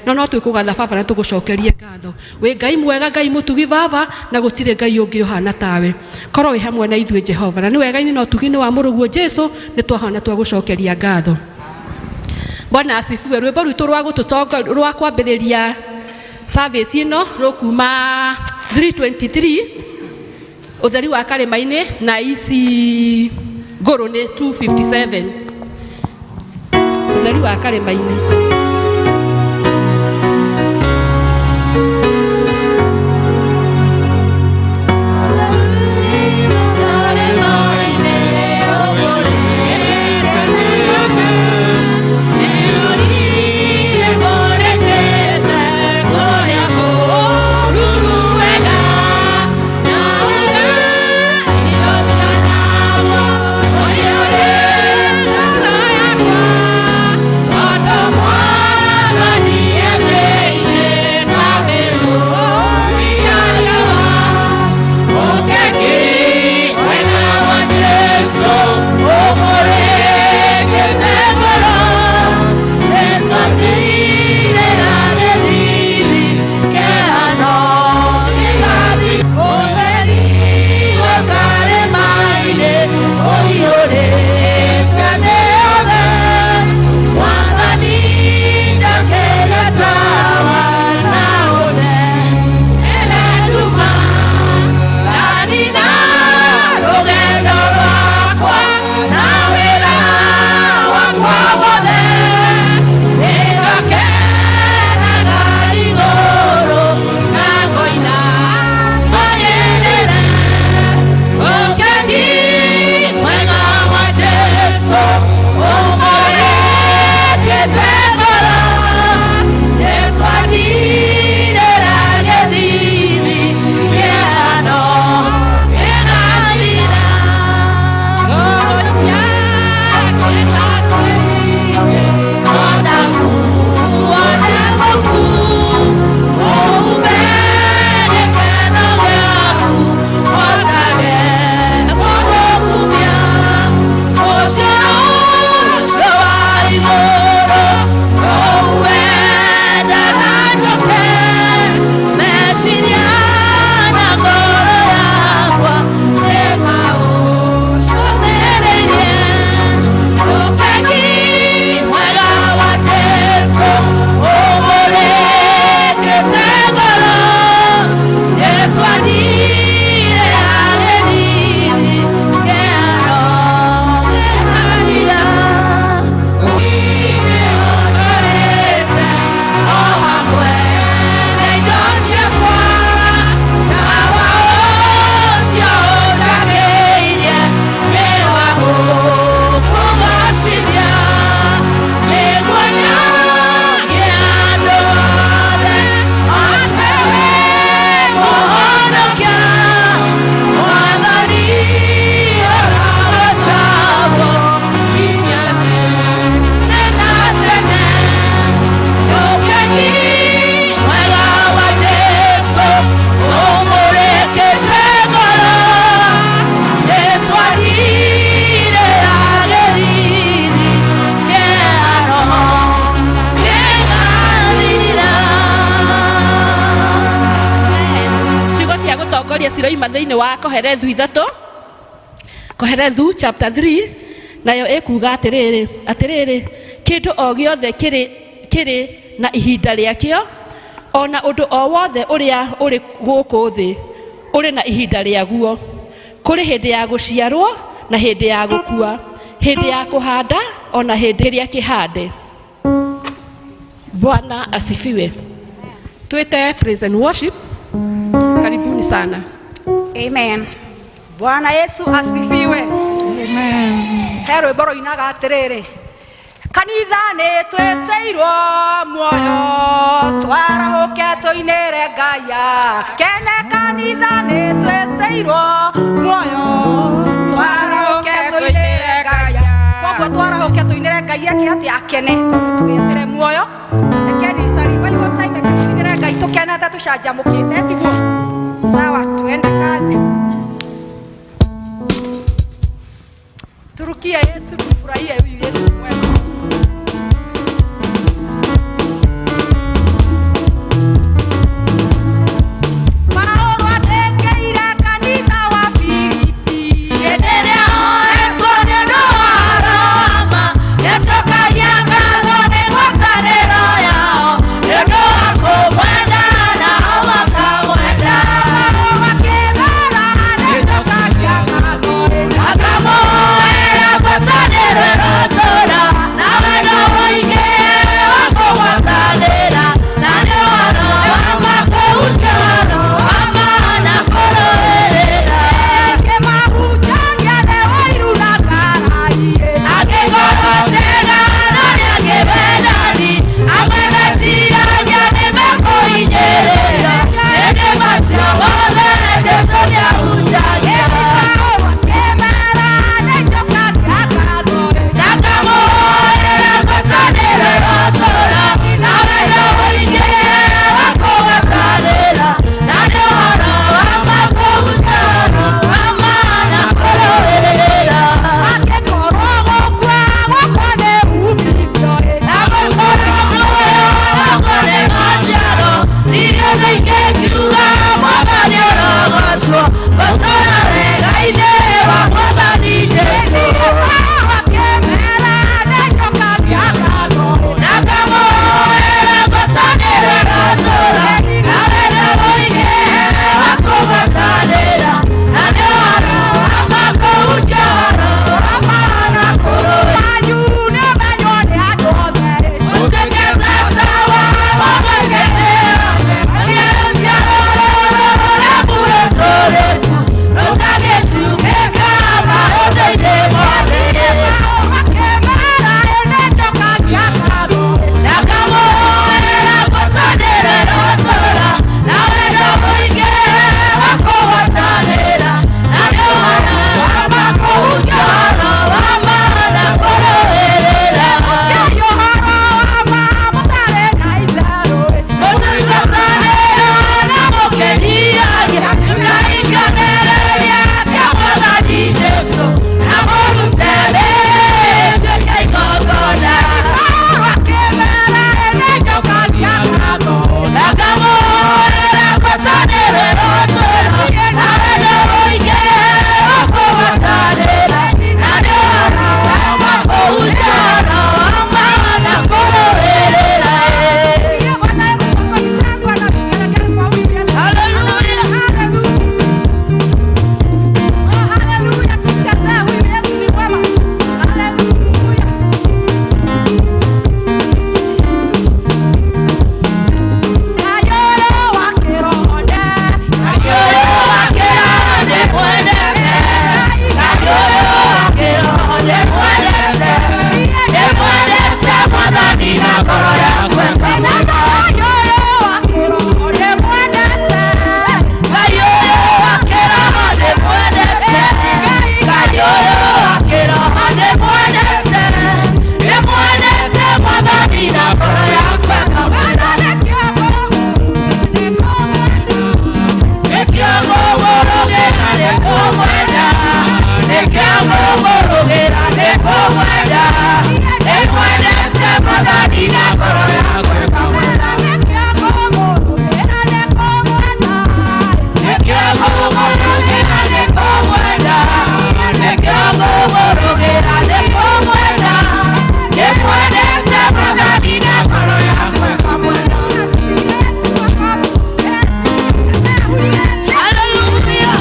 No no twĩkũgatha baba na tũgũcokerie ngatho. Wĩ Ngai mwega, Ngai mũtugi baba, na gũtirĩ Ngai ũngĩ ũhana tawe. Korwo wĩ hamwe na ithuĩ Jehova, na nĩ wega-inĩ na ũtugi-inĩ wa mũrũguo Jesu, nĩ twahona twagũcokeria ngatho. Bwana asifiwe. Rwĩmbo rwitũ rwa gũtũtonga rwa kwambĩrĩria service ĩno rũkuma 323 ũtheri wa karĩma-inĩ na ici ngũrũ nĩ 257 ũtheri wa karĩma-inĩ. Ciugo cia gũtongoria ciroima thĩinĩ wa Kohelethu ithatũ, Kohelethu chapter 3, nayo ĩkuga atĩrĩrĩ, atĩrĩrĩ, kĩndũ o gĩothe kĩrĩ kĩrĩ na ihinda rĩakĩo, o na ũndũ o wothe ũrĩa ũrĩ gũkũ thĩ ũrĩ na ihinda rĩaguo. Kũrĩ hĩndĩ ya gũciarwo na hĩndĩ ya gũkua, hĩndĩ ya kũhanda o na hĩndĩ ĩrĩa kĩhande. Bwana asifiwe. Tuite praise and worship. Karibuni sana. Amen. Bwana Yesu asifiwe. Amen. He rwĩmbo rũinaga atĩrĩrĩ, kanitha nĩ twĩtĩirwo muoyo, twarahũke tũinĩre Ngai kene. Kanitha nĩ twĩtĩirwo muoyo, twarahũke tũinĩre Ngai. Koguo twarahũke tũinĩre Ngai eke atĩa? Akene, tondũ tũgĩtĩre muoyo. Rekeni it's a revival time, reke tũinĩre Ngai tũkenete tũcanjamũkĩte, tiguo? Sawa, tuende kazi. Turukie Yesu, tufurahie huyu Yesu mwema. ngoro yakwa ĩkamwenda. Ngai ũyũ wa kĩroho ndĩmwendete. Ngai ũyũ wa kĩroho ndĩmwendete. Ndĩmwendete Mwathani na ngoro yakwa ĩkamwenda. Nĩkĩo ngũmũrũgĩra nĩkũmwenda. Nĩkĩo ngũmũrũgĩra nĩkũmwenda. Ndĩmwendete Mwathani na ngoro yakwa ĩkamwenda. Nĩkĩo ngũmũrũgĩra nĩkũmwenda. Nĩkĩo ngũmũrũgĩra nĩkũmwenda. Ndĩmwendete Mwathani na ngoro yakwa ĩkamwenda. Hallelujah.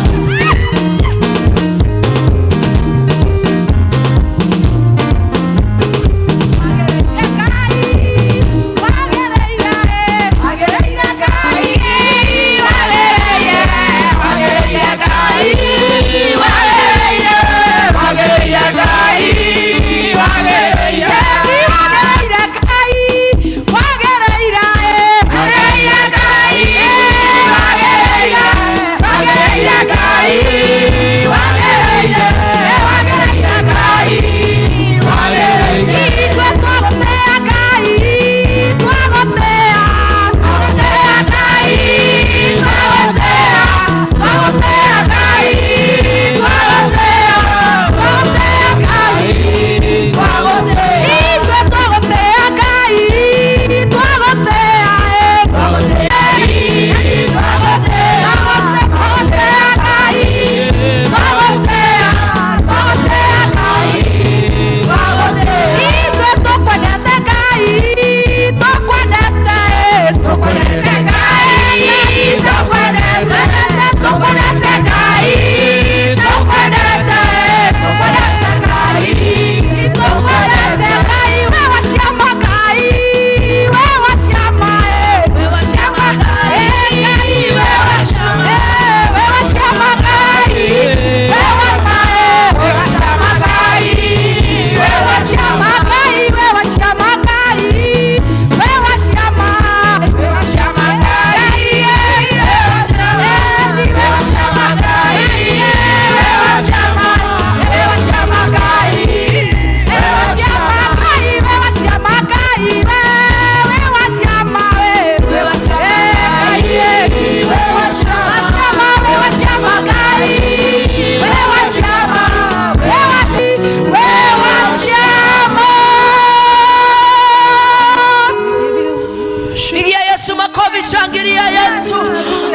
Pigia Yesu makofi, shangilia Yesu.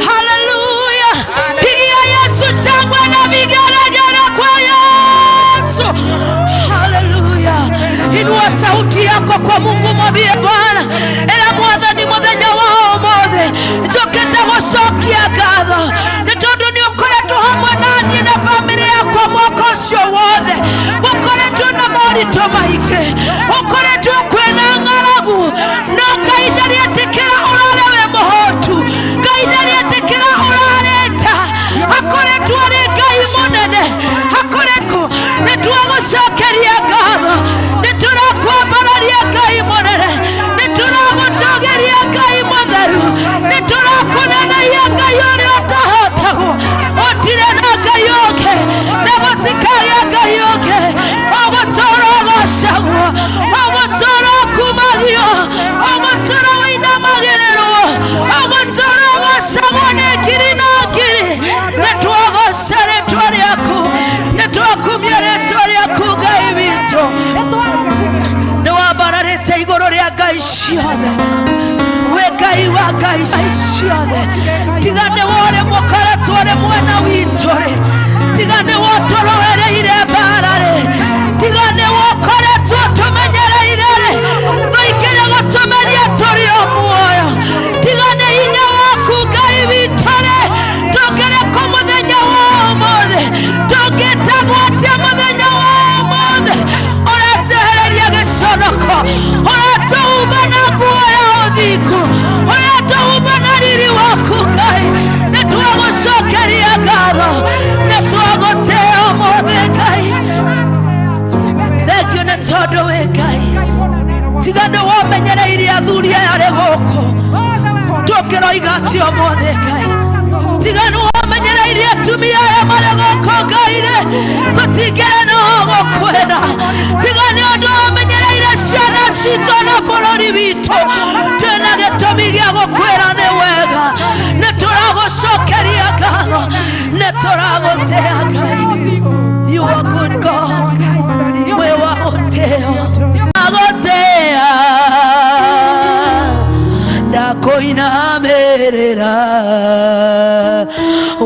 Haleluya. Pigia Yesu shangwe na vigelegele kwa Yesu. Haleluya. Inua sauti yako kwa Mungu, mwambie Bwana, era Mwathani muthenya wa umuthi njũkĩte gũcokia ngatho nĩ tondũ nĩ ũkoretwo hamwe na niĩ na bamĩrĩ yakwa mwaka ũcio wothe. Gũkoretwo na moritũ maingĩ, gũkoretwo kwĩna ng'aragu, no Ngai ndarĩetĩkĩra ũrare wĩ mũhũtu. Ngai ndarĩetĩkĩra ũrare nja. Akoretwo arĩ Ngai mũnene, akoretwo. Nĩ twagũcokeria ngatho, nĩ tũrakwambararia Ngai mũnene, nĩ tũragũtũgĩria Ngai mũtheru, nĩ tũrakũneneia Ngai ũrĩa ũtahotagwo. Gũtirĩ na Ngai ũngĩ na gũtikagĩa Ngai ũngĩ. Ũgũtũũra ũgocagwo, ũgũtũũra ũkumagio, ũgũtũũra ũinamagĩrĩrwo, ũgũtũũra ũgocagwo nĩ ngiri na ngiri. Nĩ twagoca rĩtwa rĩaku, nĩ twakumia rĩtwa rĩaku Ngai witũ. Nĩ wambararĩte igũrũ rĩa ngai ciothe, wĩ Ngai wa ngai ciothe. Tiga nĩ wore mũkoretwo ũrĩ mwena witũ rĩ, tiga nĩ wotũrũĩrĩire mbara rĩ, tiga nĩ wokoretwo tũmenyereire rĩ, tũingĩre gũtũmeria tũrĩ o muoyo. Tiga nĩ hinya waku Ngai witũ rĩ, tũngĩrĩ kũ mũthenya wa ũmũthĩ? Tũngĩtagwo atĩa mũthenya wa ũmũthĩ? Ũratehereria gĩconoko, ũratũhumba na nguo ya ũthingu, ũratũhumba na riri waku Ngai. Nĩ twagũcokeria ngatho, nĩ twagũtĩa ũmũthĩ Ngai. Wamenyereirie athuri aya arĩ gũkũ, tũngĩroiga atĩ ũmũthĩ Ngai. Tiga nĩ wamenyereirie atumia aya marĩ gũkũ Ngai rĩ, tũtingĩrĩ na gũkwĩra. Tiga nĩ ũndũ wamenyereire ciana citũ na bũrũri witũ, twĩna gĩtũmi gĩa gũkwĩra nĩ wega. Nĩ tũragũcokeria ngatho, nĩ tũragũtĩa Ngai. You are good God. Wĩ wa gũtĩo, agũtĩa ndakũinamĩrĩra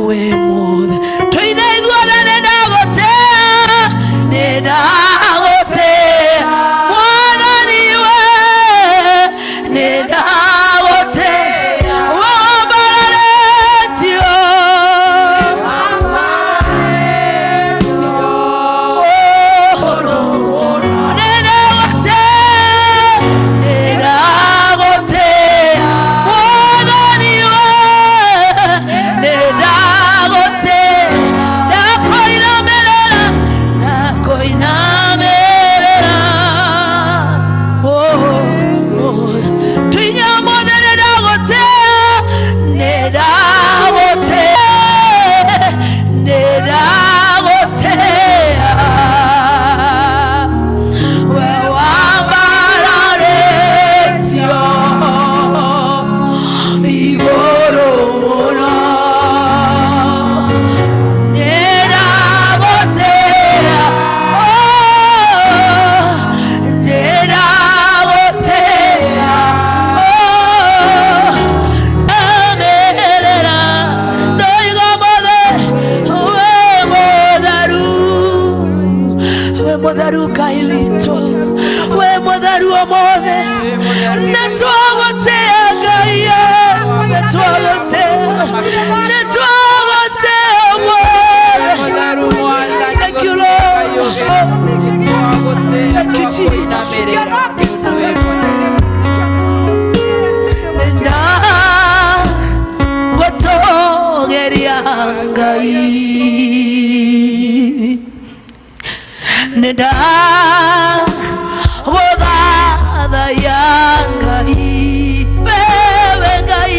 wĩ mũthe. Tũine ithuothe, nĩ ndagũtĩa, nĩ ndagũtĩa Mwathani we, nĩ ndagũtĩa wambararĩtio. Nĩ ndagũtĩa, nĩ ndagũtĩa Mwathani we, nĩ ndagũtĩa, ndakũinamĩrĩra, ndakũinamĩrĩra. Tũine ũmũthĩ, nĩ ndagũtĩa, nĩ ndagũtĩa, nĩ ndagũtĩa we wambararĩtio igũrũ mũno. Nĩ ndagũtĩa, oh, nĩ ndagũtĩa, oh, amĩrĩra ndoiga mothe we mũtheru, we mũtheru Ngai witũ, we mũtheru ũmũthĩ. Nĩ twagũtĩa Ngai, nĩ twagũtĩa, nĩ twagũtĩa ũmũthĩ. Thank you, Lord. Thank you, Jesus. Na gũtũgeria Ngai, nĩ ndagũthathaiya Ngai, wewe Ngai,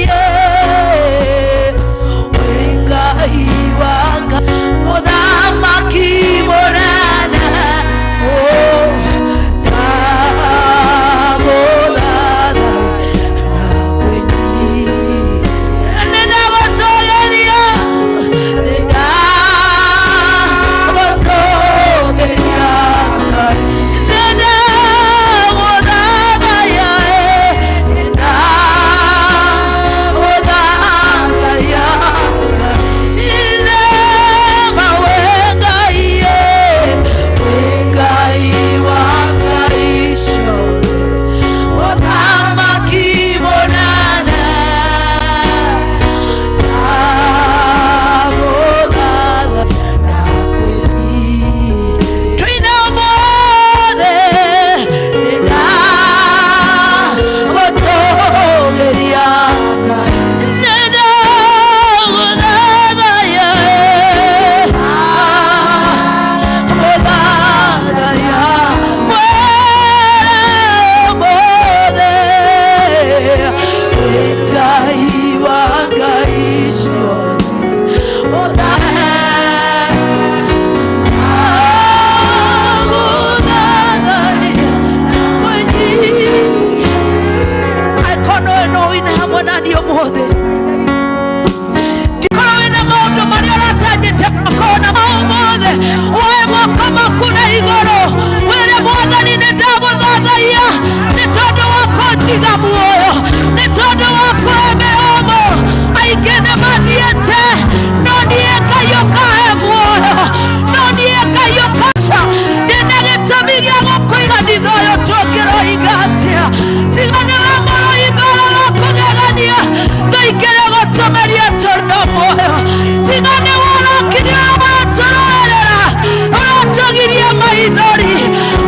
wĩ Ngai wa Ngai, mũthamaki mũnene, oh, ndagũthathaiya nĩ ndagũtũgeria, nĩ ndagũtũgeria Ngai, nĩ ndagũthathaiya, nĩ ndagũthathaiya Ngai, inema we Ngai, wĩ Ngai wa Ngai ciothe, mũthamaki mũnene, ndagũthatha twina ũmũthĩ, nĩ ndagũtũgeria Ngai, nĩ ndagũthathaiya, gũthathaiya mwene ũmũthĩ, wĩ Ngai wa Ngai ciothe, mũthamaki. Angĩkorwo no wĩine hamwe na niĩ ũmũthĩ, ngĩkorwo wĩna maũndũ marĩa ũratanyĩte makorwo na ũmũthĩ, woe moko maku na igũrũ wĩre Mwathani, nĩ ndagũthathaiya nĩ tondũ wa kũnjiga muoyo, nĩ tondũ wa kũhe mĩomo. Aingĩ nĩ mathiĩte, no niĩ Ngai ũkahe muoyo, no niĩ Ngai ũkaca. Ndĩna gĩtũmi gĩa gũkũiganitha ũyũ, tũngĩroiga atĩa tiga nĩwe mũrũi mbara wa kũgegania tũingĩre gũtũmeria tũrĩ muoyo? Tiga nĩwe ũrokire ũratũrũĩrĩra, ũratũgiria maithori.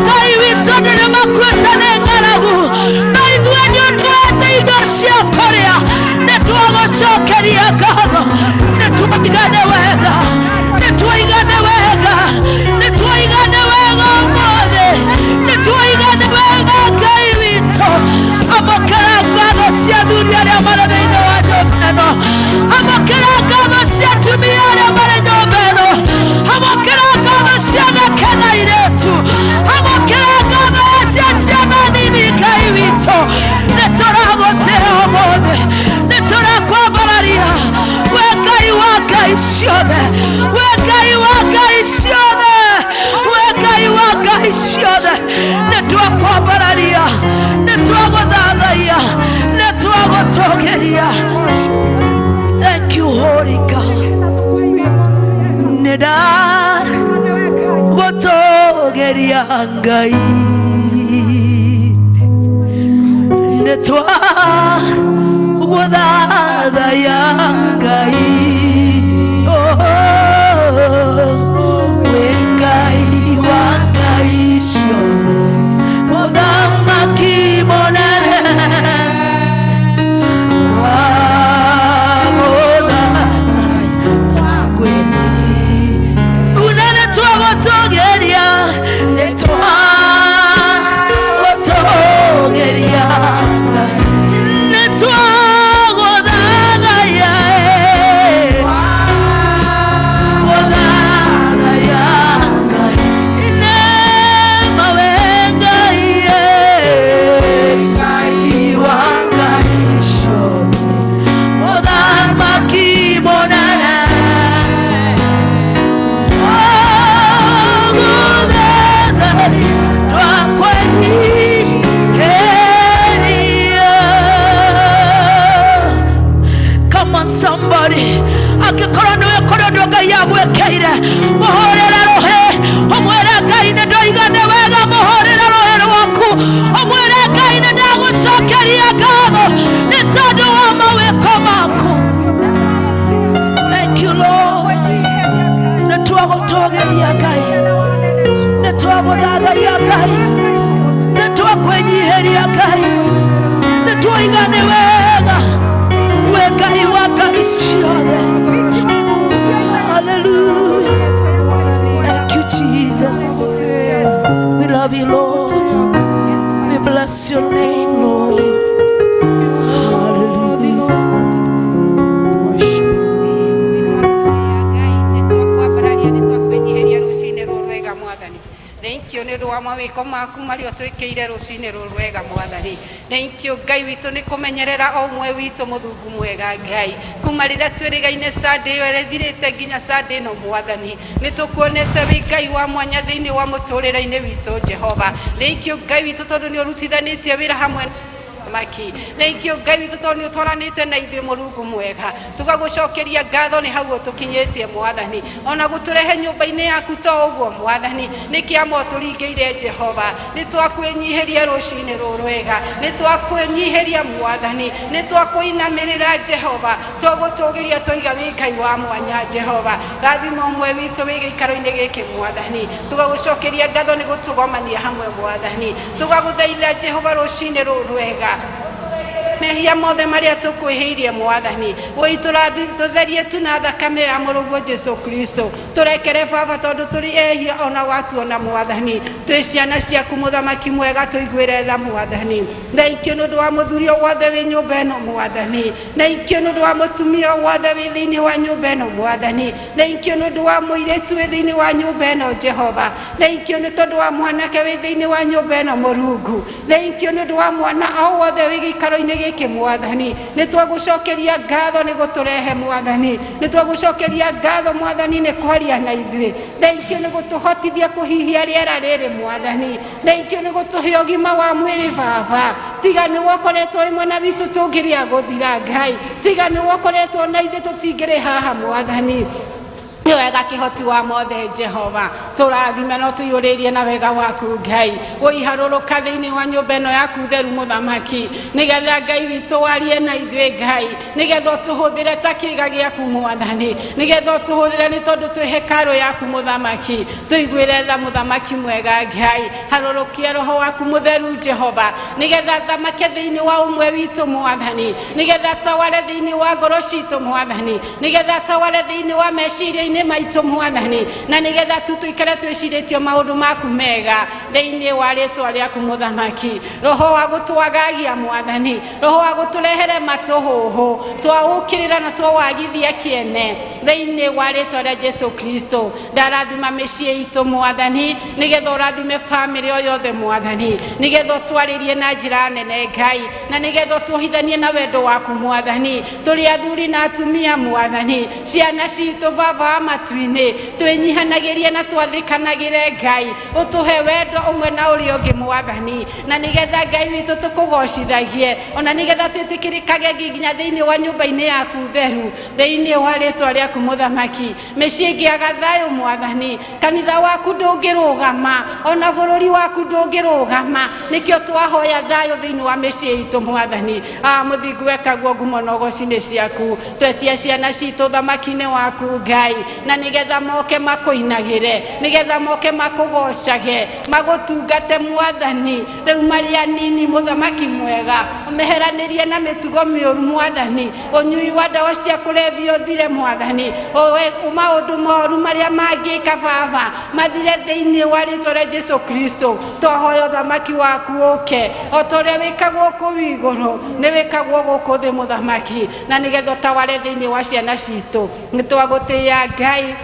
Ngai witũ, andũ nĩ makuĩte nĩ ng'aragu, no ithuĩ nĩ ũtũhete indo cia kũrĩa. Nĩ twagũcokeria ngatho. Nĩ twaigane wega, nĩ twaigane wega, nĩ twaigane wega ũmũthĩ, nĩ twaigane wega Ngai witũ. Arĩa marĩ thĩinĩ wa nyũmba ĩno. Amũkĩra ngatho cia atumia arĩa marĩ nyũmba ĩno. Amũkĩra ngatho cia anake na airĩtu. Amũkĩra ngatho cia ciana nini. Ngai witũ, nĩ tũragũtĩa ũmũthĩ, nĩ tũrakwambararia we Ngai wa ngai ciothe, we Ngai wa ngai ciothe, we Ngai wa ngai ciothe. Nĩ twakwambararia, nĩ twagũthathaia, nĩ twagũtũgĩria. Thank you, Holy God. Nĩ ndagũtũgĩria Ngai, nĩ twagũthathaia Ngai. Oh, wĩ Ngai wa ngai ciothe, mũthamaki mũnene. Una nĩ twagũtũgĩria, nĩ twagũtũgĩria, nĩ twagũthathaia, gũthathaia Ngai. Nĩma we Ngai, Ngai wa ngai ciothe, mũthamaki mũnene. Come on, somebody. Angĩkorwo nĩwe kũrĩ ũndũ Ngai agwĩkĩire, mũhũrĩre rũhĩ, ũmwĩre, "Ngai, nĩ ndoiga nĩ wega." Mũhũrĩre rũhĩ rwaku, ũmwĩre, "Ngai, nĩ ndagũcokeria ngatho nĩ tondũ wa mawĩko maku." Thank you, Lord. Nĩ twagũtũgĩria Ngai, nĩ twagũthathaia Ngai, nĩ twakwĩnyihĩria Ngai, nĩ twoiga nĩ wega we Ngai wa ngai ciothe. Hallelujah. Thank you, Jesus. We love you, Lord. We bless your name, Lord. Hallelujah. Ngai, nĩ twakwambararia, nĩ twakwĩnyihĩria rũcinĩ rũrũ rwega, Mwathani. Thank you nĩ ũndũ wa mawĩko maku marĩa ũtwĩkĩire rũcinĩ rũrũ rwega, Mwathani. Thank you, Ngai witũ, nĩ kũmenyerera o ũmwe witũ, mũthungu mwega Ngai, kuma rĩrĩa twĩrĩgaine Sunday ĩyo ĩthirĩte nginya Sunday ĩno. Mwathani, nĩ tũkuonete wĩ Ngai wa mwanya thĩinĩ wa mũtũrĩre-inĩ witũ, Jehova. Thank you, Ngai witũ, tondũ nĩ ũrutithanĩtie wĩra hamwe maki. Thank you, Ngai witũ, tondũ nĩ ũtwaranĩte na ithuĩ, mũrungu mwega. Tũgagũcokeria ngatho nĩ hau ũtũkinyĩtie, Mwathani, ona gũtũrehe nyũmba-inĩ yaku to ũguo, Mwathani, nĩ kĩama ũtũringĩire. Jehova, nĩ twakwĩnyihĩria rũcinĩ rũrũ rwega, nĩ twakwĩnyihĩria, Mwathani, nĩ twakũinamĩrĩra, Jehova, twagũtũgĩria, twoiga wĩ Ngai wa mwanya. Jehova, rathima ũmwe witũ wĩ gĩikaro-inĩ gĩkĩ. Mwathani, tũgagũcokeria ngatho nĩ gũtũgomania hamwe. Mwathani, tũgagũthaitha, Jehova, rũcinĩ rũrũ rwega, mehia mothe marĩa tũkwĩhĩirie, Mwathani, wũi tũtherie tu na thakame ya mũrũguo Jesu Kristo. Tũrekere, Baba, tondũ tũrĩ ehia ona watuona. Mwathani, twĩ ciana ciaku, mũthamaki mwega, tũiguĩre tha. Mwathani, thank you nĩ ũndũ wa mũthuri o wothe wĩ nyũmba ĩno. Mwathani, thank you nĩ ũndũ wa mũtumia o wothe wĩ thĩinĩ wa nyũmba ĩno. Mwathani, thank you nĩ ũndũ wa mũirĩtu wĩ thĩinĩ wa nyũmba ĩno. Jehova, thank you nĩ tondũ wa mwanake wĩ thĩinĩ wa nyũmba ĩno. Mũrungu, thank you nĩ ũndũ wa mwana o wothe wĩ gĩikaro-inĩ gĩkĩ. Mwathani, nĩ twagũcokeria ngatho nĩ gũtũrehe. Mwathani, nĩ twagũcokeria ngatho, Mwathani, nĩ kwaria na ithuĩ. Thank you nĩ gũtũhotithia kũhihia rĩera rĩrĩ. Mwathani, thank you nĩ gũtũhe ũgima wa mwĩrĩ. Baba, tiga nĩ wokoretwo wĩ mwena witũ, tũngĩrĩa gũthira. Ngai, tiga nĩ wokoretwo na ithuĩ, tũtingĩrĩ haha. Mwathani, nĩ wega kĩhoti wa mothe. Jehova, tũrathime no tũiyũrĩrie na wega waku. Ngai, ũiharũrũka thĩinĩ wa nyũmba ĩno yaku theru, mũthamaki, nĩgetha Ngai witũ warie na ithuĩ. Ngai, nĩgetha ũtũhũthĩre ta kĩga gĩaku. Mwathani, nĩgetha ũtũhũthĩre, nĩ tondũ twĩ hekarũ yaku. Mũthamaki, tũiguĩre tha. Mũthamaki mwega Ngai, harũrũkia roho waku mũtheru, Jehova, nĩgetha thamake thĩinĩ wa ũmwe witũ. Mwathani, nĩgetha taware thĩinĩ wa ngoro citũ. Mwathani, nĩgetha taware thĩinĩ wa meciria-inĩ. Meciria-inĩ maitũ Mwathani, na nĩgetha tu tũikare twĩcirĩtio maũndũ maku mega thĩinĩ wa rĩtwa rĩaku Mũthamaki. Roho wa gũtwagagia Mwathani, roho wa gũtũrehere matũhũhũ, twaũkĩrĩra na twawagithia kĩene thĩinĩ wa rĩtwa rĩa Jesu Kristo. Ndarathima mĩciĩ itũ Mwathani, nĩgetha ũrathime bamĩrĩ o yothe Mwathani, nĩgetha ũtwarĩrie na njĩra nene Ngai, na nĩgetha ũtuohithanie na wendo waku Mwathani. Tũrĩ athuri na atumia Mwathani, ciana citũ Baba wa matu-inĩ, twĩnyihanagĩrie na twathĩkanagĩre Ngai, ũtũhe wendo ũmwe na ũrĩa ũngĩ Mwathani, na nĩgetha Ngai witũ tũkũgocithagie, ona nĩgetha twĩtĩkĩrĩkage nginya thĩinĩ wa nyũmba-inĩ yaku theru, thĩinĩ wa rĩtwa rĩaku Mũthamaki. Mĩciĩ ĩngĩaga thayũ Mwathani, kanitha waku ndũngĩrũgama, ona bũrũri waku ndũngĩrũgama. Nĩkĩo twahoya thayũ thĩinĩ wa mĩciĩ itũ Mwathani. Mũthingu wekaguo ngumo na ũgoci-inĩ ciaku. Twetia ciana citũ thamaki-inĩ waku Ngai, na nĩgetha moke makũinagĩre, nĩgetha moke makũgocage, magũtungate Mwathani. Rĩu marĩ anini Mũthamaki mwega, ũmeheranĩrie na mĩtugo mĩũru Mwathani, ũnyui wa ndawa cia kũrebia ũthire Mwathani, maũndũ moru marĩa mangĩka Baba mathire thĩinĩ wa rĩtwa rĩa Jesu Kristo. Twahoya ũthamaki waku ũke, o ta ũrĩa wĩkagwo kũu igũrũ, nĩ wĩkagwo gũkũ thĩ Mũthamaki, na nĩgetha ũtaware thĩinĩ wa ciana citũ. Nĩ twagũtĩĩa Ngai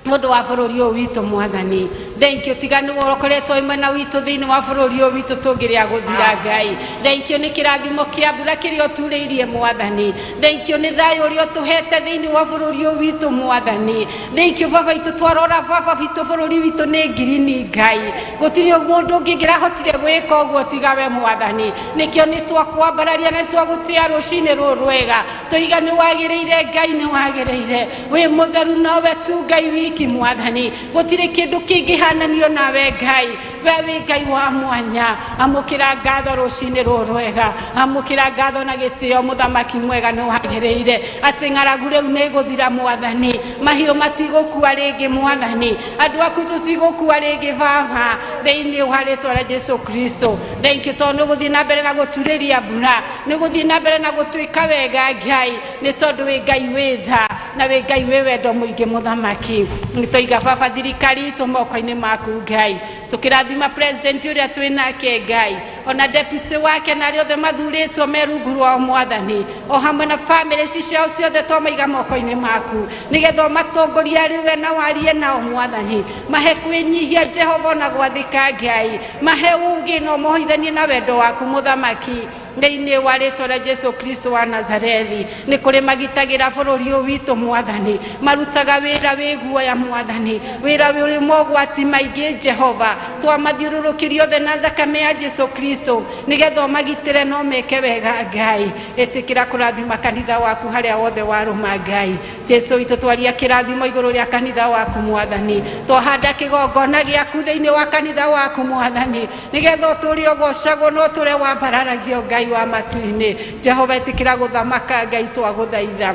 nĩ ũndũ wa bũrũri ũyũ witũ Mwathani. Thank you, tiga nĩwe ũkoretwo wĩ mwena witũ thĩinĩ wa bũrũri ũyũ witũ tũngĩrĩa gũthira Ngai. Thank you nĩ kĩrathimo kĩa mbura kĩrĩa ũturĩirie Mwathani. Thank you nĩ thayũ ũrĩa ũtũhete thĩinĩ wa bũrũri ũyũ witũ Mwathani. Thank you Baba witũ, twarora Baba witũ bũrũri witũ nĩ ngirini Ngai, gũtirĩ mũndũ ũngĩ ũngĩrahotire gwĩka ũguo tiga we Mwathani. Nĩkĩo nĩ twakwambararia na twagũtĩa rũcinĩ rũrũ rwega, tũiga nĩ wagĩrĩire Ngai, nĩ wagĩrĩire, wĩ mũtheru nowe tu Ngai wiki Mwathani, gũtirĩ kĩndũ kĩngĩhananio nawe Ngai, we wĩ Ngai wa mwanya. Amũkĩra ngatho rũcinĩ rũrũ rwega, amũkĩra ngatho na gĩtĩo Mũthamaki mwega, nĩ wagĩrĩire atĩ ng'aragu rĩu nĩ ĩgũthira Mwathani, mahiũ matigũkua rĩngĩ Mwathani, andũ aku tũtigũkua rĩngĩ Baba, thĩinĩ wa rĩtwa rĩa Jesu Kristo. Thank you tondũ nĩ ũgũthiĩ na mbere na gũturĩria mbura, nĩ ũgũthiĩ na mbere na gũtwĩka wega Ngai, nĩ tondũ wĩ Ngai wĩ tha na wĩ Ngai wĩ wendo mũingĩ Mũthamaki. Nĩ twaiga Baba thirikari itũ moko-inĩ maku Ngai, tũkĩrathima president ũrĩa twĩ nake Ngai, ona deputy wake na arĩa othe mathurĩtwo me rungu rwao Mwathani, o hamwe na famĩlĩ ici ciao ciothe twamaiga moko-inĩ maku, nĩgetha ũmatongorie arĩ we na warie nao Mwathani. Mahe kwĩnyihia Jehova ona gwathĩka Ngai, mahe ũũgĩ na ũmohithanie na wendo waku Mũthamaki, thĩinĩ wa rĩtwa rĩa Jesu Kristo wa Nazarethi. Nĩ kũrĩ magitagĩra bũrũri ũyũ witũ Mwathani, marutaga wĩra wĩ guoya Mwathani, wĩra ũrĩ mogwati maingĩ Jehova. Twamathiũrũrũkĩria othe na thakame ya Jesu Kristo, nĩgetha ũmagitĩre no meke wega Ngai. Ĩtĩkĩra kũrathima kanitha waku harĩa wothe warũma Ngai. Jesu witũ, twaria kĩrathimo igũrũ rĩa kanitha waku Mwathani, twahanda kĩgongona gĩaku thĩinĩ wa kanitha waku Mwathani, nĩgetha ũtũũre ũgocagwo na ũtũũre wambararagio Ngai wa matu-inĩ. Jehova ĩtĩkĩra gũthamaka Ngai, twagũthaitha.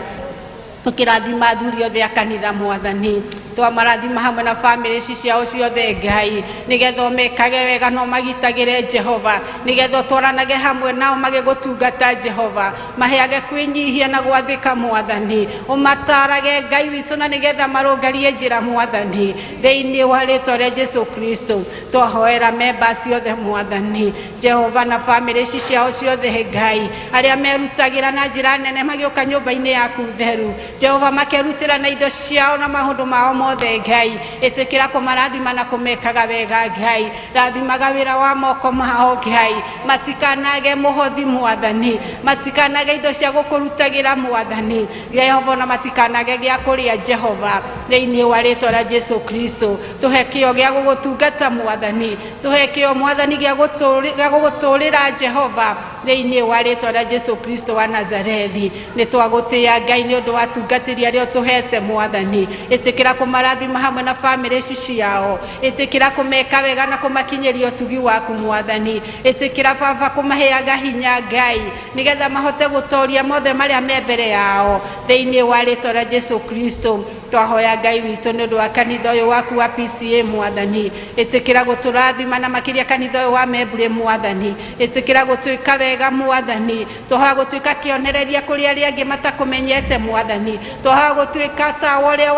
Tũkĩrathima athuri othe a kanitha Mwathani, twamarathima hamwe na bamĩrĩ ici ciao ciothe Ngai, nĩgetha ũmekage wega na ũmagitagĩre Jehova, nĩgetha ũtwaranage hamwe nao magĩgũtungata Jehova, maheage kwĩnyihia na gwathĩka Mwathani, ũmatarage Ngai witũ na nĩgetha marũngarie njĩra Mwathani, thĩinĩ wa rĩtwa rĩa Jesu Kristo. Twahoera members ciothe Mwathani Jehova na bamĩrĩ ici ciao ciothe Ngai, arĩa merutagĩra na njĩra nene magĩũka nyũmba-inĩ yaku theru Jehova, makerutĩra na indo ciao na maũndũ mao mothe Ngai. Ĩtĩkĩra kũmarathima na kũmekaga wega Ngai, rathimaga wĩra wa moko mao Ngai, matikanage mũhothi Mwathani, matikanage indo cia gũkũrutagĩra Mwathani Jehova, na matikanage gĩa kũrĩa Jehova, thĩinĩ wa rĩtwa rĩa Jesu Kristo. Tũhe kĩo gĩa gũgũtungata Mwathani, tũhe kĩo Mwathani gĩa gũgũtũũrĩra Jehova, thĩinĩ wa rĩtwa rĩa Jesu Kristo wa Nazarethi. Nĩ twagũtĩĩa Ngai nĩ ũndũ wa atungatĩri arĩa ũtũhete Mwathani. Ĩtĩkĩra kũmarathima hamwe na bamĩrĩ ici ciao, ĩtĩkĩra kũmeka wega na kũmakinyĩria ũtugi waku Mwathani. Ĩtĩkĩra Baba kũmaheaga hinya Ngai, nĩgetha mahote gũtoria mothe marĩa me mbere yao, thĩinĩ wa rĩtwa rĩa Jesu Kristo. Twahoya Ngai witũ nĩ ũndũ wa kanitha ũyũ waku wa PCA Mwathani, ĩtĩkĩra gũtũrathima na makĩria kanitha ũyũ wa Membure Mwathani, ĩtĩkĩra gũtwĩka wega Mwathani. Twahoya gũtuĩka kĩonereria kũrĩ arĩa angĩ matakũmenyete Mwathani. Twahoya gũtuĩka tawa ũrĩa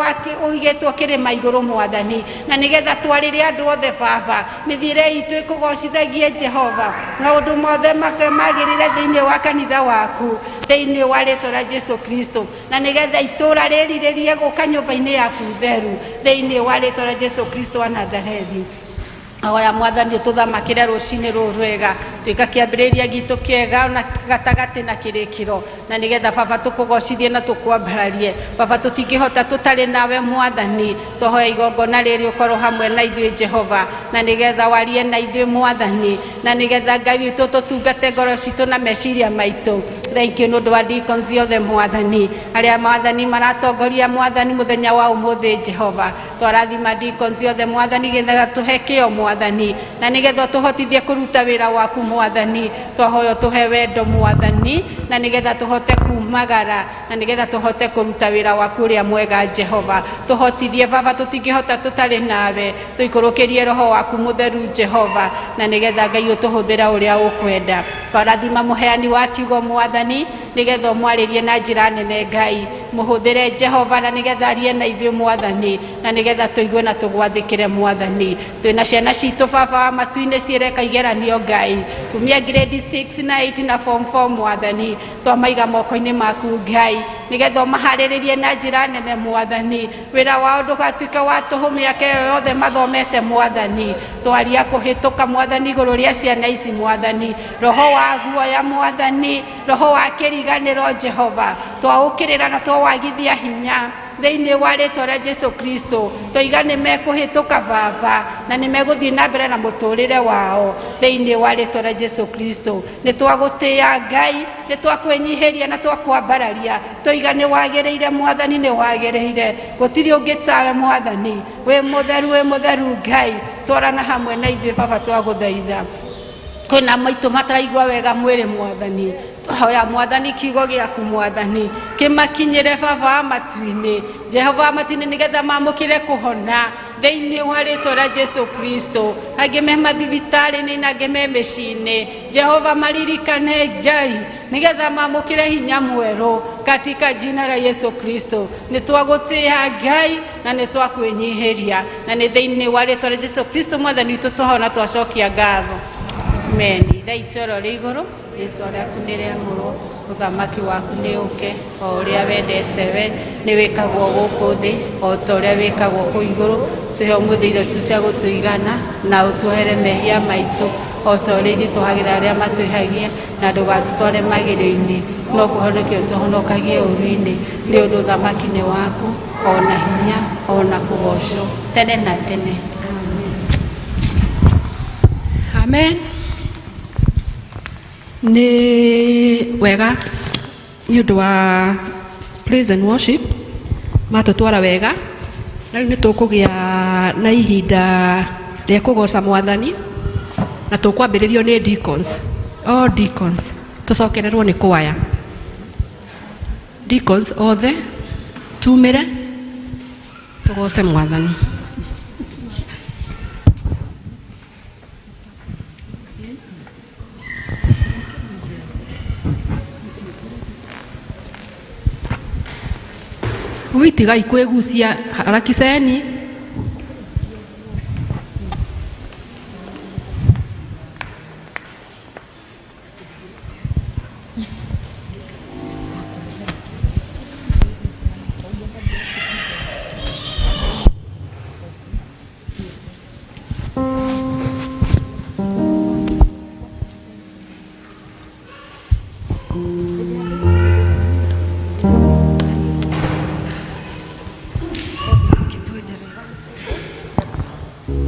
ũigĩtwo kĩrĩma igũrũ Mwathani, na nĩgetha twarĩre andũ othe Baba, mĩthiĩre itũ ĩkũgocithagie Jehova, maũndũ mothe magĩrĩre thĩinĩ wa kanitha waku, thĩinĩ wa rĩtwa rĩa Jesu Kristo, na nĩgetha itũra rĩrirĩrie gũka nyũmba-inĩ yaku theru, thĩinĩ wa rĩtwa rĩa Jesu Kristo wa Nazarethi. Hoya Mwathani ũtũthamakĩre rũcinĩ rũrũ rwega, tuĩka kĩambĩrĩria gitũ kĩega na gatagatĩ na kĩrĩkĩro, na nĩgetha Baba tũkũgocithie na tũkwambararie. Baba tũtingĩhota tũtarĩ nawe Mwathani. Twahoya igongona rĩrĩ ũkorwo hamwe na ithuĩ Jehova, na nĩgetha warie na ithuĩ Mwathani, na nĩgetha Ngai witũ tũtungate ngoro citũ na meciria maitũ. Thank you nĩ ũndũ wa deacons othe Mwathani, arĩa Mwathani maratongoria Mwathani mũthenya wa ũmũthĩ Jehova. Twarathima deacons othe Mwathani, getha tũhe kĩo Mwathani, na nĩgetha tũhotithie kũruta wĩra waku Mwathani. Twahoya tũhe wendo Mwathani, na nĩgetha tũhote kumagara, na nĩgetha tũhote kũruta wĩra waku ũrĩa mwega Jehova. Tũhotithie Baba, tũtingĩhota tũtarĩ nawe, tũikũrũkĩrie roho waku mũtheru Jehova, na nĩgetha Ngai ũtũhũthĩra ũrĩa ũkwenda. Twarathima mũheani wa kiugo Mwathani, nĩgetha ũmwarĩrie na njĩra nene Ngai. Mũhũthĩre Jehova, na nĩgetha arie na ithuĩ Mwathani, na nĩgetha tũigue na tũgwathĩkĩre Mwathani. Twĩna ciana citũ Baba wa matu-inĩ ciĩreka igeranio Ngai, kumia grade 6 na 8 na form 4 Mwathani, twamaiga moko-inĩ maku Ngai, nĩgetha ũmaharĩrĩrie na njĩra nene Mwathani. Wĩra wao ndũgatuĩke wa tũhũ mĩaka ĩyo yothe mathomete Mwathani. Twaria kũhĩtũka Mwathani igũrũ rĩa ciana ici Mwathani, roho wa guoya Mwathani, roho wa kĩriganĩro Jehova, twaũkĩrĩra na twawagithia hinya thĩinĩ wa rĩtwa rĩa Jesu Kristo. Twaiga nĩ mekũhĩtũka Baba, na nĩ megũthiĩ na mbere na mũtũrĩre wao thĩinĩ wa rĩtwa rĩa Jesu Kristo. Nĩ twagũtĩĩa Ngai, nĩ twakwĩnyihĩria na twakwambararia, twaiga nĩ wagĩrĩire Mwathani, nĩ wagĩrĩire, gũtirĩ ũngĩ tawe Mwathani. Wĩ mũtheru, wĩ mũtheru Ngai, twarana hamwe na ithuĩ Baba, twagũthaitha. Kwĩna maitũ mataraigua wega mwĩrĩ Mwathani, twahoya Mwathani kiugo gĩaku Mwathani kĩmakinyĩre Baba wa matu-inĩ, Jehova wa matu-inĩ, nĩgetha mamũkĩre kũhona thĩinĩ wa rĩtwa rĩa Jesu Kristo. Angĩ me mathibitarĩ-inĩ na angĩ me mĩciĩ-inĩ, Jehova maririkane Ngai, nĩgetha mamũkĩre hinya mwerũ katika jina la Yesu Kristo. Nĩ twagũtĩĩa Ngai na nĩ twakwĩnyihĩria, na nĩ thĩinĩ wa rĩtwa rĩa Jesu Kristo Mwathani witũ twahona twacokia ngatho. Amen. Ithe witũ ũrĩa ũrĩ igũrũ, rĩtwa rĩaku nĩ rĩamũrwo, ũthamaki waku nĩ ũke, o ũrĩa wendete we nĩ wĩkagwo gũkũ thĩ o ta ũrĩa wĩkagwo kũu igũrũ. Tũhe ũmũthĩ irio citũ cia gũtũigana, na ũtuohere mehia maitũ o ta ũrĩa ithuĩ tũhagĩra arĩa matwĩhagia, na ndũgatũtware magerio-inĩ, no kũhonokia ũtũhonokagie ũũru-inĩ, nĩ ũndũ ũthamaki nĩ waku, o na hinya, o na kũgocwo tene na tene. Amen. Nĩ wega nĩ ũndũ wa praise and worship matũtwara wega, na rĩu nĩ tũkũgĩa na ihinda rĩa kũgoca Mwathani, na tũkwambĩrĩrio nĩ deacons, all deacons, tũcokererwo nĩ kwaya. Deacons othe tumĩre tũgoce Mwathani. Ui, tigai kwĩgucia, harakiceni.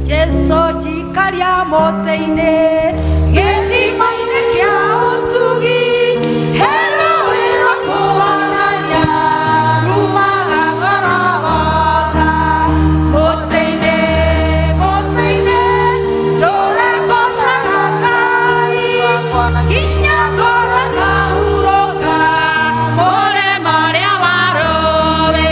Jesu njikaria mũtĩ-inĩ gĩthima-inĩ kĩa ũtugi, he rũũĩ rwa kũhonania rumaga Golgotha. Mũtĩ-inĩ, mũtĩ-inĩ ndũre ngocaga Ngai, nginya ngoro ngahurũka mũrĩmo ũrĩa wa rũũĩ.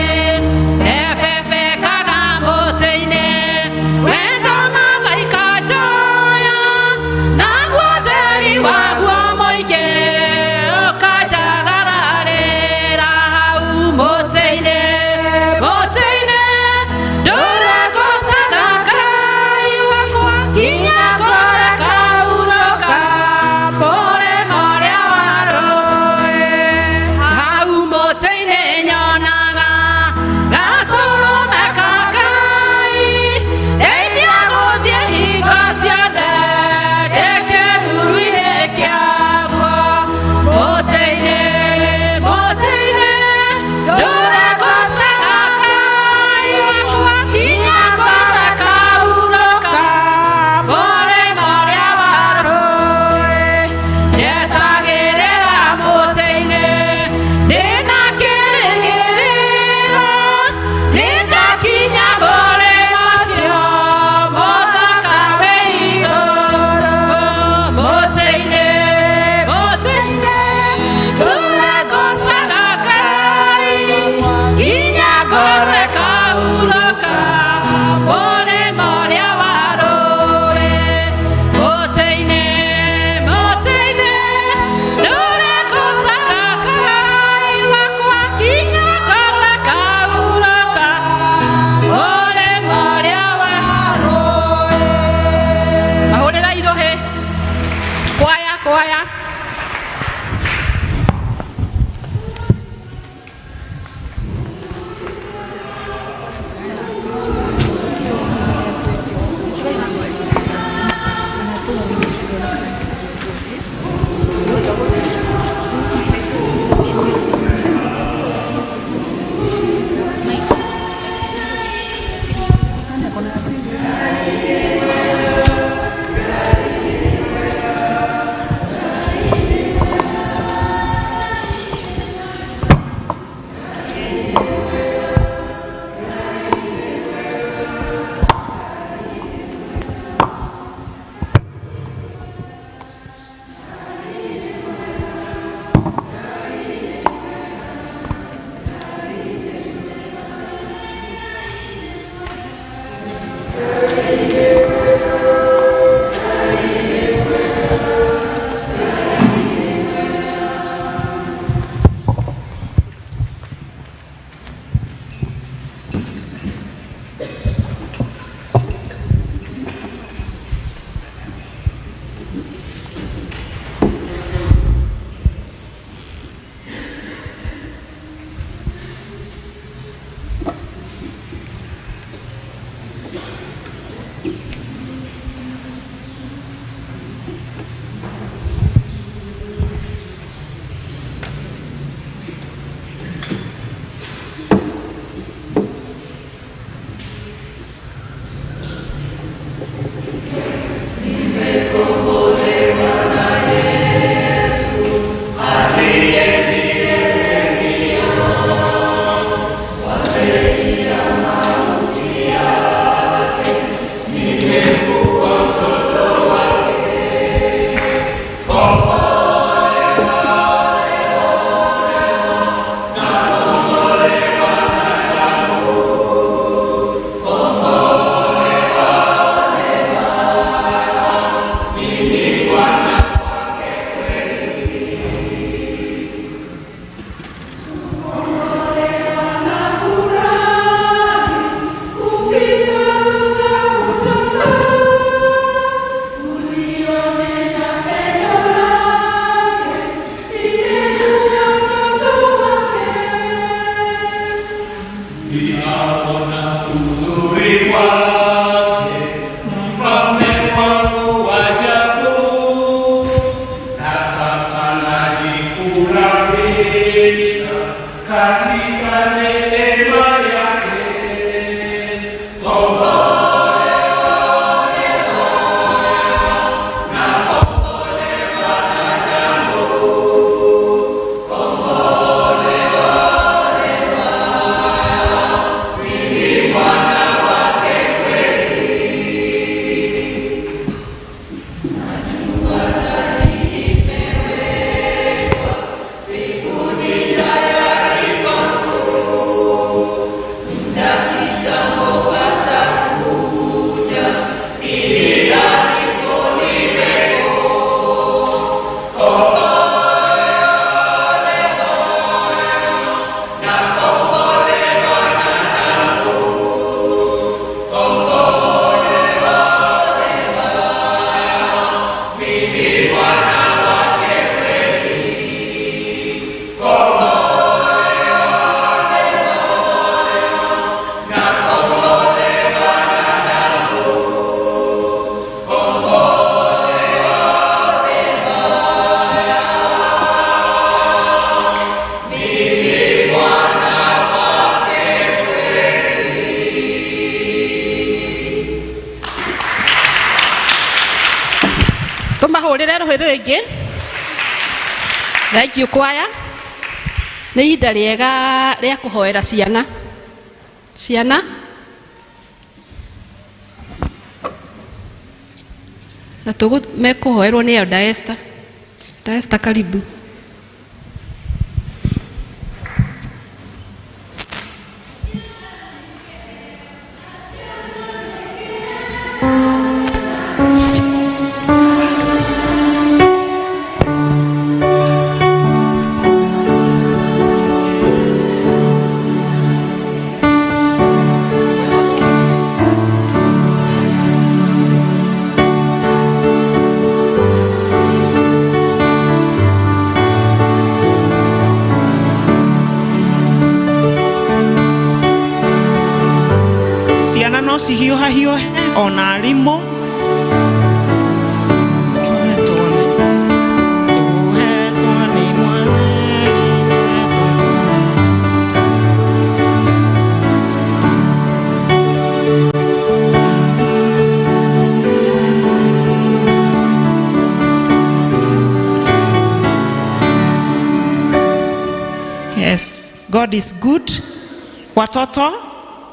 Katika neema yake. Tumahũrĩre rũhĩ rĩngĩ. Thank you kwaya. Nĩ ihinda rĩega rĩa kũhoera ciana. Ciana na tũgũ mekũhoerwo nĩ Elder Esther. Elder Esther, karibu. Ciana no cihiũhahiũhe ona arimũ. Tũhetwo nĩ Mwathani. Yes, God is good. Watoto,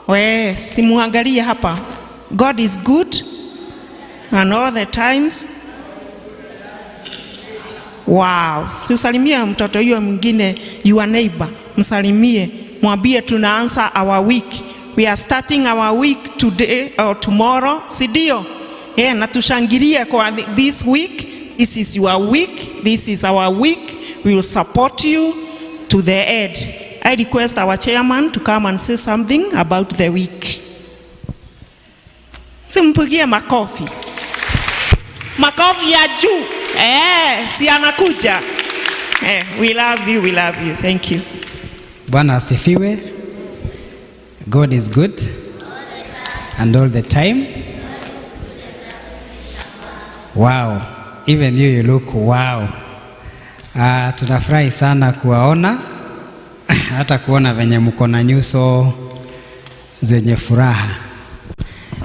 we simuangalie hapa. God is good and all the times. Wow, si usalimie mtoto huyo mwingine, your neighbor, msalimie, mwambie tunaanza our week. We are starting our week today or tomorrow, si ndio? Yeah, na tushangilie kwa this week. This is your week. This is our week. We will support you to the end. I request our chairman to come and say something about the week. Simpigie makofi. Makofi ya juu. Si anakuja. We love you, we love you. Thank you. Bwana asifiwe. God is good and all the time. Wow, even you look wow. Tunafurahi sana kuwaona hata kuona venye mko na nyuso zenye furaha.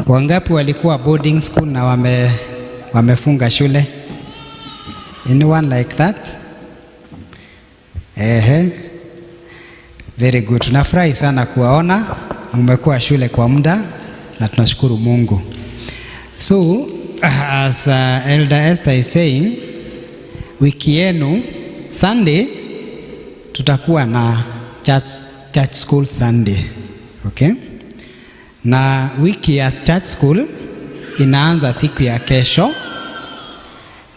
Wangapi walikuwa boarding school na wamefunga shule? Anyone like that? Ehe. Very good. Tunafurahi sana kuwaona mmekuwa shule kwa muda na tunashukuru Mungu. So, as Elder Esther is saying, wiki yenu Sunday tutakuwa na church school Sunday. Okay? Na wiki ya church school inaanza siku ya kesho.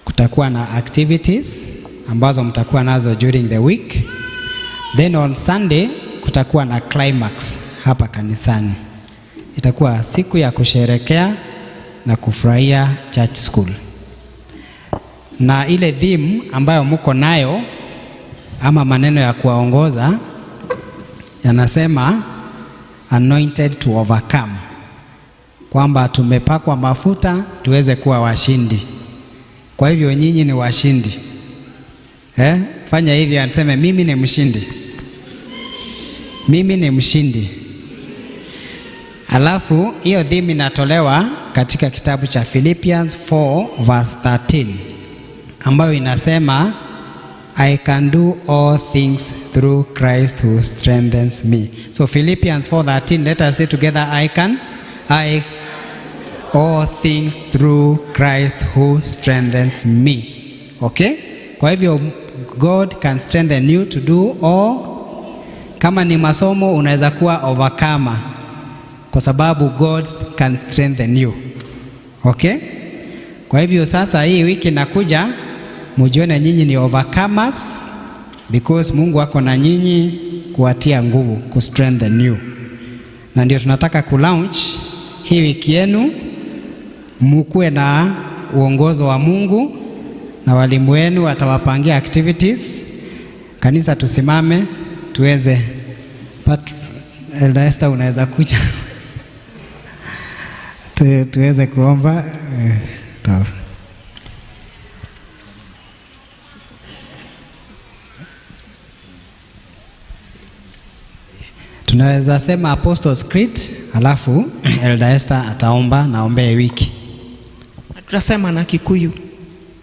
Kutakuwa na activities ambazo mtakuwa nazo during the week. Then on Sunday kutakuwa na climax hapa kanisani. Itakuwa siku ya kusherekea na kufurahia church school. Na ile theme ambayo mko nayo ama maneno ya kuwaongoza yanasema anointed to overcome, kwamba tumepakwa mafuta tuweze kuwa washindi. Kwa hivyo nyinyi ni washindi. Fanya hivi, anseme mimi ni mshindi. Mimi ni mshindi. Alafu hiyo theme inatolewa katika kitabu cha Philippians 4 verse 13 ambayo inasema I can do all things through Christ who strengthens me. So Philippians 4:13, let us say together, I can I all things through Christ who strengthens me. Okay? Kwa hivyo God can strengthen you to do all. Kama ni masomo unaweza kuwa overcomer kwa sababu God can strengthen you. Okay? Kwa hivyo sasa hii wiki nakuja mujione nyinyi ni overcomers because Mungu ako na nyinyi kuwatia nguvu, ku strengthen you. Na ndio tunataka ku launch hii wiki yenu, mukuwe na uongozo wa Mungu na walimu wenu watawapangia activities. Kanisa tusimame tuweze. Elder Esther unaweza kuja tuweze kuomba. Tunaweza sema Apostles Creed, alafu Elder Esther ataomba naombee wiki. Tutasema na Kikuyu.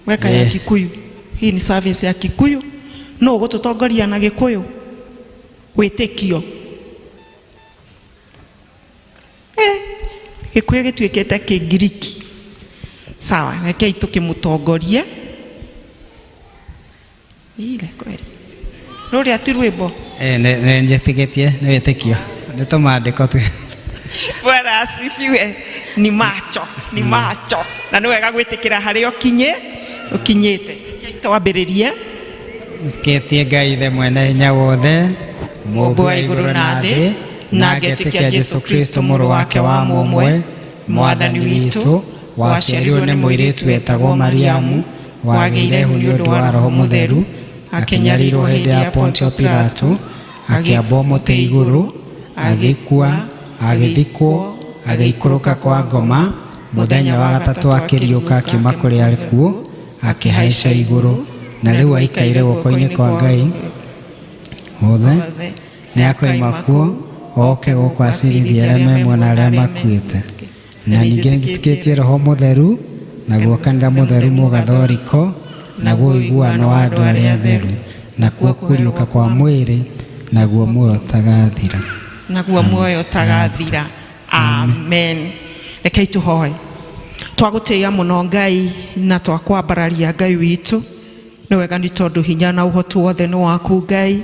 Weka ya Kikuyu. Hii ni service ya Kikuyu. No gututongoria na Gikuyu. Witikio. Gikuyu gituikite Kigiriki. Sawa, rekei tukimutongorie. Ile kweli. Ruria ti rwimbo. Ne njetigetie ni witikio. Ni tumandiko tu. Bwana asifiwe. Ni macho, ni macho. Na ni wega gwitikira haria ukinye, ukinyite. Rekei twambiririe. Nĩkĩtie Ngai ithe mwene hinya wothe, Mũmbi wa igũrũ na thĩ, na ngetĩkia Jesũ Kristo mũrũ wake wa mũmwe, Mwathani witũ, waciarirwo nĩ mũirĩtu wetagwo Mariamu, wagĩire ihu nĩ ũndũ wa Roho Mũtheru, akĩnyarirwo hĩndĩ ya Pontio Pilato, akĩambwo mũtĩ igũrũ, agĩkua, agĩthikwo, agĩikũrũka kwa ngoma, mũthenya wa gatatũ akĩriũka akiuma kũrĩ akuũ, akĩhaica igũrũ, na rĩu aikaire guoko-inĩ kwa Ngai wothe, nĩ akoima kuo oke gũkũ acirithie arĩa me muoyo na arĩa makuĩte. Na ningĩ nĩnjĩtĩkĩtie Roho Mũtheru, naguo kanitha mũtheru mũgathoriko, naguo ũiguano wa andũ arĩa atheru, nakuo kũriũka kwa mwĩrĩ, naguo muoyo ũtagathira. Naguo muoyo ũtagathira. Amen. Rekei tũhoe. Twagũtĩĩa mũno Ngai na twakwambararia Ngai witũ. Nĩ wega nĩ tondũ hinya na ũhoti wothe nĩ waku Ngai.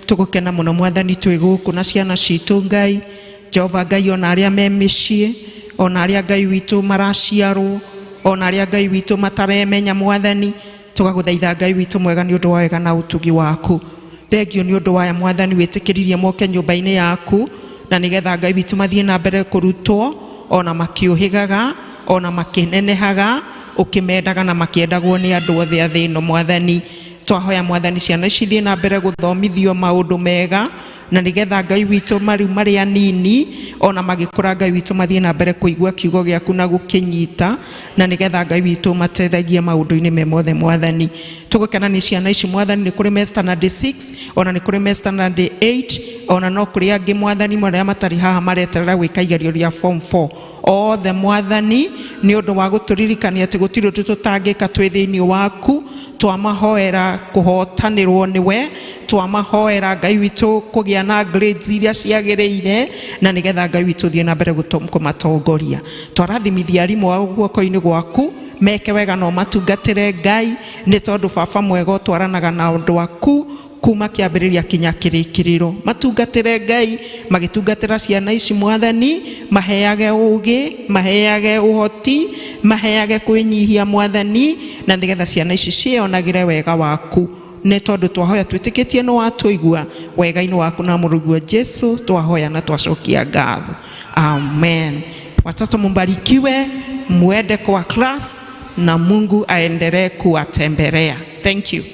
Tũgũkena mũno Mwathani twĩ gũkũ na ciana citũ Ngai. Jehova Ngai ona arĩa me mĩciĩ, ona arĩa Ngai witũ maraciarwo, ona arĩa Ngai witũ mataremenya Mwathani, tũgagũthaitha Ngai witũ mwega nĩ ũndũ wa wega na ũtugi waku. Thengio nĩ ũndũ wa Mwathani wĩtĩkĩririe moke nyũmba-inĩ yaku, na nĩgetha Ngai witũ mathiĩ na mbere kũrutwo, ona makĩũhĩgaga, ona makĩnenehaga, ũkĩmendaga na makĩendagwo nĩ andũ othe a thĩ ĩno Mwathani. Twahoya Mwathani ciana ici ithiĩ na mbere gũthomithio maũndũ mega, na nĩgetha Ngai witũ mariu marĩ anini, ona magĩkũra Ngai witũ mathiĩ na mbere kũigua kiugo gĩaku na gũkĩnyita, na nĩgetha Ngai witũ mateithagie maũndũ-inĩ me mothe Mwathani. Tũgũkena nĩ ciana ici Mwathani, nĩ kũrĩ me standard 6, ona nĩ kũrĩ me standard 8, ona no kũrĩ angĩ Mwathani marĩa matarĩ haha mareterera gwĩka igerio rĩa form 4. Othe Mwathani nĩ ũndũ wa gũtũririkania atĩ gũtirĩ ũndũ tũtangĩka twĩ thĩinĩ waku, twamahoera kũhotanĩrwo nĩwe, twamahoera Ngai witũ kũgĩa na grades iria ciagĩrĩire, na nĩgetha Ngai witũ thiĩ na mbere kũmatongoria. Twarathimithia arimũ ao guoko-inĩ gwaku, meke wega na ũmatungatĩre Ngai, nĩ tondũ baba mwega ũtwaranaga na ũndũ waku kuma kĩambĩrĩria kinya kĩrĩkĩrĩro. Matungatĩre Ngai, magĩtungatĩra ciana ici Mwathani, maheage ũũgĩ, maheage ũhoti, maheage kwĩnyihia Mwathani, na nĩgetha ciana ici ciĩonagĩre wega waku. Nĩ tondũ twahoya twĩtĩkĩtie nĩ watũigua, wega-inĩ waku na mũrũguo Jesu twahoya na twacokia ngatho. Amen. Watoto mbarikiwe, muende kwa class na Mungu aendelee kuwatembelea. Thank you.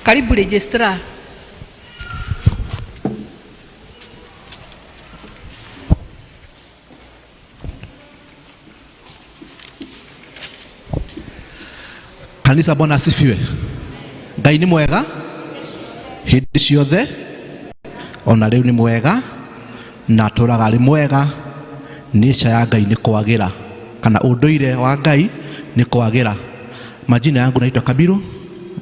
Karibu registrar. Kanisa, Bwana asifiwe. Ngai nĩ mwega hĩndĩ ciothe, ona rĩu nĩ mwega na atũraga arĩ mwega. Nature ya Ngai nĩ kwagĩra, kana ũndũire wa Ngai nĩ kwagĩra. Majina yangu naitwa Kabiru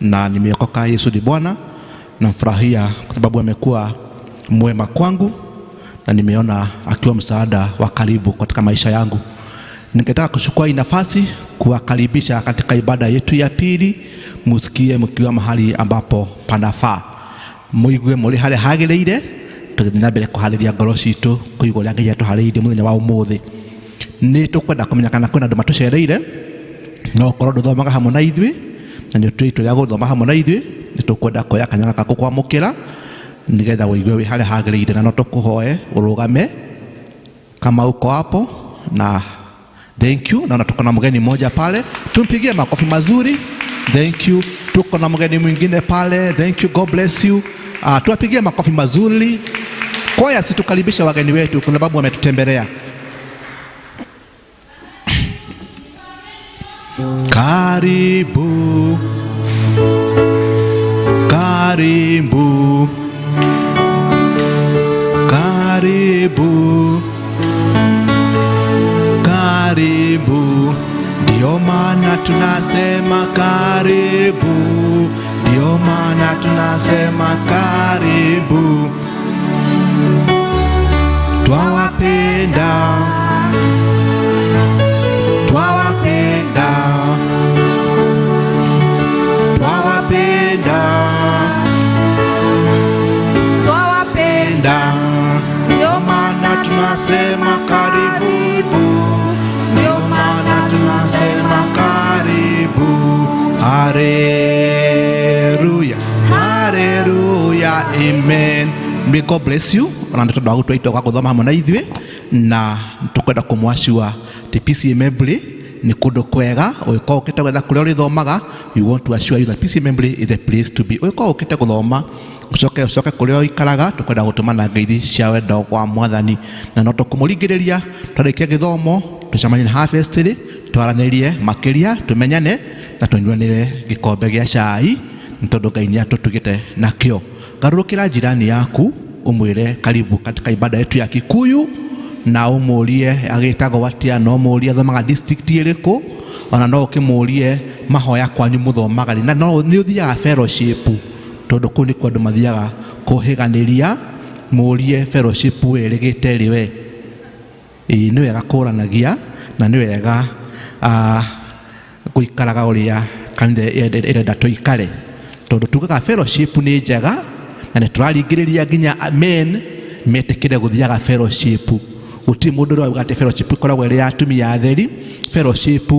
na nimeokoka. Yesu ni Bwana. Namfurahia kwa sababu amekuwa mwema kwangu na nimeona akiwa msaada wa karibu katika maisha yangu. Ningetaka kuchukua hii nafasi kuwakaribisha katika ibada yetu ya pili, musikie mkiwa mahali ambapo panafaa, muigue muri haria hagiriire, tugithii na mbere kuhariria ngoro citu kuigua uria Ngai atuharĩirie muthenya wa umuthi. Nĩ tũkwenda kũmenya kana kwĩna andũ matũcereire, no ũkorwo ndũthomaga hamwe na ithuĩ na nĩ ũtuĩte rĩa gũthoma hamwe na ithuĩ, nĩ tũkwenda kuoya kanya gaka gũkwamũkĩra nĩgetha ũigue wĩ harĩa hagĩrĩire, na no tũkũhoe ũrũgame kama uko hapo. Na thank you. Naona tuko na mgeni mmoja pale, tumpigie makofi mazuri. Thank you. Tuko na mgeni mwingine pale, thank you, God bless you. Tuwapigie makofi mazuri. Kwaya, situkaribisha wageni wetu kwa sababu wametutembelea. Karibu, karibu, karibu, karibu. Ndio maana tunasema karibu, ndio maana tunasema karibu. Twawapenda, twawapenda, twawapenda, Twawapenda, ndio maana tunasema karibu, ndio maana tunasema karibu. Haleluya, haleluya, amen. May God bless you. Ona nĩ tondũ wa gũtua itua gwa gũthoma hamwe na ithuĩ, na tũkwenda kũmwacua atĩ PCEA Membley nĩ kũndũ kwega. Ũngĩkorwo ũkĩte gwetha kũrĩa ũrĩthomaga, we want to assure you that PCEA Membley is the place to be. Ũngĩkorwo ũkĩte gũthoma ũcoke ũcoke kũrĩa ũikaraga, tũkwenda gũtũmana ngeithi cia wendo wa Mwathani, na no tũkũmũringĩrĩria twarĩkia gĩthomo tũcemanie na harvest rĩ, twaranĩrie makĩria, tũmenyane na tũnyuanĩre gĩkombe gĩa cai, nĩ tondũ Ngai nĩ atũtugĩte nakĩo. Garũrũkĩra jirani yaku ũmwĩre karibu katika ibada yetu ya Kikuyu, na ũmũrie agĩtagwo atĩa, na ũmũrie athomaga district ĩrĩkũ, ona no ũkĩmũrie mahoya kwanyu mũthomaga rĩ, na no nĩ ũthiaga fellowship, tondũ kũu nĩkuo andũ mathiaga kũhĩganĩria. Mũrie fellowship wĩrĩgĩte rĩ we. Ĩĩ, nĩ wega kũranagia na nĩ wega gũikaraga ũrĩa kanitha ĩrenda tũikare, tondũ tugaga fellowship nĩ njega, na nĩ tũraringĩrĩria nginya men metĩkĩre gũthiaga fellowship. Gũtirĩ mũndũ ũrĩa wauga atĩ fellowship ĩkoragwo ĩrĩ ya atumia atheri. Fellowship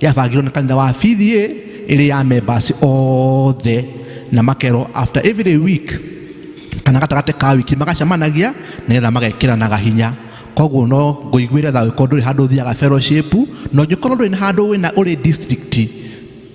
yabangirwo nĩ kanitha wa PCEA ĩrĩ ya members othe, na makerwo after every week kana gatagatĩ ka wiki magacemanagia nĩgetha magekĩranaga hinya. Koguo no ngũiguĩre tha ũngĩkorwo ndũrĩ handũ ũthiaga fellowship, na ũngĩkorwo ndũrĩ na handũ wĩna ũrĩ district,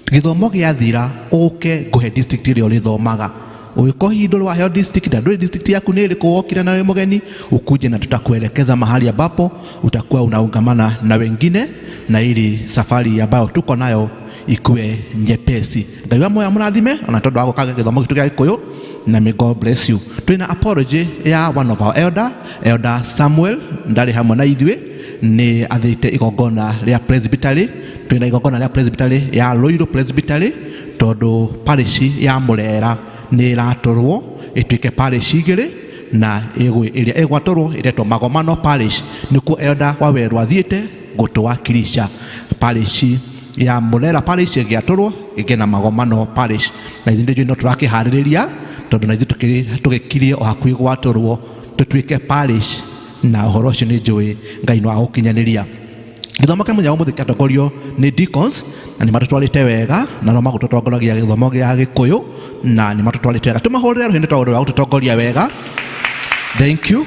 gĩthomo gĩathira ũke ngũhe district ĩrĩa ũrĩthomaga. Ũngĩkorwo hihi ndũrĩ waheo district na ndũrĩ district yaku nĩ ĩrĩkũ wokire na wĩ mũgeni, ukuje na tutakuelekeza mahali ambapo utakuwa unaungamana na wengine, na ili safari ambayo tuko nayo ikue nyepesi. Ngai wa moyo amũrathime ona tondũ wa gũka gĩthomo gitũ gĩa Gĩkũyũ, na may God bless you. Twĩna apology ya one of our elder, Elder Samuel, ndarĩ hamwe na ithuĩ, nĩ athĩte igongona rĩa presbytery. Twĩna igongona rĩa presbytery ya Ruiru Presbytery, tondũ parish ya Mũrera nĩ ĩratũrwo ĩtuĩke parish igĩrĩ, na ĩrĩa ĩgwatũrwo ĩretwo Magomano Parish. Nĩkuo Elder Wawerũ athiĩte gũtũwakilisha. Parish ya Mũrera Parish ĩgĩatũrwo ĩgĩe na Magomano Parish, na ithuĩ nĩ no tũrakĩharĩrĩria, tondũ na ithuĩ tũgĩkirie o hakuhĩ gwatũrwo tũtuĩke parish, na ũhoro ũcio nĩ njũĩ Ngai no agũkinyanĩria. Gĩthomo kĩa mũthenya wa ũmũthĩ kĩatongorio nĩ deacons, na nĩ matũtwarĩte wega, na no magũtũtongoragia gĩthomo gĩa Gĩkũyũ, na nĩ matũtwarĩte wega. Tũmahũrĩre rũhĩ nĩ tondũ wa gũtũtongoria wega. Thank you.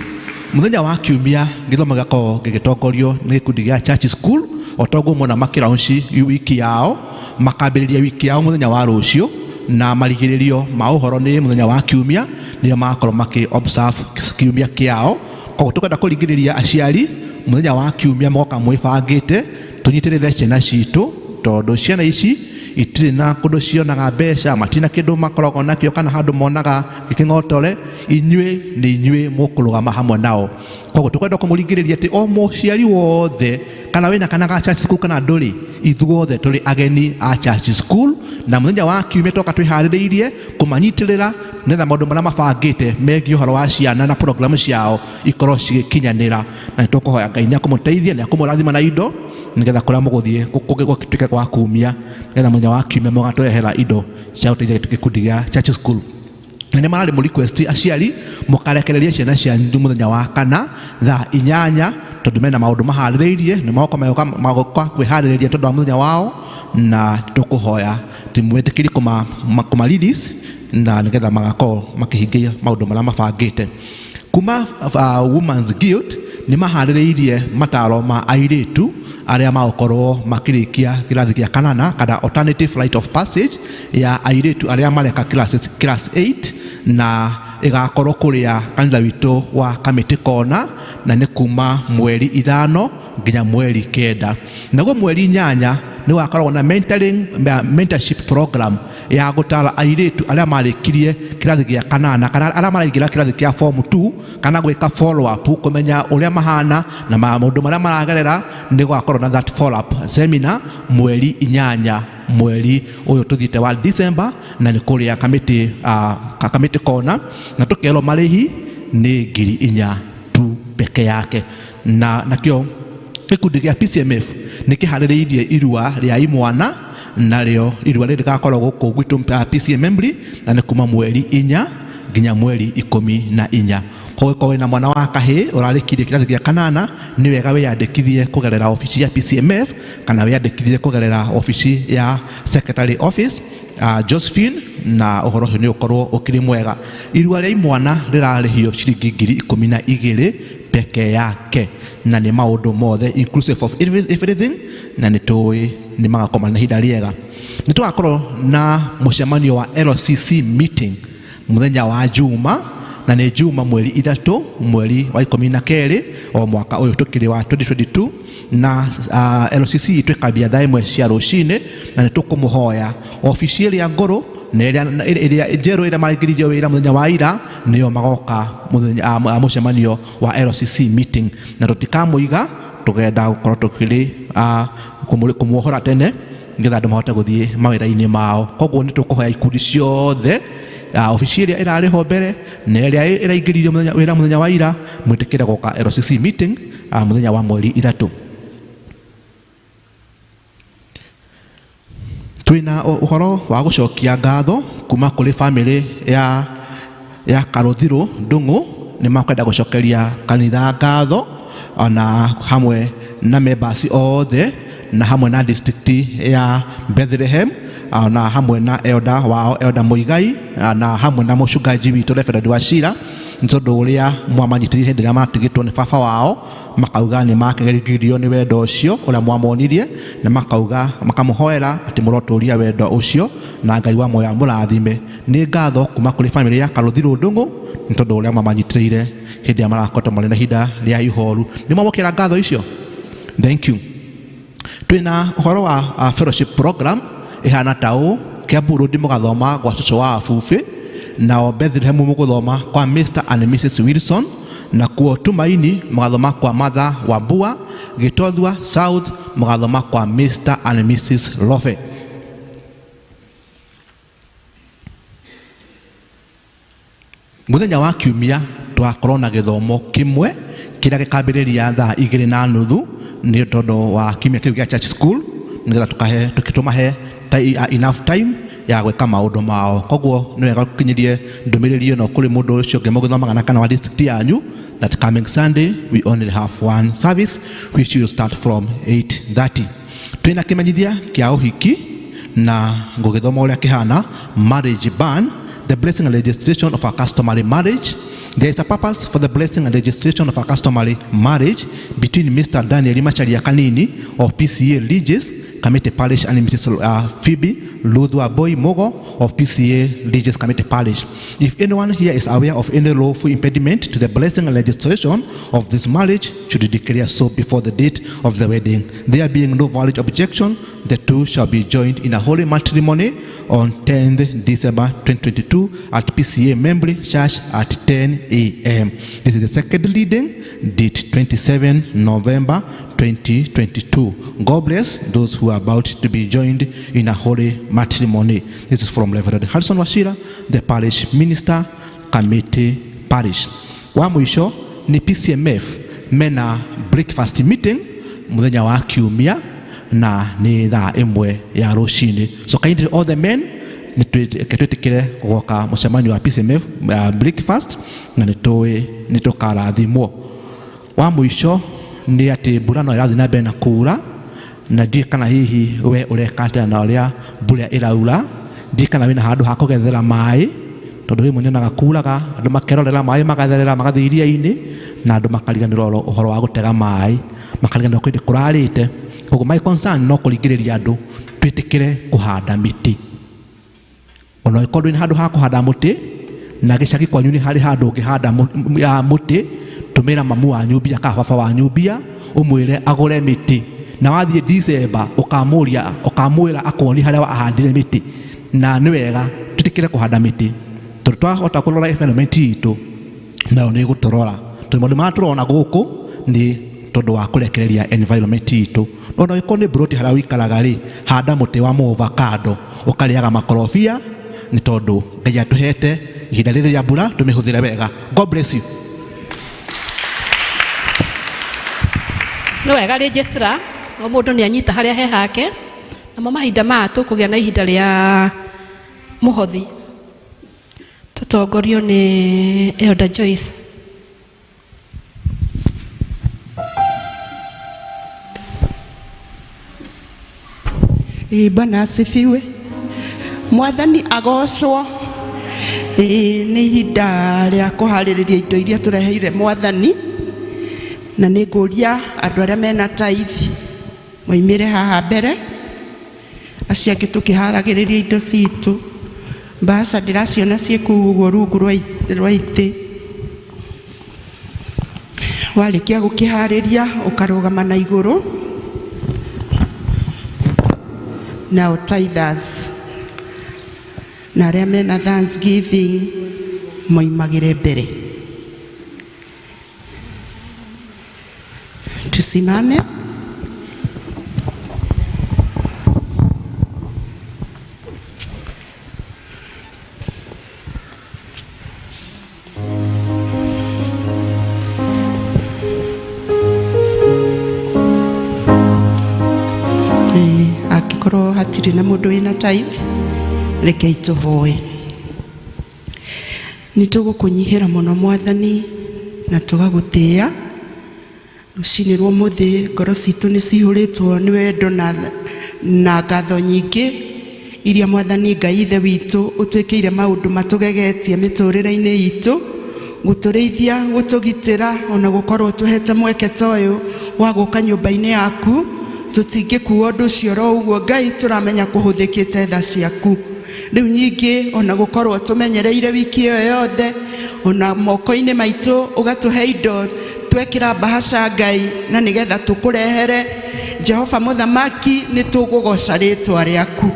Mũthenya wa kiumia gĩthomo gĩgakorwo gĩgĩtongorio nĩ gĩkundi gĩa church school, o toguo mona makĩlaunch wiki yao, makambĩrĩria wiki yao mũthenya wa rũciũ, na marigĩrĩrio ma ũhoro nĩ mũthenya wa kiumia, nĩo magakorwo makĩ observe kiumia kĩao. Koguo tũkwenda kũringĩrĩria aciari mũthenya wa kiumia moka mwĩbangĩte, tũnyitĩrĩre ciana citũ, tondũ ciana ici Itirĩ na kũndũ cionaga mbeca, matirĩ na kĩndũ makoragwo nakĩo kana handũ monaga gĩkĩng'otore. Inyuĩ nĩ inyuĩ mũkũrũgama hamwe nao. Koguo tũkwenda kũmũringĩrĩria atĩ o mũciari wothe, kana wĩna kana ga church school kana ndũrĩ, ithuothe tũrĩ ageni a church school, na mũthenya wa kiumia toka twĩharĩrĩirie kũmanyitĩrĩra nĩgetha maũndũ marĩa mabangĩte megiĩ ũhoro wa ciana na programu ciao ikorwo cigĩkinyanĩra. Na nĩ tũkũhoya Ngai nĩ akũmũteithia, nĩ akũmũrathima na indo nĩgetha kũrĩa mũgũthiĩ gũtuĩke gwa kumia, nĩgetha mũthenya wa kiumia mũgatũrehera indo cia gũteithia gĩkundi gĩa church school. Na nĩ mararĩ mũ request aciari mũkarekererie ciana cianyu mũthenya wa kana thaa 8, tondũ mena maũndũ maharĩrĩirie, nĩ magoka magoka kwĩharĩrĩria tondũ wa mũthenya wao, na tũkũhoya timwĩtĩkĩrie kũma release na nĩgetha magakorwo makĩhingia maũndũ marĩa mabangĩte. Kuma Women's Guild nĩ maharĩrĩirie mataro ma airĩtu arĩa magũkorwo makĩrĩkia kĩrathi gĩa kanana kana alternative rite of passage ya airĩtu arĩa mareka class 8, na ĩgakorwo kũrĩa kanitha witũ wa Kamĩtĩ Kona, na nĩ kuma mweri 5 nginya mweri 9. Naguo mweri 8 nĩ wakoragwo na mentorship program ya gũtara airĩtu arĩa marĩkirie kĩrathi gĩa kanana kana arĩa maraingĩra kĩrathi kĩa form 2 kana gwĩka follow up kũmenya ũrĩa mahana na maũndũ marĩa maragerera. Nĩ gũgakorwo na that follow up seminar mweri 8 mweri ũyũ tũthiĩte wa December, na nĩ kũrĩa Kamĩtĩ Kona, na tũkerwo marĩhi nĩ 4,000 tu peke yake. Na nakĩo gĩkundi gĩa PCMF nĩ kĩharĩrĩirie irua rĩa imwana, narĩo irua rĩrĩ rĩgakorwo gũkũ gwitũ PCM na nĩ kuma mweri 4 nginya mweri 14. Koguo korwo wĩna mwana wa kahĩĩ ũrarĩkirie kĩrathi gĩa kanana, nĩ wega wĩyandĩkithie kũgerera obici ya PCMF kana wĩyandĩkithie kũgerera obici ya secretary office Josephine, na ũhoro ũcio nĩ ũkorwo ũkĩrĩ mwega. Irua rĩa imwana rĩrarĩhio ciringi 12,000 peke yake, na nĩ maũndũ mothe inclusive of everything, na nĩ tũĩ nĩ magakorwo marĩ na ihinda rĩega. Nĩ tũgakorwo na mũcemanio wa LCC meeting mũthenya wa Juma, na nĩ Juma mweri 3 mweri wa 12 o mwaka ũyũ tũkĩrĩ wa 2022, na LCC itwĩkambia thaa 1 cia rũcinĩ, na nĩ tũkũmũhoya obici ĩrĩa ngũrũ na ĩrĩa njerũ ĩrĩa maraingĩririo wĩra mũthenya wa ira, nĩyo magoka mũthenya mũcemanio wa LCC meeting, na tũtikamũiga, tũgenda gũkorwo tũkĩrĩ kũmuohora tene nĩgetha andũ mahote gũthiĩ mawĩra-inĩ mao. Koguo nĩ tũkũhoya ikundi ciothe, obici ĩrĩa ĩrarĩ ho mbere na ĩrĩa ĩraingĩririo wĩra mũthenya wa ira, mwĩtĩkĩre gũka LCC meeting mũthenya wa mweri 3. Twĩna ũhoro wa gũcokia ngatho kuma kũrĩ family ya Karũthirũ Ndung'u, nĩ makwenda gũcokeria kanitha ngatho ona hamwe na members othe na hamwe na district ya Bethlehem na hamwe na elder wao Elder Muigai na hamwe na mũcungaji witũ Reverend Wachira, nĩ tondũ ũrĩa mwamanyitĩrĩire hĩndĩ ĩrĩa matigĩtwo nĩ baba wao, makauga nĩ makegerio nĩ wendo ũcio ũrĩa mwamonirie, na makauga makamũhoera atĩ mũrotũria wendo ũcio na Ngai wa muoyo amũrathime. Nĩ ngatho kuma kũrĩ family ya Karũthirũ Ndung'u nĩ tondũ ũrĩa mwamanyitĩrĩire hĩndĩ ĩrĩa marakoretwo marĩ na ihinda rĩa ihoru. Nĩ mwamũkĩra ngatho icio? Thank you. Twĩna ũhoro wa fellowship program ĩhana ta ũũ: Kiambu Road mũgathoma gwa cũcũ wa Abubi, nao Bethlehem mũgũthoma kwa Mr and Mrs Wilson, na kuo Tumaini mũgathoma kwa Mother Wambua, Gĩtothua South mũgathoma kwa Mr and Mrs Love. Mũthenya wa kiumia tũgakorwo na gĩthomo kĩmwe kĩrĩa gĩkambĩrĩria thaa 2:30 nĩ tondũ wa kiumia kĩu gĩa church school, nĩgetha tũmahe enough time ya gwĩka maũndũ mao. Koguo nĩ wega ũkinyĩrie ndũmĩrĩri ĩno kũrĩ mũndũ ũcio ũngĩ mũgĩthomaga na kana wa district yanyu, that coming Sunday we only have one service which will start from 8:30. Twĩna kĩmenyithia kĩa ũhiki na ngũgĩthoma ũrĩa kĩhana: marriage ban, the blessing and registration of a customary marriage. There is a purpose for the blessing and registration of a customary marriage between Mr. Daniel Macharia Kanini of PCA Regis Kamiti Parish, and Mrs. Phoebe Luthwa Boy Mogo of PCA Regis Kamiti Parish. If anyone here is aware of any lawful impediment to the blessing and registration of this marriage, should declare so before the date of the wedding. There being no valid objection, the two shall be joined in a holy matrimony on 10th December 2022 at PCA Membley Church at 10 a.m. This is the second reading, date 27 November 2022. God bless those who are about to be joined in a holy matrimony. This is from Reverend Harrison Wachira, the parish minister, Kamiti Parish. Wa mũico nĩ PCMF mena breakfast meeting muthenya wa kiumia na nĩ thaa 1 ya rũcinĩ. So kindly all the men nĩ twĩtĩkĩre gũgoka mũcemanio wa PCMF breakfast na nĩ tũĩ nĩ tũkarathimwo. Wa mũico nĩ atĩ mbura no ĩrathiĩ na mbere na kuura, na ndiũĩ kana hihi we ũreka atĩa na ũrĩa mbura ĩraura. Ndiũĩ kana wĩna handũ ha kũgethera maĩ, tondũ rĩmwe nyonaga kuraga andũ makerorera maĩ magatherera magathiĩ iria-inĩ, na andũ makariganĩrwo ũhoro wa gũtega maĩ, makariganĩrwo kwĩ kũrarĩte. Koguo my concern no kũringĩrĩria andũ twĩtĩkĩre kũhanda mĩtĩ. Ona ũngĩkorwo ndũrĩ na handũ ha kũhanda mũtĩ, na gĩcagi kwanyu nĩ harĩ handũ ũngĩhanda mũtĩ, tũmĩra mamu wanyu mbia kana baba wanyu mbia, ũmwĩre agũre mĩtĩ. Na wathiĩ December ũkamũria, ũkamwĩra akuonie harĩa ahandire mĩtĩ. Na nĩ wega twĩtĩkĩre kũhanda mĩtĩ, tondũ twahota kũrora environment itũ nayo nĩ ĩgũtũrora. Tondũ maũndũ marĩa tũrona gũkũ nĩ tondũ wa kũrekereria environment itũ. Ona ũngĩkorwo nĩ mburoti harĩa ũikaraga rĩ, handa mũtĩ wa avocado ũkarĩaga makorobia, nĩ tondũ Ngai atũhete ihinda rĩrĩ rĩa mbura tũmĩhũthĩre wega. God bless you. Nĩ wega registrar, o mũndũ nĩ anyita harĩa he hake, namo mahinda maya tũkũgĩa na ihinda rĩa mũhothi tũtongorio nĩ Elder Joyce. Bwana asifiwe. Mwathani agocwo. Nĩ ihinda rĩa kũharĩrĩria indo iria tũreheire Mwathani, na nĩ ngũria andũ arĩa mena tithe moimĩre haha mbere, acio angĩ tũkĩharagĩrĩria indo citũ. Mbaca ndĩraciona ciĩ kũu ũguo rungu rwa itĩ. Warĩkia gũkĩharĩria ũkarũgama na igũrũ. Now tithers na arĩa mena thanksgiving moimagĩre mbere. Tusimame. Angĩkorwo hatirĩ na mũndũ wĩna tithe, rekei tũhoe. Nĩ tũgũkũnyihĩra mũno Mwathani na tũgagũtĩĩa. Rũcinĩ rwa ũmũthĩ ngoro citũ nĩ cihũrĩtwo nĩ wendo na ngatho nyingĩ iria Mwathani Ngai Ithe witũ ũtwĩkĩire maũndũ matũgegetie mĩtũrĩre-inĩ itũ, gũtũrĩithia, gũtũgitĩra, ona gũkorwo tũhete mweke ta ũyũ wa gũka nyũmba-inĩ yaku. Tũtingĩkua ũndũ ũcio oro ũguo Ngai, tũramenya kũhũthĩkĩte tha ciaku. Rĩu nyingĩ ona gũkorwo tũmenyereire wiki ĩyo yothe, ona moko-inĩ maitũ ũgatũhe indo twekĩra mbahaca Ngai, na nĩgetha tũkũrehere Jehova Mũthamaki. Nĩ tũgũgoca rĩtwa rĩaku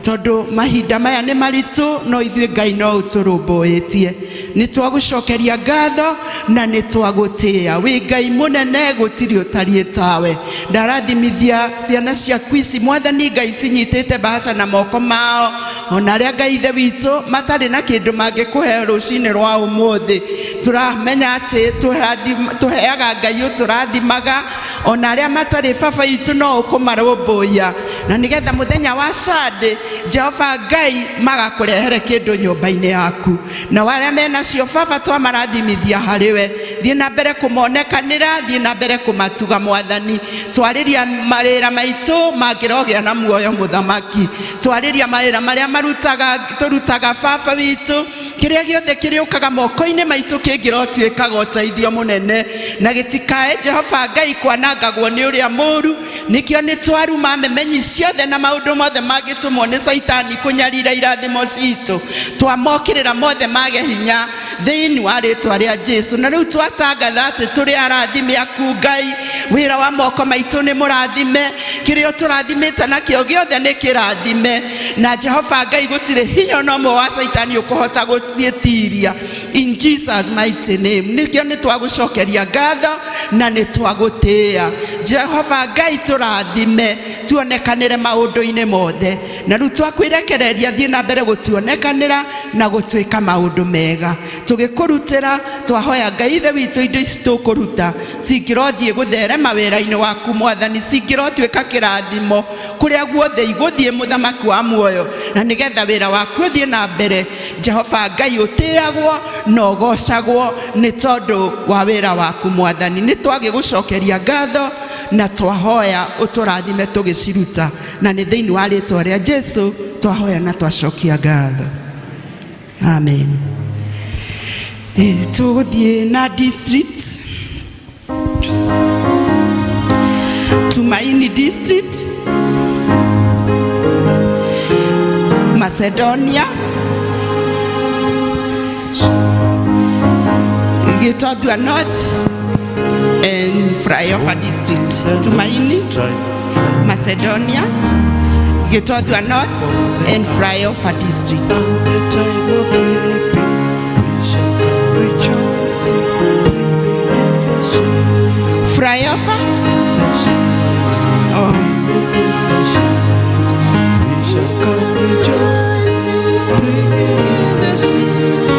tondũ mahinda maya nĩ maritũ, no ithuĩ Ngai no ũtũrũmbũĩtie. Nĩ twagũcokeria ngatho na nĩ twagũtĩĩa. Wĩ Ngai mũnene, gũtirĩ ũtariĩ tawe. Ndarathimithia ciana ciaku ici Mwathani Ngai cinyitĩte mbahaca na moko mao, ona arĩa Ngai Ithe witũ matarĩ na kĩndũ mangĩkũhe rũcinĩ rwa ũmũthĩ. Tũramenya atĩ tũheaga Ngai ũtũrathimaga, ona arĩa matarĩ baba itũ no ũkũmarũmbũiya, na nĩgetha mũthenya wa Sunday Jehova Ngai magakũrehere kĩndũ nyũmba-inĩ yaku. Na arĩa menacio baba twamarathimithia harĩ we, thiĩ na mbere kũmonekanĩra, thiĩ na mbere kũmatuga Mwathani. Twarĩria mawĩra maitũ mangĩrogĩa na muoyo Mũthamaki, twarĩria mawĩra marĩa tũrutaga baba witũ. Kĩrĩa gĩothe kĩrĩũkaga moko-inĩ maitũ kĩngĩrotuĩkaga ũteithio mũnene, na gĩtikae Jehova Ngai kwanangagwo nĩ ũrĩa mũũru. Nĩkĩo nĩ twaruma memenyi ciothe na maũndũ mothe mangĩtũmwo nĩ Caitani kũnyarira irathimo citũ, twamokĩrĩra mothe mage hinya thĩinĩ wa rĩtwa rĩa Jesu. Na rĩu twatangatha atĩ tũrĩ arathime aku Ngai, wĩra wa moko maitũ nĩ mũrathime, kĩrĩa ũtũrathimĩte nakĩo gĩothe nĩ kĩrathime, na Jehova Ngai gũtirĩ hinya ona ũmwe wa Caitani ũkũhota gũciĩtiria, in Jesus mighty name. Nĩkĩo nĩ twagũcokeria ngatho na nĩ twagũtĩĩa Jehova Ngai, tũrathime tuonekanĩre maũndũ-inĩ mothe, na rĩu twakwĩrekereria thiĩ na mbere gũtuonekanĩra na gũtuĩka maũndũ mega tũgĩkũrutĩra. Twahoya Ngai Ithe witũ, indo ici tũkũruta cingĩrothiĩ gũtherema wĩra-inĩ waku Mwathani, cingĩrotuĩka kĩrathimo kũrĩa guothe igũthiĩ, mũthamaki wa muoyo, na nĩgetha wĩra waku ũthiĩ na mbere. Jehova Ngai ũtĩagwo na ũgocagwo nĩ tondũ wa wĩra waku Mwathani. Nĩ twagĩgũcokeria ngatho na twahoya ũtũrathime tũgĩciruta, na nĩ thĩinĩ wa rĩtwa rĩa Jesu twahoya na twacokia ngatho, amen. Tũgũthiĩ na district, Tumaini district, Macedonia, Gitothua North and Flyover district. Tumaini, Macedonia, Gitothua North and Flyover district. The time of reaping, we shall come rejoicing, bringing in the sheaves, Flyover? the sheaves, bringing in the sheaves. We shall come rejoicing, bringing in the sheaves,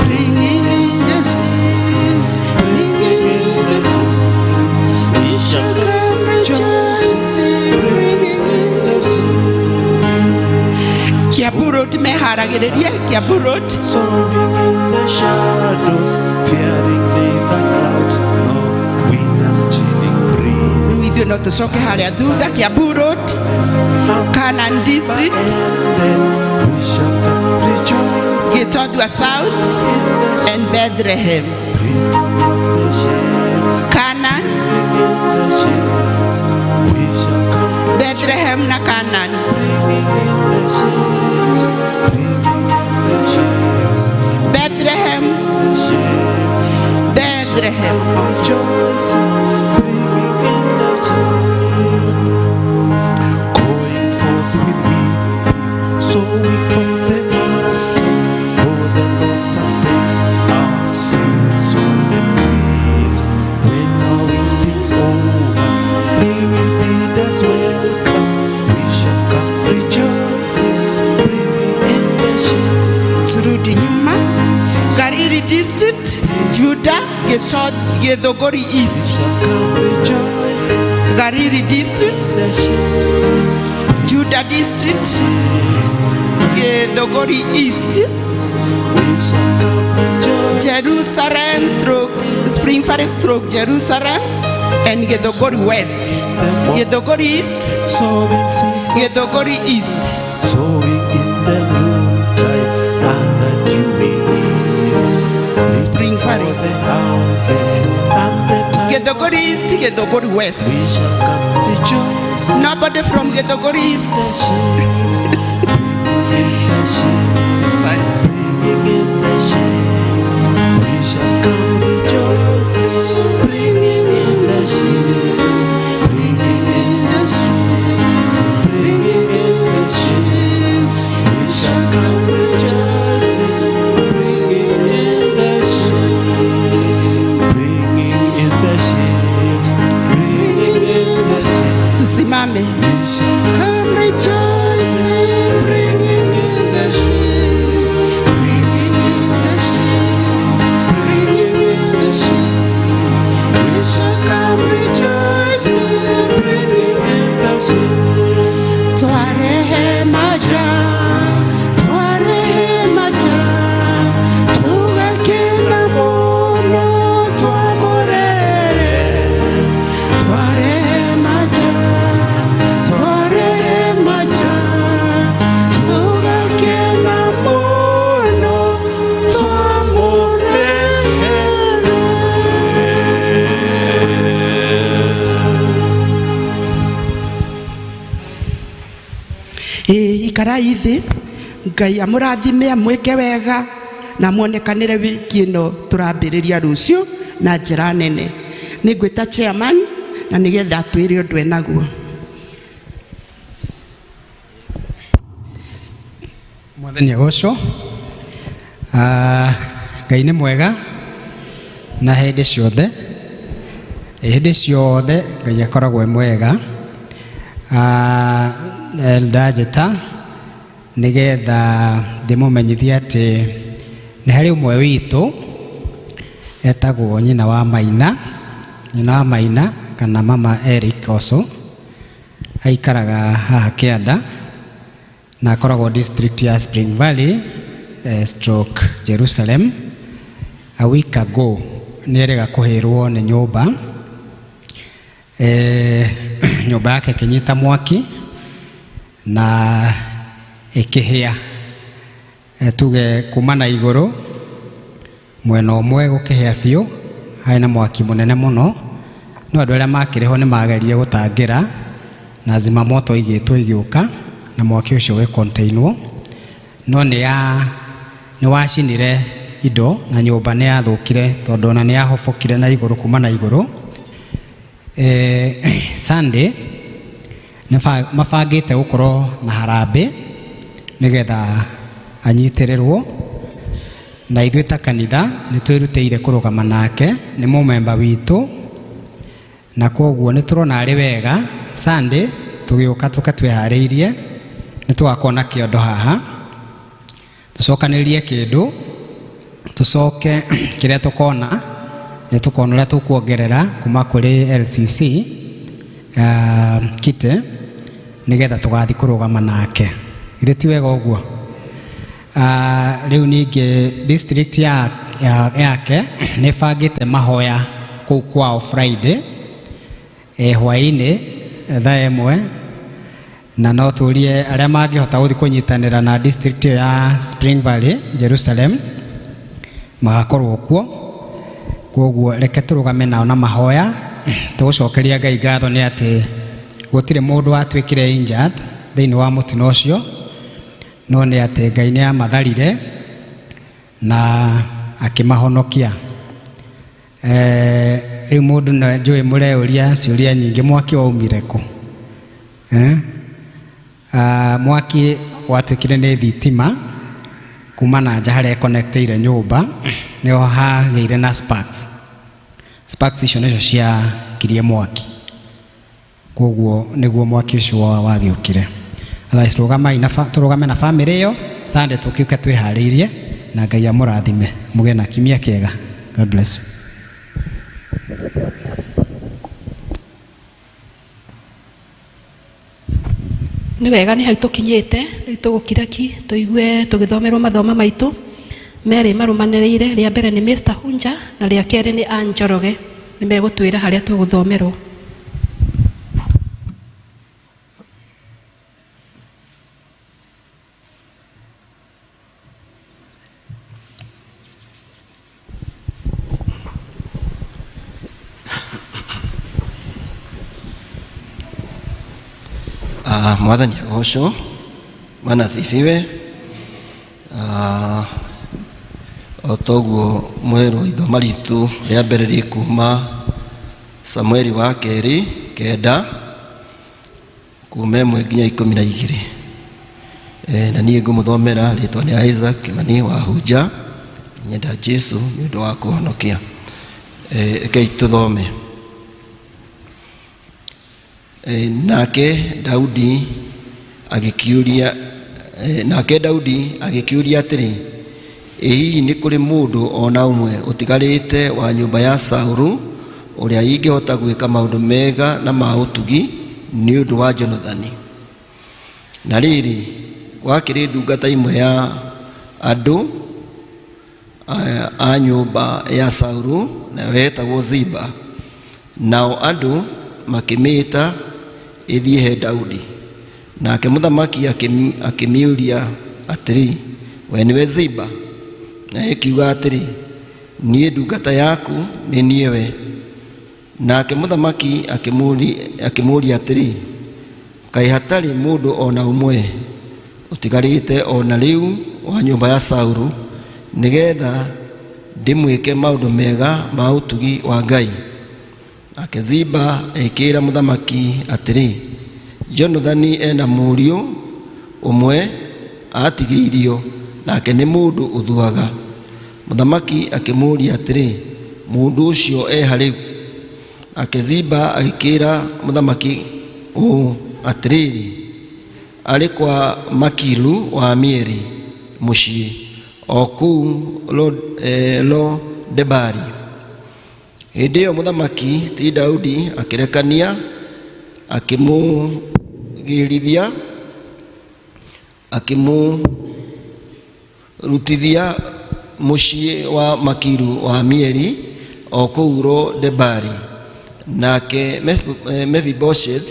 bringing in the sheaves, bringing in the sheaves. We shall come rejoicing, bringing in the sheaves. Kiambu Road meharagĩrĩrie, Kiambu Road. Soaring in the shadows, fearing neither clouds nor winter's chilling breeze. Rĩu ithuĩ no tũcoke harĩa thutha. Kiambu Road, Canaan district, Then we shall come rejoicing, Gitothua South and Bethlehem. bringing in the sheaves, Canaan, bringing in the sheaves. We shall come Bethlehem na Canaan. bringing in the sheaves, bringing in the sheaves, Bethlehem, the sheaves. Bethlehem. Rejoicing, bringing in the sheaves. Going forth with weeping, sowing for the Master, for the lost has taken our sins soul griefs. When our weeping's over, they will bid us welcome. We shall come rejoicing, bringing in the sheaves. Turudi nyuma. Gariri district, Judah, Githunguri East. We shall come rejoicing, Gariri district, the sheaves, Judah district, Githunguri East. We shall come rejoicing. Jerusalem stroke Spring Forest stroke Jerusalem and Githunguri West. Githunguri East, Sowing seeds of Githunguri East. Sowing in the noontide and the dewy eve. Spring Valley. For the harvest and the time. Githunguri East, Githunguri West. We shall come rejoicing. Nobody from Githunguri East. The sheaves, bringing in the sheaves, Asante. bringing in the sheaves. We shall come rejoicing, bringing in the sheaves, bringing in the sheaves, bringing in the sheaves. We shall come rejoicing, bringing in the sheaves, bringing in the sheaves, bringing in the sheaves. Tusimame. We shall Come rejoicing, bringing in the sheaves, bringing in the sheaves, bringing in the sheaves. We shall come rejoicing, bringing in the sheaves. Twarehe maja, twarehe maja, tugakena muno twamurere. Twarehe maja, twarehe maja, tugakena muno Ĩĩ, ikarai thĩ. Ngai amũrathime, amwĩke wega na muonekanĩre wiki ĩno tũrambĩrĩria rũciũ na njĩra nene. Nĩ ngwĩta chairman na nĩgetha atwĩre ũndũ enaguo. Mwathani agocwo. Ngai nĩ mwega na hĩndĩ ciothe, hĩndĩ ciothe Ngai akoragwo e mwega. Elder njĩta nĩgetha ndĩmũmenyithie atĩ nĩ harĩ ũmwe witũ etagwo nyina wa Maina, nyina wa Maina kana mama Eric Oso, aikaraga haha kĩanda na akoragwo district ya Spring Valley stroke Jerusalem. A week ago nĩ erĩga kũhĩrwo nĩ nyũmba, nyũmba yake ĩkĩnyita mwaki na ĩkĩhĩa, tuge kuma na igũrũ mwena ũmwe gũkĩhĩa biũ, harĩ na mwaki mũnene mũno, no andũ arĩa makĩrĩ ho nĩ mageririe gũtangĩra na zimamoto igĩtwo igĩũka na mwaki ũcio ũgĩcontainwo, no nĩ wacinire indo na nyũmba nĩ yathũkire tondũ ona nĩ yahobokire na igũrũ kuma na igũrũ. Sunday nĩ mabangĩte gũkorwo na harambĩ nĩgetha anyitĩrĩrwo, na ithuĩ ta kanitha nĩ twĩrutĩire kũrũgama nake, nĩ mũmemba witũ, na koguo nĩ tũrona arĩ wega Sunday tũgĩũka tũke twĩharĩirie, nĩ tũgakorwo na kĩondo haha tũcokanĩrĩrie kĩndũ, tũcoke kĩrĩa tũkona nĩ tũkona ũrĩa tũkuongerera kuma kũrĩ LCC kite nĩgetha tũgathiĩ kũrũgama nake. Githĩ ti wega ũguo? Rĩu ningĩ district yake nĩ ĩbangĩte mahoya kũu kwao Friday hwaĩ-inĩ thaa 1, na no tũrie arĩa mangĩhota gũthiĩ kũnyitanĩra na district ĩyo ya Spring Valley Jerusalem magakorwo kuo. Koguo reke tũrũgame nao na mahoya, tũgũcokeria Ngai ngatho nĩ atĩ gũtirĩ mũndũ watuĩkire injured thĩinĩ wa mũtino ũcio, no nĩ atĩ Ngai nĩ amatharire na akĩmahonokia. Rĩu mũndũ no njũĩ mũreũria ciũria nyingĩ, mwaki waumire kũ? Mwaki watuĩkire nĩ thitima kuma na nja harĩa ĩconnectĩire nyũmba, nĩho hagĩire na sparks. Sparks icio nĩcio ciakirie mwaki, koguo nĩguo mwaki ũcio wagĩũkire. Otherwise tũrũgame na family ĩyo Sunday tũkĩũke twĩharĩirie, na Ngai amũrathime, mũgĩe na kiumia kĩega. God bless you. Nĩ wega, nĩ hau tũkinyĩte rĩu, tũgũkira ki tũigue tũgĩthomerwo mathoma maitũ merĩ marũmanĩrĩire. Rĩa mbere nĩ Mr. Hunja na rĩa kerĩ nĩ Ann Njoroge, nĩ megũtwĩra harĩa tũgũthomerwo. Mwathani agocwo. Bwana asifiwe. O toguo mwerwo, ithoma ritũ rĩa mbere rĩkuma Samueli wa kerĩ 9 kuma 1 nginya 12. Na niĩ ngũmũthomera, rĩtwa nĩ Isaac Kimani wa Hunja, nyenda Jesu nĩ ũndũ wa kũhonokia. Rekei tũthome. Nake Daudi agĩkĩũria atĩrĩ, ĩ hihi nĩ kũrĩ mũndũ o na ũmwe ũtigarĩte wa nyũmba ya Saũlũ ũrĩa ingĩhota gwĩka maũndũ mega na ma ũtugi nĩ ũndũ wa Jonathani? Na rĩrĩ, gwakĩrĩ ndungata ĩmwe ya andũ a nyũmba ya Saũlũ, nayo yetagwo Ziba. Nao andũ makĩmĩĩta ĩthiĩ he Daudi. Nake mũthamaki akĩmĩũria atĩrĩ, we nĩwe Ziba? Nayo ĩkiuga atĩrĩ, niĩ ndungata yaku nĩ niĩ we. Nake mũthamaki akĩmũũria atĩrĩ, kaĩ hatarĩ mũndũ o na ũmwe Ũtigarĩte o na rĩu wa nyũmba ya Saulu, nĩgetha ndĩmwĩke maũndũ mega ma ũtugi wa Ngai. Nake Ziba agĩkĩĩra mũthamaki atĩrĩ, Jonathani e na mũriũ ũmwe aatigĩirio, nake nĩ mũndũ ũthuaga. Mũthamaki akĩmũũria atĩrĩ, Mũndũ ũcio e ha rĩu? Nake Ziba agĩkĩĩra mũthamaki ũũ, Atĩrĩrĩ, arĩ kwa Makiru wa Amieli mũciĩ, o kũu Lo-debari. Hĩndĩ ĩyo mũthamaki ti Daudi akĩrekania akĩmũgĩrithia akĩmũrutithia mũciĩ wa Makiru wa Amieli o kũu Lo-debari. Nake Mefibosheth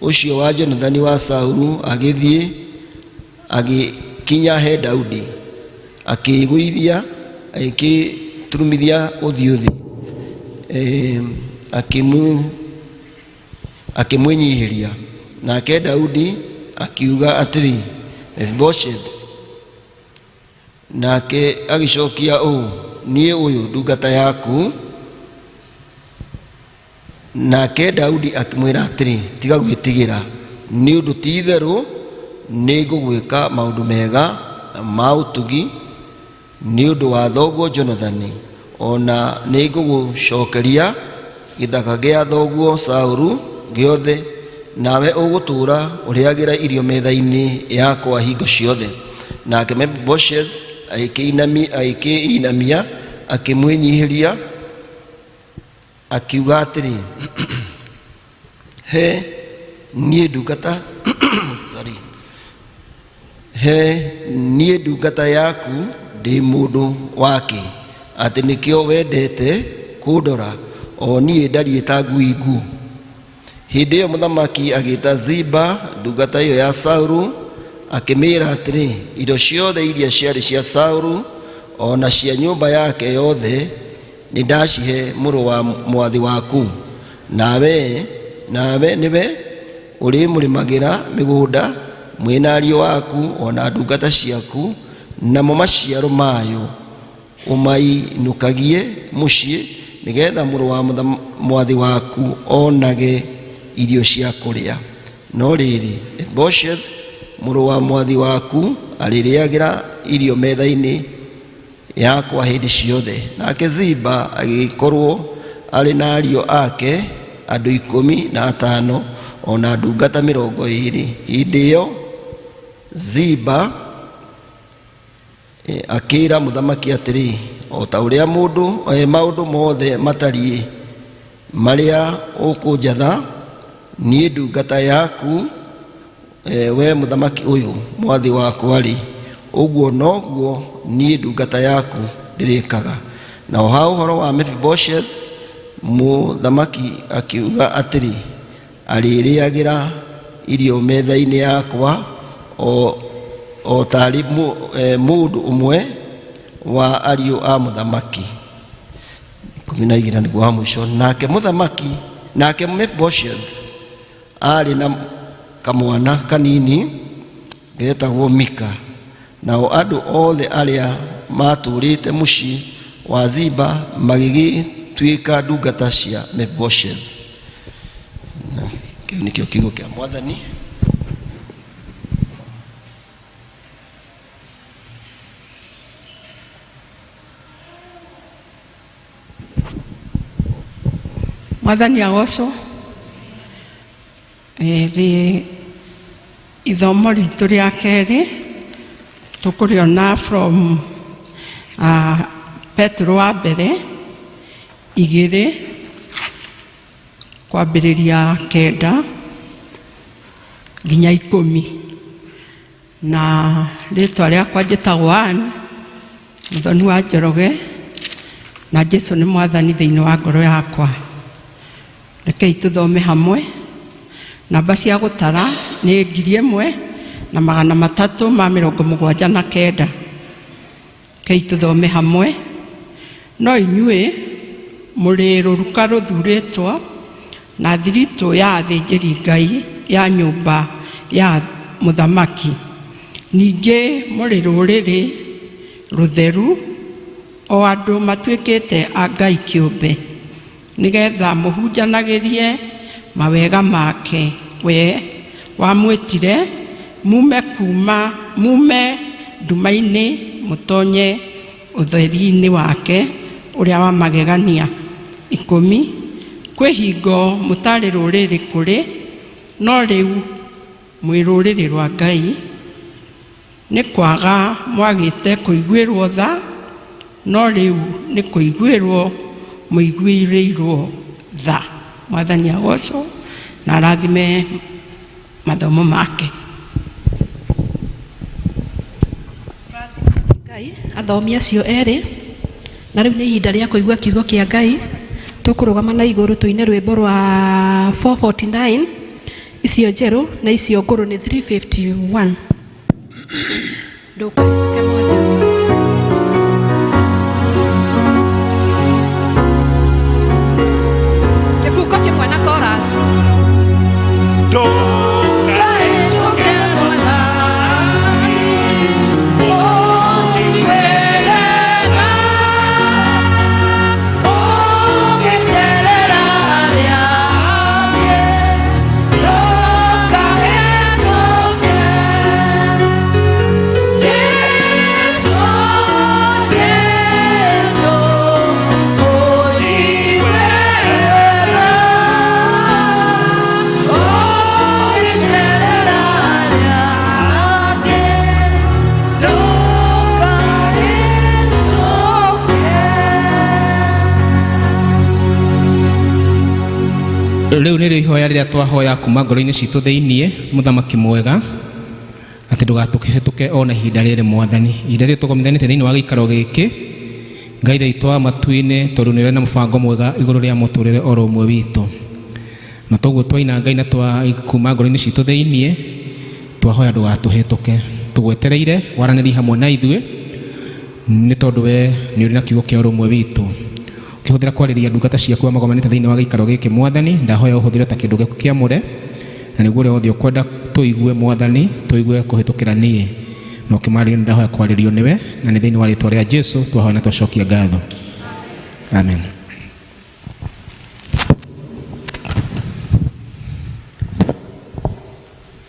ũcio wa Jonathani wa Saulu agĩthiĩ agĩkinya he Daudi, akĩĩgũithia agĩkĩturumithia ũthiũ thĩ, akĩmwĩnyihĩria. Nake Daudi akiuga atĩrĩ, Mefibosheth. Nake agĩcokia ũũ, Niĩ ũyũ ndungata yaku. Nake Daudi akĩmwĩra atĩrĩ, Tiga gwĩtigĩra, nĩ ũndũ ti-itherũ nĩngũgwĩka maũndũ mega ma ũtugi nĩ ũndũ wa thoguo Jonathani, o na nĩngũgũcokeria gĩthaka gĩa thoguo Saulu gĩothe, nawe ũgũtũũra ũrĩagĩra irio metha-inĩ yakwa hingo ciothe. Nake Mefiboshethu agĩkĩinamia akĩmwĩnyihĩria, Akiuga atĩrĩ, He niĩ ndungata sorry, he niĩ ndungata yaku ndĩ mũndũ wakĩ, atĩ nĩkĩo wendete kũndora, o niĩ ndariĩ ta ngui nguũ? Hĩndĩ ĩyo mũthamaki agĩĩta Ziba, ndungata ĩyo ya Saulu, akĩmĩĩra atĩrĩ, Indo ciothe iria ciarĩ cia Saulu, o na cia nyũmba yake yothe, nĩndacihe mũrũ wa mwathi waku, nawe, nawe nĩwe ũrĩmũrĩmagĩra mĩgũnda, mwĩ na ariũ aku o na ndungata ciaku, namo maciaro mayo ũmainũkagie mũciĩ, nĩgetha mũrũ wa mwathi waku onage irio cia kũrĩa. No rĩrĩ, Mefiboshethu mũrũ wa mwathi waku arĩrĩagĩra irio metha-inĩ yakwa hĩndĩ ciothe. Nake Ziba agĩgĩkorũo arĩ na ariũ ake andũ 15, o na ndungata 20. Hĩndĩ ĩyo Ziba Akĩĩra mũthamaki atĩrĩ, O ta ũrĩa mũndũ, maũndũ mothe matariĩ marĩa ũkũnjatha niĩ ndungata yaku, wee mũthamaki ũyũ mwathi wakwa-rĩ, ũguo noguo niĩ ndungata yaku ndĩrĩĩkaga. Naho ha ũhoro wa Mefiboshethu, mũthamaki akiuga atĩrĩ, Arĩrĩagĩra irio metha-inĩ yakwa o, o taarĩ mũndũ ũmwe wa ariũ a mũthamaki. 12 nĩguo wa mũico. Nake mũthamaki, nake Mephibosheth aarĩ na kamwana kanini getagwo Mika. Nao andũ othe arĩa maatũũrĩte mũciĩ wa Ziba magĩgĩtuĩka ndungata cia Mephibosheth. Kĩu nĩkĩo kiugo kĩa Mwathani. Mwathani agocwo. Rĩ ithomo ritũ rĩa kerĩ tũkũrĩona from Petero wa mbere igĩrĩ kwambĩrĩria kenda nginya ikũmi. Na rĩtwa rĩakwa njĩtagwo Ann Mũthoni wa Njoroge, na Jesu nĩ mwathani thĩinĩ wa ngoro yakwa. Rekei tũthome hamwe. Namba cia gũtara nĩ 1379. Rekei tũthome hamwe. No inyuĩ mũrĩ rũruka rũthurĩtwo na thiritũ ya athĩnjĩri Ngai ya nyũmba ya mũthamaki. Ningĩ mũrĩ rũrĩrĩ rũtheru, o andũ matuĩkĩte a Ngai kĩũmbe, nĩgetha mũhunjanagĩrie mawega make we wamwĩtire mume kuma mume nduma-inĩ mũtonye ũtheri-inĩ wake ũrĩa wa magegania. 10 Kwĩ hingo mũtarĩ rũrĩrĩ kũrĩ, no rĩu mwĩ rũrĩrĩ rwa Ngai, nĩ kwaga mwagĩte kũiguĩrwo tha, no rĩu nĩ kũiguĩrwo mũiguĩrĩirwo tha. Mwathani agocwo na arathime mathomo make. Ngai athomi acio erĩ, na rĩu nĩ ihinda rĩa kũigua kiugo kĩa Ngai. Tũkũrũgama na igũrũ tũine rwĩmbo rwa 449, icio njerũ na icio ngũrũ nĩ 351. Ndũkahĩtũke Mwathani. Kĩbungo kĩmwe na chorus. Ndũkahĩtũke Mwathani, ũnjiguĩre tha, ũngĩcerera arĩa angĩ, ndũkahĩtũke. Jesũ, Jesũ, ũnjiguĩre tha, ũngĩcerera arĩa angĩ, ndũkahĩtũke. Rĩu nĩrĩo ihoya rĩrĩa twahoya kuma ngoro-inĩ citũ thĩiniĩ, mũthamaki mwega, atĩ ndũgatũkĩhĩtũke ona ihinda rĩrĩ Mwathani. Ihinda rĩrĩ tũgomithanĩtie thĩinĩ wa gĩikaro gĩkĩ, Ngai Ithe witũ wa matu-inĩ, tondũ nĩ ũrĩ na mũbango mwega igũrũ rĩa mũtũrĩre oro ũmwe witũ. Na toguo twaina Ngai na twa kuma ngoro-inĩ citũ thĩiniĩ, twahoya ndũgatũhĩtũke. Tũgwetereire waranĩrie hamwe na ithuĩ, nĩ tondũ we nĩ ũrĩ na kiugo kĩa oro ũmwe witũ. Ũkĩhũthĩra kwarĩria ndungata ciaku arĩa magomanĩte thĩinĩ wa gĩikaro gĩkĩ Mwathani, ndahoya ũhũthĩre ta kĩndũ gĩaku kĩamũre, na nĩguo ũrĩa wothe ũkwenda tũigue Mwathani, tũigue kũhĩtũkĩra niĩ. Na ũkĩmarĩria nĩ ndahoya kwarĩrio nĩwe, na nĩ thĩinĩ wa rĩtwa rĩa Jesu twahoya na twacokia ngatho. Amen.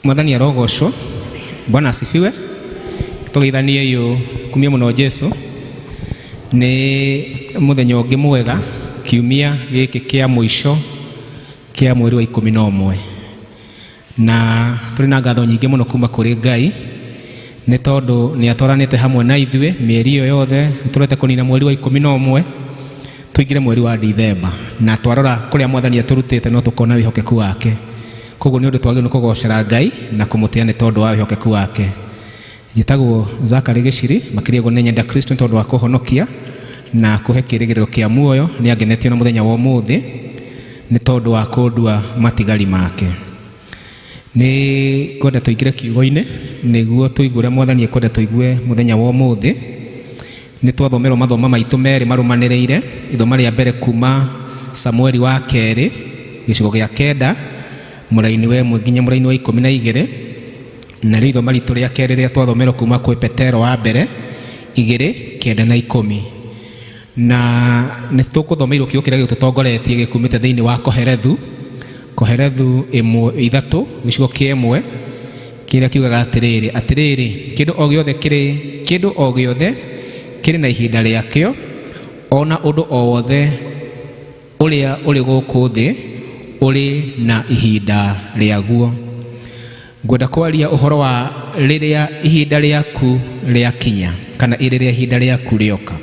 Mwathani arogocwo. Bwana asifiwe. Tũgeithanie yũ kumia mũno Jesu. Nĩ mũthenya ũngĩ mwega, kiumia gĩkĩ kĩa mũico kĩa mweri wa 11, na tũrĩ na ngatho nyingĩ mũno kuma kũrĩ Ngai nĩ tondũ nĩ atwaranĩte hamwe na ithuĩ mĩeri ĩyo yothe. Nĩ tũrete kũnina mweri wa 11 tũingĩre mweri wa Dithemba, na twarora kũrĩa Mwathani atũrutĩte no tũkona wĩhokeku wake. Koguo nĩ ũndũ twagĩrĩirwo nĩ kũgocera Ngai na kũmũtĩa nĩ tondũ wa wĩhokeku wake. Njĩtagwo Zakary Gĩciri, makĩria ũguo nĩ nyenda Kristo nĩ tondũ wa kũhonokia na kũhe kĩĩrĩgĩrĩro kĩa muoyo. Nĩ angenetio na mũthenya wa ũmũthĩ nĩ tondũ wa kũndua matigari make. Nĩ kwenda tũingĩre kiugo-inĩ nĩguo tũigue ũrĩa Mwathani ekwenda tũigue mũthenya wa ũmũthĩ. Nĩ twathomerwo mathoma maitũ merĩ marũmanĩrĩire, ithoma rĩa mbere kuma Samueli wa kerĩ gĩcigo gĩa 9 mũraini wa 1 nginya mũraini wa 12, na rĩu ithoma ritũ rĩa kerĩ rĩrĩa twathomerwo kuma kwĩ Petero wa mbere 2 9 na 10. Na nĩ tũkũthomeirwo kiugo kĩrĩa gĩtũtongoretie gĩkumĩte thĩinĩ wa Koherethu, Koherethu 1 3 gĩcigo kĩa 1, kĩrĩa kiugaga atĩrĩrĩ, atĩrĩrĩ, kĩndũ o gĩothe kĩrĩ, kĩndũ o gĩothe kĩrĩ na ihinda rĩakĩo, ona ũndũ o wothe ũrĩa ũrĩ gũkũ thĩ ũrĩ na ihinda rĩaguo. Ngwenda kwaria ũhoro wa rĩrĩa ihinda rĩaku rĩakinya, kana rĩrĩa ihinda rĩaku rĩoka.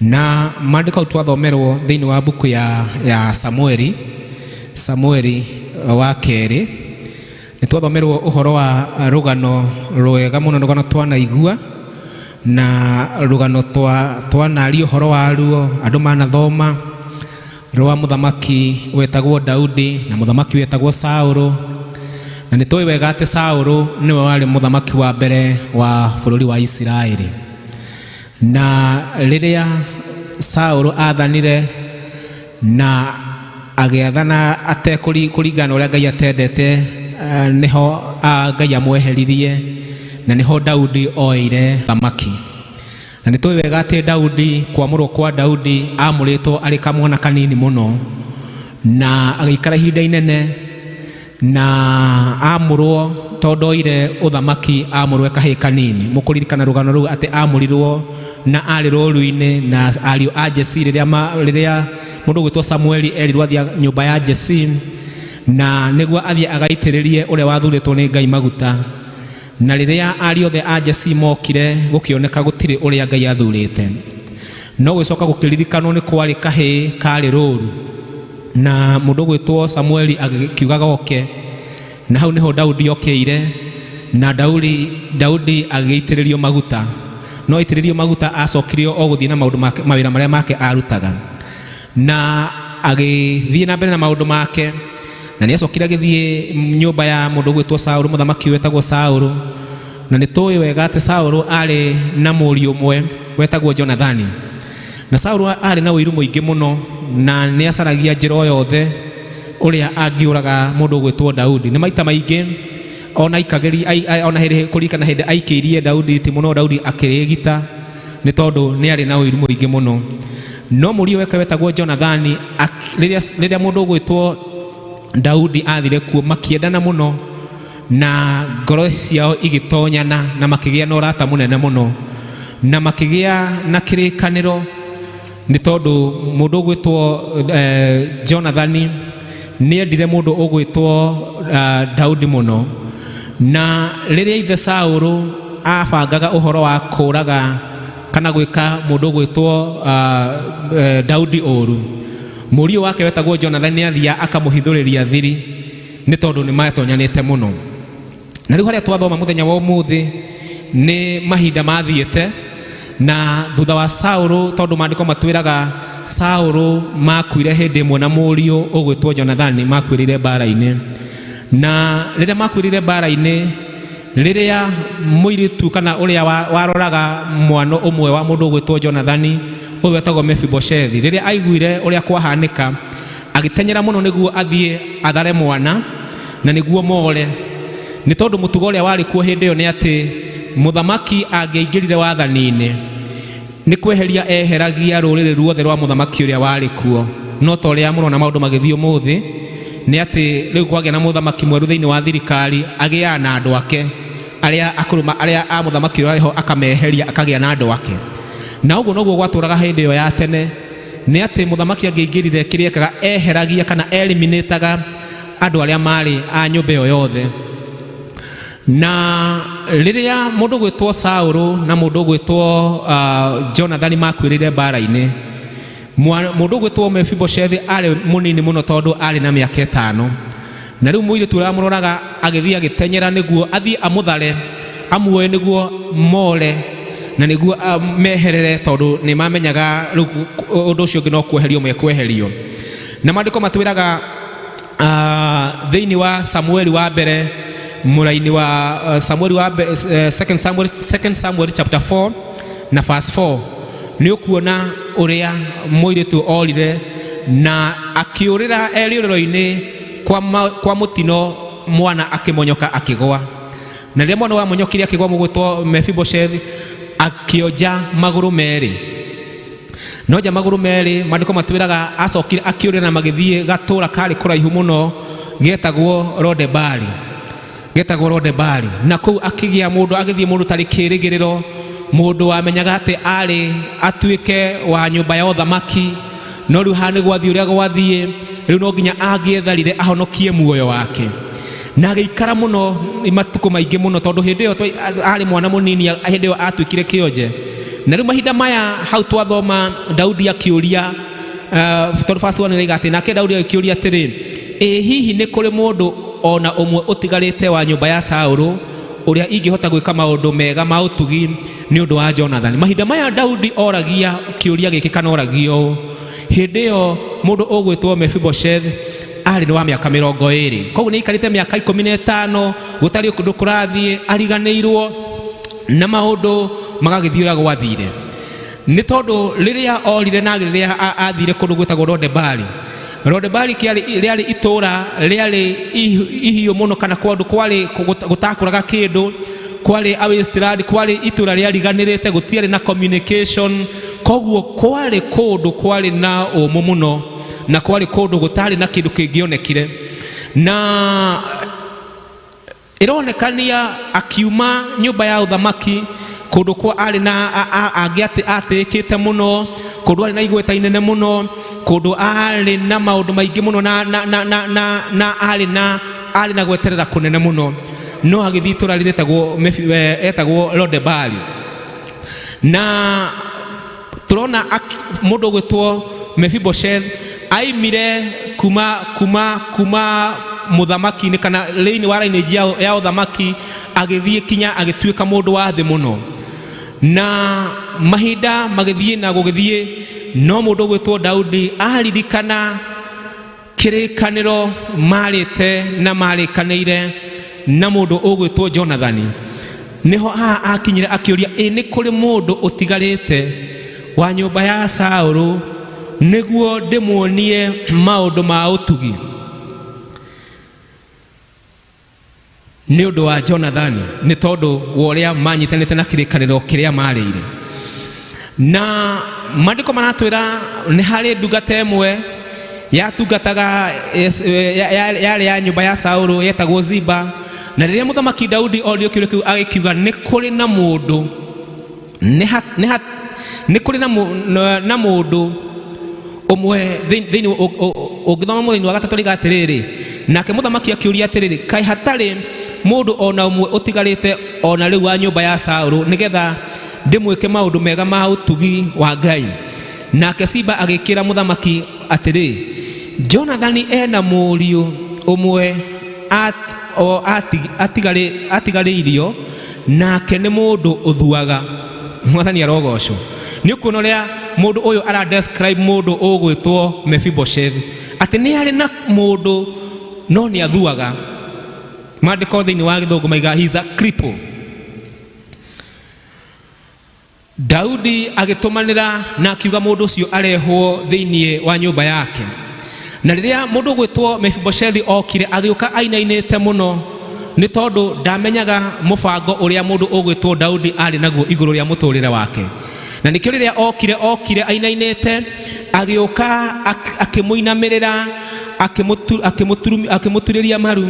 Na maandĩko hau twathomerwo thĩinĩ wa mbuku ya Samueli, Samueli wa kerĩ, nĩ twathomerwo ũhoro wa rũgano rwega mũno, rũgano twanaigua na rũgano twanaria ũhoro waruo, andũ manathoma, rwa mũthamaki wetagwo Daudi na mũthamaki wetagwo Saũlũ. Na nĩ tũĩ wega atĩ Saũlũ nĩwe warĩ mũthamaki wa mbere wa bũrũri wa Isiraeli. Na rĩrĩa Saũlũ athanire na agĩathana atekũringana na ũrĩa Ngai atendete, nĩho Ngai amweheririe. Na nĩho Daudi oeire thamaki. Na nĩ tũĩ wega atĩ Daudi, kwamũrwo kwa Daudi, amũrĩtwo arĩ kamwana kanini mũno, na agĩikara ihinda inene na amũrwo tondũ oire ũthamaki amũrwo e kahĩĩ kanini. Mũkũririkana rũgano rũu atĩ amũrirwo na arĩ rũru-inĩ na ariũ a Jesi rĩrĩa rĩrĩa mũndũ ũgwĩtwo Samueli erirwo athiĩ nyũmba ya Jesi na nĩguo athiĩ agaitĩrĩrie ũrĩa wathurĩtwo nĩ Ngai maguta. Na rĩrĩa ariũ othe a Jesi mokire gũkĩoneka gũtirĩ ũrĩa Ngai athurĩte. No gũgĩcoka gũkĩririkanwo nĩ kwarĩ kahĩĩ karĩ rũru, na mũndũ ũgwĩtwo Samueli agĩkiuga goke, na hau nĩho Daudi okĩire, na Daudi agĩitĩrĩrio maguta. No aitĩrĩrio maguta acokire o gũthiĩ na maũndũ make, mawĩra marĩa make arutaga, na agĩthiĩ na mbere na maũndũ make. Na nĩ acokire agĩthiĩ nyũmba ya mũndũ ũgwĩtwo Saũlũ, mũthamaki wetagwo Saũlũ. Na nĩ tũĩ wega atĩ Saũlũ arĩ na mũriũ ũmwe wetagwo Jonathani. Na Saũlũ arĩ na ũiru mũingĩ mũno, na nĩ acaragia njĩra o yothe ũrĩa angĩũraga mũndũ ũgwĩtwo Daudi. Nĩ maita maingĩ ona aikagĩri, ona hĩndĩ kũririkana hĩndĩ aikĩirie Daudi itimũ, no Daudi akĩrĩgita nĩ tondũ nĩ arĩ na ũiru mũingĩ mũno. No mũriũ wake wetagwo Jonathani, rĩrĩa mũndũ ũgwĩtwo Daudi athire kuo, makĩendana mũno na ngoro ciao igĩtonyana, na makĩgĩa na ũrata mũnene mũno, na makĩgĩa na kĩrĩkanĩro, nĩ tondũ mũndũ ũgwĩtwo Jonathani nĩ endire mũndũ ũgwĩtwo Daudi mũno. Na rĩrĩa ithe Saũlũ abangaga ũhoro wa kũraga kana gwĩka mũndũ ũgwĩtwo Daudi ũru, mũriũ wake wetagwo Jonathani nĩ athiaga akamũhithũrĩria thiri, nĩ tondũ nĩ matonyanĩte mũno. Na rĩu harĩa twathoma mũthenya wa ũmũthĩ nĩ mahinda mathiĩte, na thutha wa Saũlũ, tondũ maandĩko matwĩraga Saũlũ makuire hĩndĩ ĩmwe na mũriũ ũgwĩtwo Jonathani, makuĩrĩire mbara-inĩ. Na rĩrĩa makuĩrĩire mbara-inĩ, rĩrĩa mũirĩtu kana ũrĩa waroraga mwana ũmwe wa mũndũ ũgwĩtwo Jonathani, ũyũ wetagwo Mefiboshethi, rĩrĩa aiguire ũrĩa kwahanĩka, agĩteng'era mũno nĩguo athiĩ athare mwana na nĩguo more, nĩ tondũ mũtugo ũrĩa warĩ kuo hĩndĩ ĩyo nĩ atĩ mũthamaki angĩaingĩrire wathani-inĩ nĩ kweheria eheragia rũrĩrĩ ruothe rwa mũthamaki ũrĩa warĩ kuo. No ta ũrĩa mũrona maũndũ magĩthiĩ ũmũthĩ, nĩ atĩ rĩu kwagĩa na mũthamaki mwerũ thĩinĩ wa thirikari, agĩaga na andũ ake arĩa akũrũ, arĩa a mũthamaki ũrĩa arĩ ho akameheria, akagĩa na andũ ake. Na ũguo noguo gwatũraga hĩndĩ ĩyo ya tene, nĩ atĩ mũthamaki angĩaingĩrire, kĩrĩa ekaga eheragia kana eliminĩtaga andũ arĩa marĩ a nyũmba ĩyo yothe. Na rĩrĩa mũndũ ũgwĩtwo Saũlũ na mũndũ ũgwĩtwo Jonathani makuĩrĩire mbara-inĩ, mũndũ ũgwĩtwo Mefiboshethi arĩ mũnini mũno tondũ arĩ na mĩaka 5. Na rĩu mũirĩtu ũrĩa wamũroraga agĩthiĩ agĩteng'era nĩguo athiĩ amũthare, amuoe nĩguo more na nĩguo meherere, tondũ nĩ mamenyaga rĩu ũndũ ũcio ũngĩ no kweherio mekweherio. Na maandĩko matwĩraga thĩinĩ wa Samueli wa mbere, mũraini wa Samueli wa Second Samuel chapter 4 na verse 4, nĩ ũkuona ũrĩa mũirĩtu orire na akĩũrĩra erĩũrĩro-inĩ kwa mũtino, mwana akĩmonyoka akĩgwa. Na rĩrĩa mwana wamonyokire akĩgwa, mũgwĩtwo Mefiboshethi akĩonja magũrũ merĩ. Nonja magũrũ merĩ, maandĩko matwĩraga acokire akĩũrĩra na magĩthiĩ gatũra karĩ kũraihu mũno getagwo Rodebari, getagwo Rodebari. Na kũu akĩgĩa mũndũ, agĩthiĩ mũndũ tarĩ kĩrĩgĩrĩro, mũndũ wamenyaga atĩ arĩ atuĩke wa nyũmba ya ũthamaki. No rĩu haha nĩ gwathiĩ ũrĩa gwathiĩ, rĩu no nginya angĩetharire ahonokie muoyo wake. Na agĩikara mũno matukũ maingĩ mũno, tondũ hĩndĩ ĩyo arĩ mwana mũnini, hĩndĩ ĩyo atuĩkire kĩonje. Na rĩu mahinda maya hau twathoma Daudi akĩũria, tondũ verse 1 ĩroiga atĩ nake Daudi agĩkĩũria atĩrĩ, ĩ hihi nĩ kũrĩ mũndũ ona ũmwe ũtigarĩte wa nyũmba ya Saũlũ ũrĩa ingĩhota gwĩka maũndũ mega ma ũtugi nĩ ũndũ wa Jonathani? Mahinda maya Daudi oragia kĩũria gĩkĩ, kana oragia ũũ, hĩndĩ ĩyo mũndũ ũgwĩtwo Mephibosheth arĩ wa mĩaka 20. Koguo nĩ aikarĩte mĩaka 15 gũtarĩ ũndũ kũrathiĩ, ariganĩirwo na maũndũ magagĩthiĩ ũrĩa gwathire. Nĩ tondũ rĩrĩa orire na rĩrĩa athire kũndũ gwĩtagwo Rodebari, Rodebari rĩarĩ itũũra rĩarĩ ihiũ mũno, kana kũndũ kwarĩ gũtakũraga kĩndũ, Kwarĩ a wasteland, kwarĩ itũra rĩariganĩrĩte, gũtiarĩ na communication, koguo kwarĩ kũndũ kwarĩ na ũmũ mũno na kwarĩ kũndũ gũtarĩ na kĩndũ kĩngĩonekire. Na ĩronekania akiuma nyũmba ya ũthamaki kũndũ kwa arĩ na angĩ atĩĩkĩte mũno, kũndũ arĩ na igweta inene mũno, kũndũ arĩ na maũndũ maingĩ mũno na arĩ na gweterera kũnene mũno, no agĩthiĩ itũra rĩrĩ etagwo Lodebari. Na tũrona mũndũ ũgwĩtwo Mephibosheth aimire kuma mũthamaki-inĩ kana thĩinĩ wa lineage ya ũthamaki, agĩthiĩ kinya agĩtuĩka mũndũ wa thĩ mũno. Na mahinda magĩthiĩ na gũgĩthiĩ, no mũndũ ũgwĩtwo Daudi aririkana kĩrĩkanĩro marĩte na marĩkanĩire na mũndũ ũgwĩtwo Jonathani, nĩho haha akinyire akĩũria, ĩ nĩ kũrĩ mũndũ ũtigarĩte wa nyũmba ya Saũlũ nĩguo ndĩmuonie maũndũ ma ũtugi nĩ ũndũ wa Jonathani, nĩ tondũ wa ũrĩa manyitanĩte na kĩrĩkanĩro kĩrĩa marĩire. Na maandĩko maratwĩra nĩ harĩ ndungata ĩmwe yatungataga yarĩ ya nyũmba ya Saũlũ yetagwo Ziba. Na rĩrĩa mũthamaki Daudi oririo kĩũria kĩu agĩkiuga nĩ kũrĩ na mũndũ nĩ kũrĩ na mũndũ ũmwe thĩinĩ ũngĩthoma mũthĩinĩ wa gatatũ riga atĩrĩrĩ, nake mũthamaki akĩũria atĩrĩrĩ, kaĩ hatarĩ mũndũ ona ũmwe ũtigarĩte ona rĩu wa nyũmba ya Saũlũ nĩgetha ndĩmwĩke maũndũ mega ma ũtugi wa Ngai? Nake Ziba agĩkĩra mũthamaki atĩrĩ, Jonathani ena mũriũ ũmwe atigarĩirio, nake nĩ mũndũ ũthuaga. Mwathani arogocwo. Nĩ ũkuona ũrĩa mũndũ ũyũ ara describe mũndũ ũgwĩtwo Mephibosheth, atĩ nĩ arĩ na mũndũ no nĩ athuaga. Maandĩko thĩinĩ wa gĩthũngũ maiga he is a cripple. Daudi agĩtũmanĩra na akiuga mũndũ ũcio arehwo thĩinĩ wa nyũmba yake. Na rĩrĩa mũndũ ũgwĩtwo Mephibosheth okire, agĩũka ainainĩte mũno nĩ tondũ ndamenyaga mũbango ũrĩa mũndũ ũgwĩtwo Daudi arĩ naguo igũrũ rĩa mũtũrĩre wake. Na nĩkĩo rĩrĩa okire ainainĩte, agĩũka akĩmũinamĩrĩra, akĩmũturĩria maru.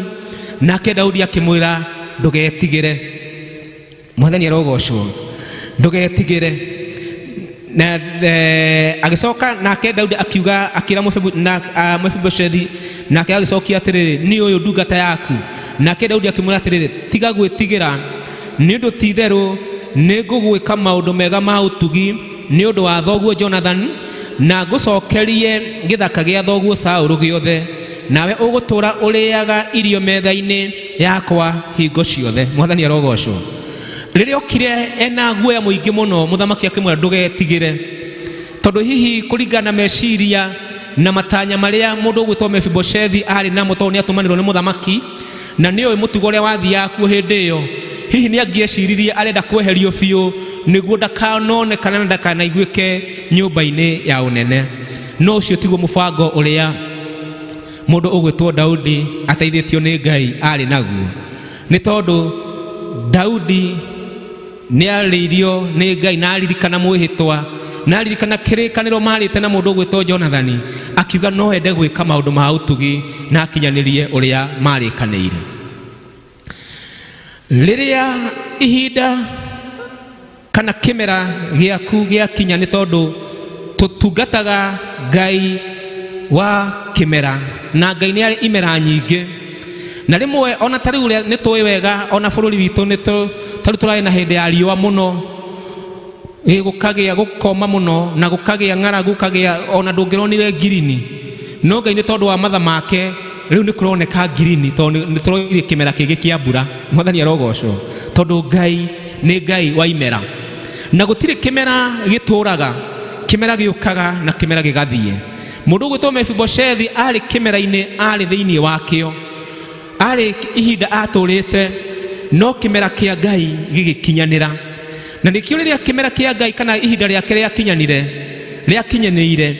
Nake Daudi akĩmwĩra, ndũgetigĩre. Mwathani arogocwo. Ndũgetigĩre. Na agĩcoka nake Daudi akiuga, akĩra Mephibosheth, nake agĩcokia atĩrĩrĩ, niĩ ũyũ ndungata yaku. Nake Daudi akĩmwĩra atĩrĩrĩ, tiga gwĩtigĩra, nĩ ũndũ ti-itherũ nĩngũgwĩka maũndũ mega ma ũtugi nĩ ũndũ wa thoguo Jonathan, na ngũcokerie gĩthaka gĩa thoguo Saũlũ gĩothe, nawe ũgũtũũra ũrĩaga irio metha-inĩ yakwa hingo ciothe. Mwathani arogocwo. Rĩrĩa okire ena guoya mũingĩ mũno, mũthamaki akĩmwĩra ndũgetigĩre, tondũ hihi kũringana na meciria na matanya marĩa mũndũ ũgwĩtwo Mephibosheth arĩ namo, tondũ nĩ atũmanĩrwo nĩ mũthamaki na nĩ oĩ mũtugo ũrĩa wathiaga kuo hĩndĩ ĩyo, hihi nĩ angĩeciririe arenda kweherio biũ nĩguo ndakanonekane na ndakanaiguĩke nyũmba-inĩ ya ũnene. No ũcio tiguo mũbango ũrĩa mũndũ ũgwĩtwo Daudi ateithĩtio nĩ Ngai arĩ naguo, nĩ tondũ Daudi nĩ arĩirio nĩ Ngai na aririkana mwĩhĩtwa na aririkana kĩrĩkanĩro marĩte na mũndũ ũgwĩtwo Jonathani, akiuga no ende gwĩka maũndũ ma ũtugi na akinyanĩrie ũrĩa marĩkanĩire. Rĩrĩa ihinda kana kĩmera gĩaku gĩakinya, nĩ tondũ tũtungataga Ngai wa kĩmera na Ngai nĩ arĩ imera nyingĩ, na rĩmwe ona ta rĩu nĩ tũĩ wega ona bũrũri witũ nĩ ta rĩu tũrarĩ na hĩndĩ ya riũa mũno, gũkagĩa gũkoma mũno na gũkagĩa ng'aragu, gũkagĩa ona ndũngĩronire ngirini, no Ngai nĩ tondũ wa matha make rĩu nĩ kũroneka ngirini, tondũ nĩ tũroire kĩmera kĩngĩ kĩa mbura. Mwathani arogocwo, tondũ Ngai nĩ Ngai wa imera, na gũtirĩ kĩmera gĩtũraga, kĩmera gĩũkaga na kĩmera gĩgathiĩ. Mũndũ ũgwĩtwo Mephibosheth arĩ kĩmera-inĩ, arĩ thĩinĩ wakĩo, arĩ ihinda atũrĩte, no kĩmera kĩa Ngai gĩgĩkinyanĩra. Na nĩkĩo rĩrĩa kĩmera kĩa Ngai kana ihinda rĩake rĩakinyanĩire,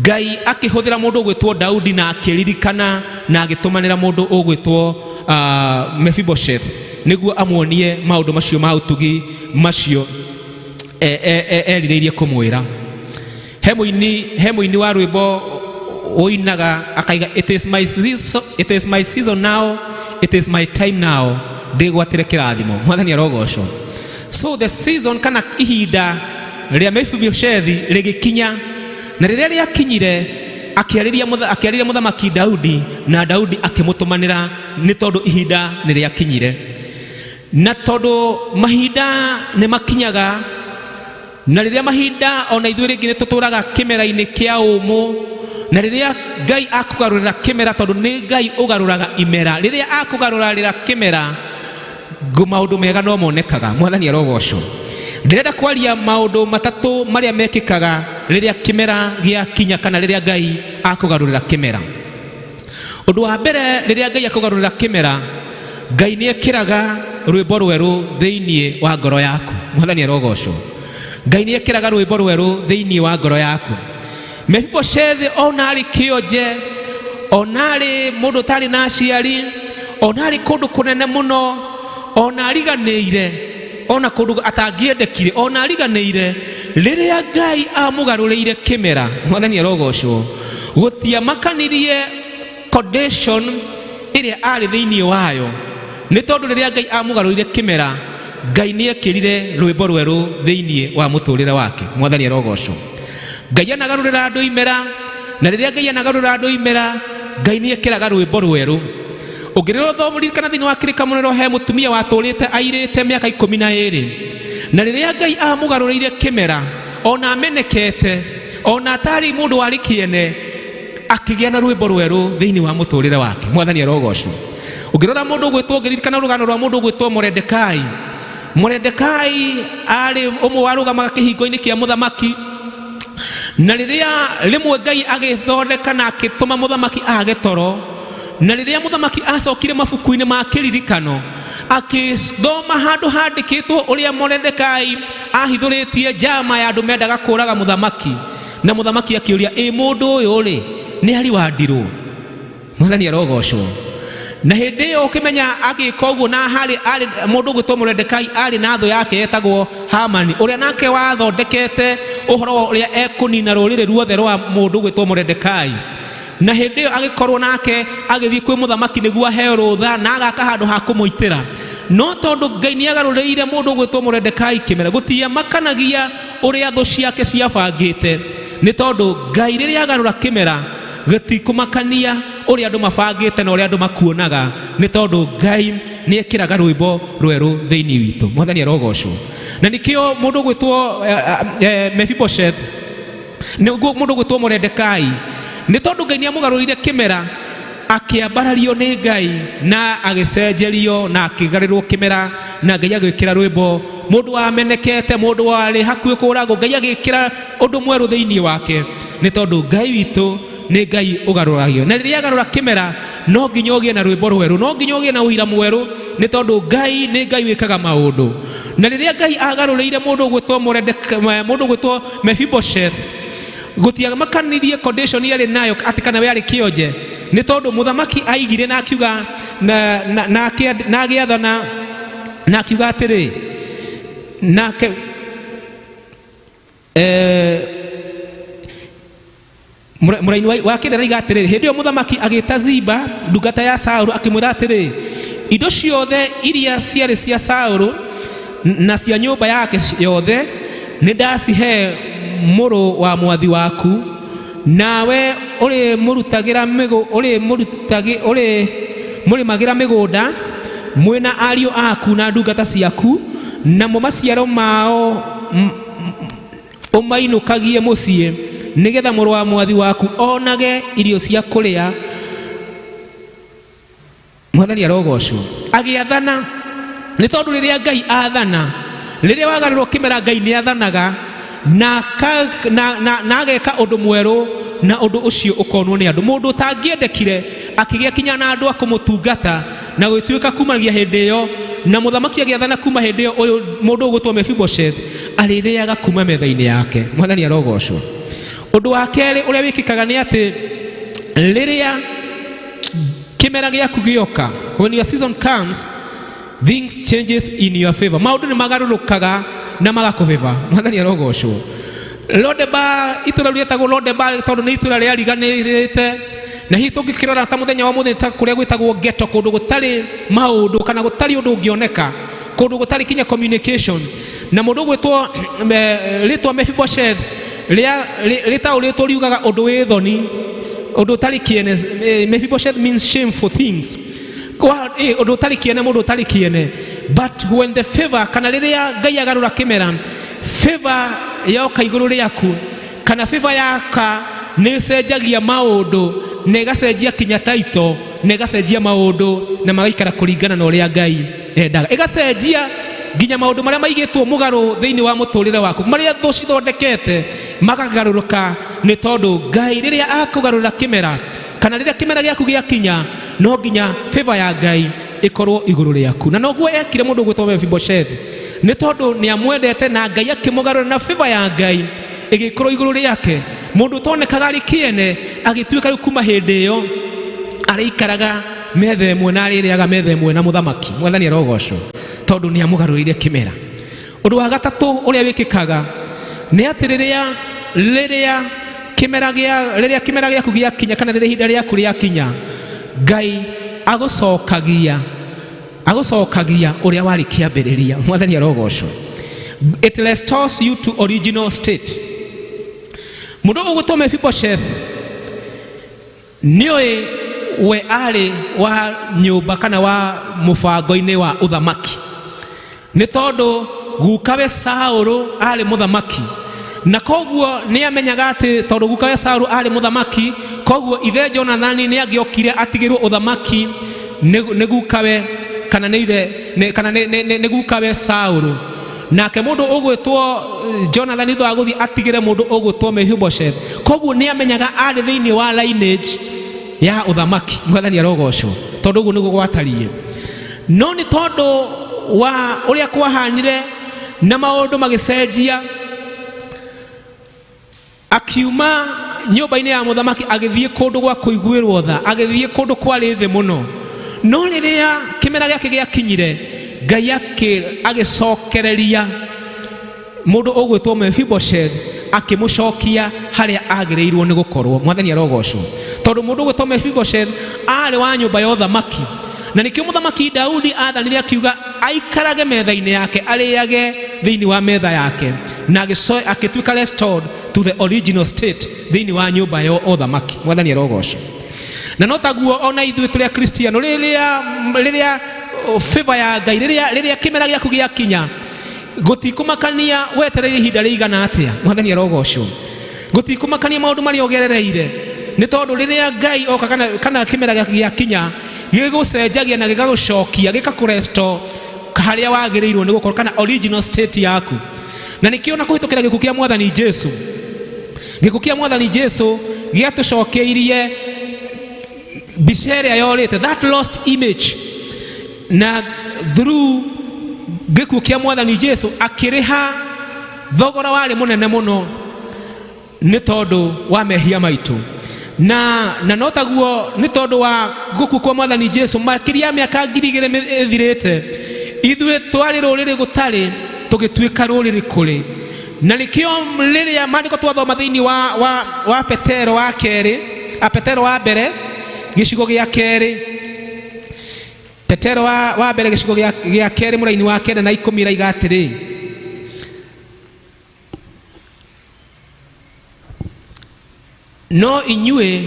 Ngai akĩhũthĩra mũndũ ũgwĩtwo Daudi na akĩririkana na agĩtũmanĩra mũndũ ũgwĩtwo Mephibosheth. Nĩguo amuonie maũndũ macio ma ũtugi macio erirĩirie kũmwĩra. He mũini, he mũini wa rwĩmbo ũinaga akaiga, it is my season, it is my season now, it is my time now, ndĩgwatĩre kĩrathimo. Mwathani arogocwo. So the season kana ihinda rĩa Mefiboshethi rĩgĩkinya, na rĩrĩa rĩakinyire akĩarĩria akĩarĩria mũthamaki Daudi, na Daudi akĩmũtũmanĩra nĩ tondũ ihinda nĩ rĩakinyire. Na tondũ mahinda nĩ makinyaga, na rĩrĩa mahinda ona ithuĩ rĩngĩ nĩ tũtũraga kĩmera-inĩ kĩa ũmũ, na rĩrĩa Ngai akũgarũrĩra kĩmera, tondũ nĩ Ngai ũgarũraga imera, rĩrĩa akũgarũrĩra kĩmera maũndũ mega no monekaga. Mwathani arogocwo. Ndĩrenda kwaria maũndũ matatũ marĩa mekĩkaga rĩrĩa kĩmera gĩakinya, kana rĩrĩa Ngai akũgarũrĩra kĩmera. Ũndũ wa mbere, rĩrĩa Ngai akũgarũrĩra kĩmera, Ngai nĩ ekĩraga rwĩmbo rwerũ thĩinĩ wa ngoro yaku. Mwathani arogocwo. Ngai nĩ ekĩraga rwĩmbo rwerũ thĩinĩ wa ngoro yaku. Mefiboshethi ona arĩ kĩonje, ona arĩ mũndũ ũtarĩ na aciari, ona arĩ kũndũ kũnene mũno, ona ariganĩire, ona kũndũ atangĩendekire, ona ariganĩire, rĩrĩa Ngai amũgarũrĩire kĩmera, Mwathani arogocwo, gũtiamakanirie condition ĩrĩa arĩ thĩinĩ wayo, nĩ tondũ rĩrĩa Ngai amũgarũrĩire kĩmera, Ngai nĩ ekĩrire rwĩmbo rwerũ thĩinĩ wa mũtũrĩre wake. Mwathani arogocwo. Ngai anagarũrĩra andũ imera, na rĩrĩa Ngai anagarũrĩra andũ imera, Ngai nĩ ekĩraga rwĩmbo rwerũ. Ũngĩrĩra ũthomũririkana thĩinĩ wa kĩrĩkanĩro, he mũtumia watũrĩte airĩte mĩaka 12, na rĩrĩa Ngai amũgarũrĩire kĩmera, ona amenekete, ona atarĩ mũndũ warĩ kĩene, akĩgĩa na rwĩmbo rwerũ thĩinĩ wa mũtũrĩre wake. Mwathani arogocwo. Ũngĩrora mũndũ ũgwĩtwo, ũngĩririkana rũgano rwa mũndũ ũgwĩtwo Moredekai. Moredekai arĩ ũmwe warũgamaga kĩhingo-inĩ kĩa mũthamaki, na rĩrĩa rĩmwe Ngai agĩthondeka na akĩtũma mũthamaki age toro, na rĩrĩa mũthamaki acokire mabuku-inĩ ma kĩririkano akĩthoma handũ handĩkĩtwo ũrĩa Moredekai ahithũrĩtie njama ya andũ mendaga kũraga mũthamaki, na mũthamaki akĩũria, ĩ mũndũ ũyũ rĩ nĩ ariwandirwo? Mwathani arogocwo. Na hĩndĩ ĩyo ũkĩmenya agĩka ũguo, na harĩ arĩ mũndũ ũgwĩtwo Moredekai arĩ na thũ yake yetagwo Hamani, ũrĩa nake wathondekete ũhoro wa ũrĩa ekũnina rũrĩrĩ ruothe rwa mũndũ ũgwĩtwo Moredekai. Na hĩndĩ ĩyo agĩkorwo nake agĩthiĩ kwĩ mũthamaki nĩguo aheo rũtha na agaka handũ ha kũmũitĩra. No tondũ Ngai nĩ agarũrĩire mũndũ ũgwĩtwo Moredekai kĩmera, gũtiamakanagia ũrĩa thũ ciake ciabangĩte, nĩ tondũ Ngai rĩrĩa agarũra kĩmera, gĩtikũmakania ũrĩa andũ mabangĩte na ũrĩa andũ makuonaga, nĩ tondũ Ngai nĩ ekĩraga rwĩmbo rwerũ thĩinĩ witũ. Mwathani arogocwo. Na nĩkĩo mũndũ ũgwĩtwo Mephibosheth, nĩguo mũndũ ũgwĩtwo Moredekai, nĩ tondũ Ngai nĩ amũgarũrĩire kĩmera, akĩambarario nĩ Ngai na agĩcenjerio na akĩgarũrĩrwo kĩmera, na Ngai agĩkĩra rwĩmbo. Mũndũ wamenekete, mũndũ warĩ hakuhĩ kũragwo, Ngai agĩkĩra ũndũ mwerũ thĩinĩ wake, nĩ tondũ Ngai witũ nĩ Ngai ũgarũragio. Na rĩrĩa agarũra kĩmera, no nginya ũgĩe na rwĩmbo rwerũ, no nginya ũgĩe na ũira mwerũ, nĩ tondũ Ngai nĩ Ngai wĩkaga maũndũ. Na rĩrĩa Ngai agarũrĩire mũndũ ũgwĩtwo Moredekai, mũndũ ũgwĩtwo Mephibosheth, gũtiamakanirie condition yarĩ nayo atĩ kana we arĩ kĩonje, nĩ tondũ mũthamaki aigire na akiuga na agĩathana na akiuga atĩrĩ, nake mũraini wa kĩrĩra araiga atĩrĩrĩ, hĩndĩ ĩyo mũthamaki agĩta Ziba ndungata ya Saũlũ akĩmwĩra atĩrĩ, indo ciothe iria ciarĩ cia Saũlũ na cia nyũmba yake yothe nĩ ndacihe mũrũ wa mwathi waku, nawe ũrĩmũrutagĩra ũrĩmũrĩmagĩra mĩgũnda mwĩna ariũ aku na ndungata ciaku, namo maciaro mao ũmainũkagie mũciĩ, nĩgetha mũrũ wa mwathi waku onage irio cia kũrĩa. Mwathani arogocwo. Agĩathana, nĩ tondũ rĩrĩa Ngai athana, rĩrĩa wagarũrwo kĩmera, Ngai nĩ athanaga na ageka ũndũ mwerũ, na ũndũ ũcio ũkonwo nĩ andũ. Mũndũ ũtangĩendekire akĩgĩa kinya na andũ a kũmũtungata, na gũgĩtuĩka kumagia hĩndĩ ĩyo, na mũthamaki agĩathana kuma hĩndĩ ĩyo, ũyũ mũndũ ũgwĩtwo Mephibosheth arĩrĩaga kuma metha-inĩ yake. Mwathani arogocwo. Ũndũ wa kerĩ ũrĩa wĩkĩkaga nĩ atĩ rĩrĩa kĩmera gĩaku gĩoka, when your season comes, Things changes in your favor. Maũndũ nĩ magarũrũkaga na magakũbĩba. Mwathani arogocwo. Lodebar, itũra rĩetagwo Lodebar tondũ nĩ itũra rĩariganĩrĩte, na hihi tũngĩkĩrora ta mũthenya wa mũthenya ta kũrĩa gwĩtagwo ghetto, kũndũ gũtarĩ maũndũ kana gũtarĩ ũndũ ũngĩoneka, kũndũ gũtarĩ kinya communication. Na mũndũ ũgwĩtwo rĩtwa Mephibosheth rĩtaũrĩtwo riugaga ũndũ wĩ thoni, ũndũ ũtarĩ kĩene. Mephibosheth means shameful things. Ũndũ ũtarĩ kĩene, mũndũ ũtarĩ kĩene. But when the favor, kana rĩrĩa Ngai agarũra kĩmera, favor yoka igũrũ rĩaku, kana favor yaka nĩ ĩcenjagia maũndũ, na ĩgacenjia kinya taito, na ĩgacenjia maũndũ na magaikara kũringana na ũrĩa Ngai endaga. Ĩgacenjia nginya maũndũ marĩa maigĩtwo mũgarũ thĩinĩ wa mũtũrĩre waku, marĩa thũ cithondekete makagarũrũka, nĩ tondũ Ngai rĩrĩa akũgarũra kĩmera, kana rĩrĩa kĩmera gĩaku gĩakinya, no nginya favor ya Ngai ĩkorwo igũrũ rĩaku. Na noguo ekire mũndũ ũgwĩtwo Mephibosheth, nĩ tondũ nĩ amwendete na Ngai akĩmũgarũra, na favor ya Ngai ĩgĩkorwo igũrũ rĩake. Mũndũ ũtonekaga arĩ kĩene agĩtuĩka rĩu kuma hĩndĩ ĩyo arĩikaraga metha ĩmwe na arĩrĩaga metha ĩmwe na mũthamaki. Mwathani arogocwo, tondũ nĩ amũgarũrĩire kĩmera. Ũndũ wa gatatũ ũrĩa wĩkĩkaga nĩ atĩ rĩrĩa kĩmera gĩa, rĩrĩa kĩmera gĩaku gĩakinya, kana rĩrĩa ihinda rĩaku rĩakinya, Ngai agũcokagia ũrĩa warĩ kĩambĩrĩria. Mwathani arogocwo. It restores you to original state. Mũndũ ũgwĩtwo Mephibosheth nĩoĩ we arĩ wa nyũmba kana wa mũbango-inĩ wa ũthamaki, nĩ tondũ gukawe Saũlũ arĩ mũthamaki, na koguo nĩ amenyaga atĩ tondũ gukawe Saũlũ arĩ mũthamaki, koguo ithe Jonathani nĩ angĩokire atigĩrwo ũthamaki nĩ gukawe, kana nĩ ithe, nĩ, kana nĩ, nĩ, nĩ, nĩ gukawe Saũlũ. Nake mũndũ ũgwĩtwo Jonathani thutha wa gũthiĩ atigĩre mũndũ ũgwĩtwo Mephibosheth, koguo nĩ amenyaga arĩ thĩinĩ wa lineage ya ũthamaki. Mwathani arogocwo, tondũ ũguo nĩguo gwatariĩ. No nĩ tondũ wa ũrĩa kwahanire na maũndũ magĩcenjia, akiuma nyũmba-inĩ ya mũthamaki agĩthiĩ kũndũ gwa kũiguĩrwo tha, agĩthiĩ kũndũ kwarĩ thĩ mũno. No rĩrĩa kĩmera gĩake gĩakinyire, Ngai agĩcokereria mũndũ ũgwĩtwo Mephibosheth, akĩmũcokia harĩa agĩrĩirwo nĩ gũkorwo. Mwathani arogocwo, tondũ mũndũ ũgwĩtwo Mephibosheth arĩ wa nyũmba ya ũthamaki, na nĩkĩo mũthamaki Daudi athanire akiuga aikarage metha-inĩ yake, arĩage thĩinĩ wa metha yake, na agĩtuĩka restored to the original state thĩinĩ wa nyũmba ya ũthamaki. Mwathani arogocwo. Na no taguo ona ithuĩ tũrĩ Akristiano, rĩrĩa favor ya Ngai, rĩrĩa kĩmera gĩaku gĩakinya, gũtikũmakania wetereire ihinda rĩigana atĩa. Mwathani arogocwo. Gũtikũmakania maũndũ marĩa ũgerereire, nĩ tondũ rĩrĩa Ngai oka kana kĩmera gĩaku gĩakinya, gĩgũcenjagia na gĩgagũcokia, gĩgakũrestore harĩa wagĩrĩirwo nĩ gũkorwo, kana original state yaku. Na nĩkĩo na kũhĩtũkĩra gĩkuũ kĩa Mwathani Jesu, gĩkuũ kĩa Mwathani Jesu gĩatũcokeirie mbica ĩrĩa yorĩte, that lost image. Na through gĩkuũ kĩa Mwathani Jesu akĩrĩha thogora warĩ mũnene mũno nĩ tondũ wa mehia maitũ. Na no taguo nĩ tondũ wa gũkua kwa Mwathani Jesu makĩria ya mĩaka ngiri igĩrĩ ĩthirĩte, ithuĩ twarĩ rũrĩrĩ gũtarĩ, tũgĩtuĩka rũrĩrĩ kũrĩ. Na nĩkĩo rĩrĩa maandĩko twathoma thĩinĩ wa Petero wa kerĩ, a Petero wa mbere gĩcigo gĩa kerĩ, Petero wa mbere gĩcigo gĩa kerĩ mũraini wa 9 na 10 ĩraiga atĩrĩ, no inyuĩ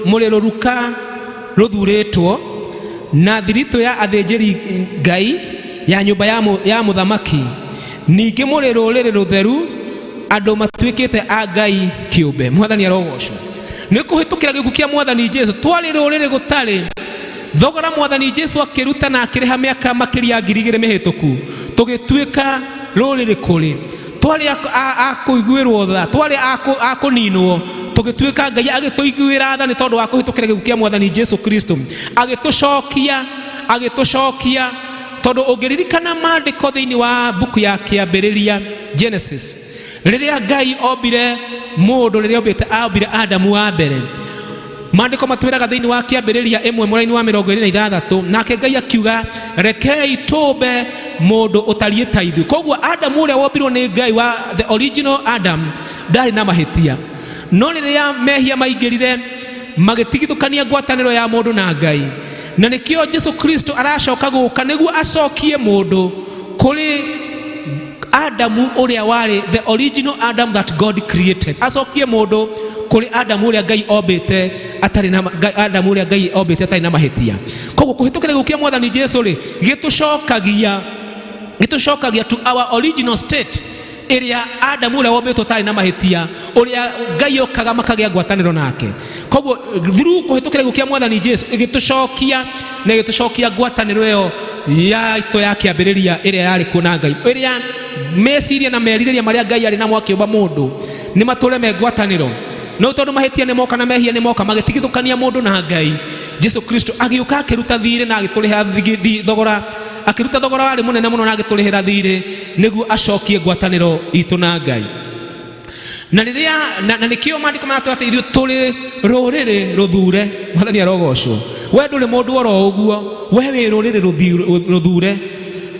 mũrĩ rũruka rũthurĩtwo na thiritũ ya athĩnjĩri Ngai ya nyũmba ya mũthamaki, ningĩ mũrĩ rũrĩrĩ rũtheru, andũ matuĩkĩte a Ngai kĩũmbe. Mwathani arogocwo. Nĩ kũhĩtũkĩra gĩkuũ kĩa Mwathani Jesu twarĩ rũrĩrĩ gũtarĩ thogora. Mwathani Jesu akĩruta na akĩrĩha mĩaka makĩria ya ngiri igĩrĩ mĩhĩtũku, tũgĩtuĩka rũrĩrĩ kũrĩ. Twarĩ a kũiguĩrwo tha, twarĩ a kũninwo, tũgĩtuĩka Ngai agĩtũiguĩra tha nĩ tondũ wa kũhĩtũkĩra gĩkuũ kĩa Mwathani Jesu Kristo, agĩtũcokia. Tondũ ũngĩririkana maandĩko thĩinĩ wa mbuku ya kĩambĩrĩria Genesis, rĩrĩa Ngai ombire mũndũ, rĩrĩa ombire Adamu wa mbere, Maandĩko matwĩraga thĩinĩ wa Kĩambĩrĩria ĩmwe mũraini wa 26, nake Ngai akiuga, rekei tũmbe mũndũ ũtariĩ ta ithuĩ. Koguo Adamu ũrĩa wombirwo nĩ Ngai wa the original Adam ndarĩ na mahĩtia, no rĩrĩa mehia maingĩrire magĩtigithũkania ngwatanĩro ya mũndũ na Ngai. Na nĩkĩo Jesu Kristo aracoka gũka nĩguo acokie mũndũ kũrĩ Adamu ũrĩa warĩ the original Adam that God created, acokie mũndũ kũrĩ Adamu ũrĩa Ngai ombĩte atarĩ na Adamu ũrĩa Ngai ombĩte atarĩ na mahĩtia. Koguo kũhĩtũkĩra gĩkuũ kĩa Mwathani Jesu rĩ, gĩtũcokagia to our original state ĩrĩa Adamu ũrĩa wombĩtwo ũtarĩ na mahĩtia, ũrĩa Ngai okaga makagĩa ngwatanĩro nake. Koguo through kũhĩtũkĩra gĩkuũ kĩa Mwathani Jesu ĩgĩtũcokia na ĩgĩtũcokia ngwatanĩro ĩyo yaitũ ya kĩambĩrĩria ĩrĩa yarĩ kuo na Ngai, ĩrĩa meciria na merirĩria marĩa Ngai arĩ namo akĩũmba mũndũ nĩ matũre me ngwatanĩro. No tondũ mahĩtia nĩ moka na mehia nĩ moka magĩtigithũkania mũndũ na Ngai, Jesu Kristo agĩũka akĩruta thirĩ na agĩtũrĩha thogora, akĩruta thogora warĩ mũnene mũno na agĩtũrĩhĩra thirĩ nĩguo acokie ngwatanĩro itũ na Ngai. Na rĩrĩa na nĩkĩo maandĩko maratwĩra atĩ ithuĩ tũrĩ rũrĩrĩ rũthure. Mwathani arogocwo. We ndũrĩ mũndũ oro ũguo, we wĩ rũrĩrĩ rũthure.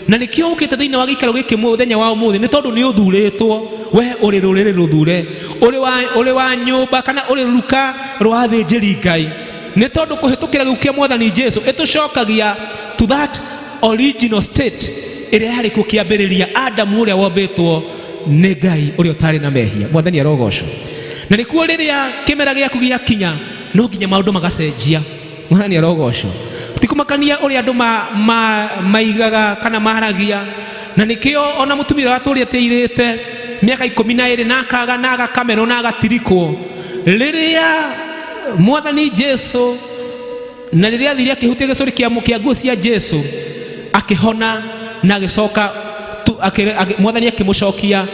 Na nĩkĩo ũkĩte thĩinĩ wa gĩikaro gĩkĩ mũthenya wa ũmũthĩ, nĩ tondũ nĩ ũthurĩtwo. We ũrĩ rũrĩrĩ rũthure, ũrĩ wa nyũmba kana ũrĩ ruka rwa athĩnjĩri Ngai. Nĩ tondũ kũhĩtũkĩra gĩkuũ kĩa Mwathani Jesu ĩtũcokagia to that original state ĩrĩa yarĩ kuo kĩambĩrĩria, Adamu ũrĩa wombĩtwo nĩ Ngai ũrĩa ũtarĩ na mehia. Mwathani arogocwo. Na nĩkuo rĩrĩa kĩmera gĩaku gĩakinya no nginya maũndũ magacenjia. Mwathani arogocwo. Tikumakania ũrĩa andũ maigaga kana maragia. Na nĩkĩo ona mũtumia ũrĩa watũrĩte airĩte mĩaka 12 na akaga na agakamerwo na agatirikwo, rĩrĩa Mwathani Jesu na rĩrĩa athire akĩhutia gĩcũrĩ kĩa nguo cia Jesu akĩhona na agĩcoka Mwathani akĩmũcokia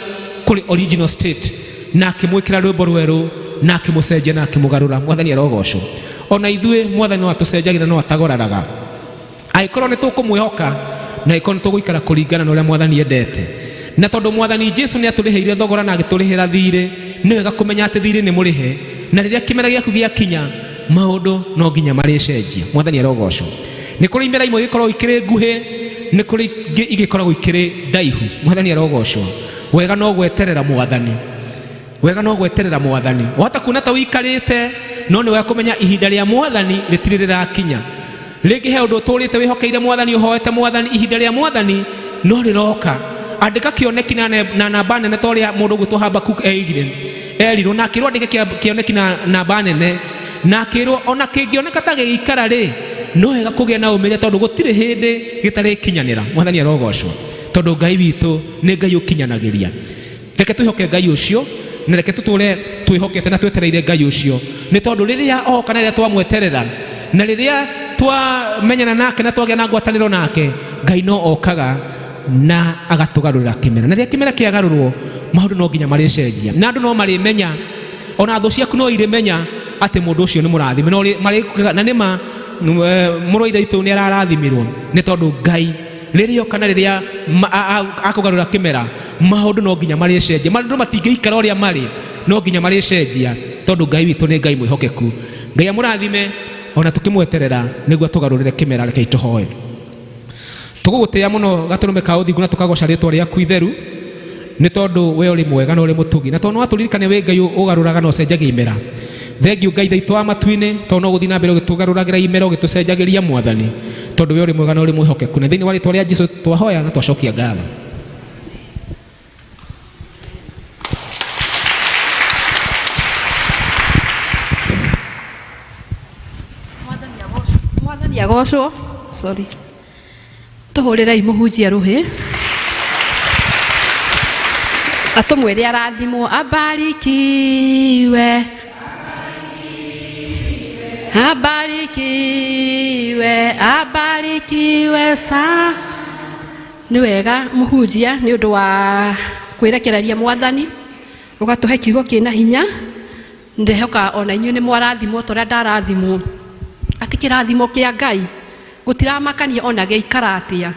kũrĩ original state na akĩmwĩkĩra rwĩmbo rwerũ na akĩmũcenjia na akĩmũgarũra. Mwathani arogocwo. Ona ithuĩ Mwathani no atũcenjagia na no atagũraraga angĩkorwo nĩ tũkũmwĩhoka na angĩkorwo nĩ tũgũikara kũringana na ũrĩa Mwathani endete. Na tondũ Mwathani Jesu nĩ atũrĩhĩire thogora na agĩtũrĩhĩra thirĩ, nĩ wega kũmenya atĩ thirĩ nĩ mũrĩhe, na rĩrĩa kĩmera gĩaku gĩakinya maũndũ no nginya marĩcenjia. Mwathani arogocwo. Nĩ kũrĩ imera imwe igĩkoragwo ikĩrĩ nguhĩ, nĩ kũrĩ ingĩ igĩkoragwo ikĩrĩ ndaihu. Mwathani arogocwo. Wega no gweterera Mwathani, wega no gweterera Mwathani. Wahota kuona ta ũikarĩte, no nĩ wega kũmenya ihinda rĩa Mwathani rĩtirĩ rĩrakinya. Rĩngĩ he ũndũ ũtũrĩte wĩhokeire Mwathani, ũhoete Mwathani, ihinda rĩa Mwathani no rĩroka. Andĩka kĩoneki na namba nene ta ũrĩa mũndũ ũgwĩtwo Habakuk eigire erirwo, na akĩrwo andĩke kĩoneki na namba nene, na akĩrwo ona kĩngĩoneka ta gĩgĩikara rĩ, no wega kũgĩa na ũmĩrĩria tondũ gũtirĩ hĩndĩ gĩtarĩkinyanĩra. Mwathani arogocwo, tondũ Ngai witũ nĩ Ngai ũkinyanagĩria. Reke twĩhoke Ngai ũcio, na reke tũtũre twĩhokete na twetereire Ngai ũcio, nĩ tondũ rĩrĩa oka na rĩrĩa twamweterera na rĩrĩa twamenyana nake na twagĩa na ngwatanĩro nake, Ngai no okaga na agatũgarũrĩra kĩmera. Na rĩrĩa kĩmera kĩagarũrwo, maũndũ no nginya marĩcenjia, na andũ no marĩmenya, ona thũ ciaku no irĩmenya atĩ mũndũ ũcio nĩ mũrathime, na nĩma mũrũ wa ithe witũ nĩ ararathimirwo, nĩ tondũ Ngai rĩrĩa oka na rĩrĩa akũgarũra kĩmera, maũndũ no nginya marĩcenjia. Maũndũ matingĩikara ũrĩa marĩ, no nginya marĩcenjia, tondũ Ngai witũ nĩ Ngai mwĩhokeku. Ngai amũrathime ona tũkĩmweterera nĩguo atũgarũrĩre kĩmera. Rekei tũhoe. Tũgũgũtĩĩa mũno gatũrũme ka ũthingu na tũkagoca rĩtwa rĩaku itheru, nĩ tondũ we ũrĩ mwega na ũrĩ mũtugi, na tondũ nĩ watũririkania wĩ Ngai ũgarũraga na ũcenjagia imera. Thengiũ Ngai Ithe witũ wa matu-inĩ, tondũ no ũgũthiĩ na mbere ũgĩtũgarũragĩra imera ũgĩtũcenjagĩria Mwathani, tondũ we ũrĩ mwega na ũrĩ mwĩhokeku. Na thĩinĩ wa rĩtwa rĩa Jesu twahoya na twacokia ngatho. Mwathani agocwo. Sorry. Tũhũrĩrei mũhunjia rũhĩ na tũmwĩre arathimwo. Abarikiwe, abarikiwe, abarikiwe sa. Nĩ wega mũhunjia nĩ ũndũ wa kwĩrekereria Mwathani ũgatũhe kiugo kĩna hinya. Ndĩhoka ona inyuĩ nĩ mwarathimwo ta ũrĩa ndarathimwo, atĩ kĩrathimo kĩa Ngai gũtiramakania ona gĩikara atĩa,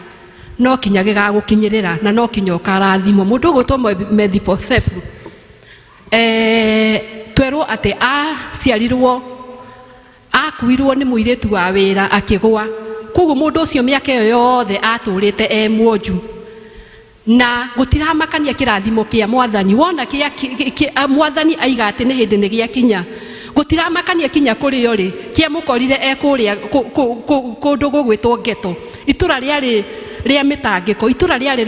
no kinya gĩgagũkinyĩrĩra na no kinya ũkarathimwo. Mũndũ ũgwĩtwo Mephibosethu, twerwo atĩ aciarirwo Akuirwo nĩ mũirĩtu wa wĩra akĩgwa. Koguo mũndũ ũcio mĩaka ĩyo yothe atũrĩte e mwonju. Na gũtiramakania kĩrathimo kĩa mwathani wona kĩa mwathani aiga atĩ nĩ hĩndĩ nĩ gĩakinya. Gũtiramakania kinya kũrĩo rĩ kĩamũkorire e kũrĩa kũndũ gũgwĩtwo ghetto. Itũra rĩarĩ rĩa mĩtangĩko, itũra rĩarĩ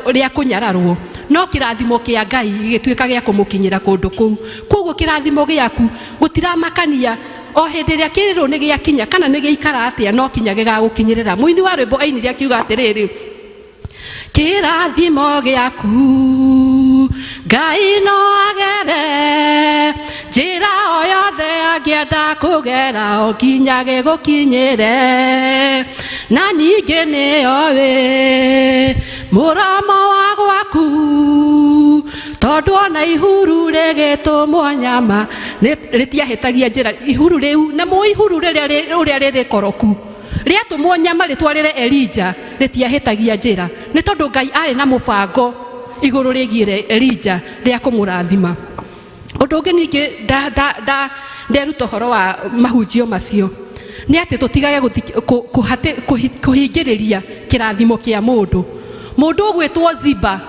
rĩa kũnyararwo. No kĩrathimo kĩa Ngai gĩgĩtuĩka gĩa kũmũkinyĩra kũndũ kũu. Koguo kĩrathimo gĩaku gũtiramakania o hĩndĩ ĩrĩa kĩrĩrwo nĩ gĩakinya kana nĩ gĩikara atĩa no kinya gĩgagũkinyĩrĩra. Mũini wa rwĩmbo ainire akiuga atĩrĩrĩ, kĩrathimo gĩaku Ngai no agere njĩra o yothe angĩenda kũgera o nginya gĩgũkinyĩre. Na ningĩ nĩoĩ mũromo wa gwaku tondũ ona ihuru rĩgĩtũmwo nyama rĩtiahĩtagia njĩra. Ihuru rĩu na mũ ihuru rĩrĩa ũrĩa rĩrĩ koroku rĩatũmwo nyama rĩtwarĩre Elija rĩtiahĩtagia njĩra, nĩ tondũ Ngai arĩ na mũbango igũrũ rĩgiĩ Elija rĩa kũmũrathima. Ũndũ ũngĩ ningĩ nderuta ũhoro wa mahunjio macio nĩ atĩ tũtigage kũhingĩrĩria kĩrathimo kĩa mũndũ. Mũndũ ũgwĩtwo Ziba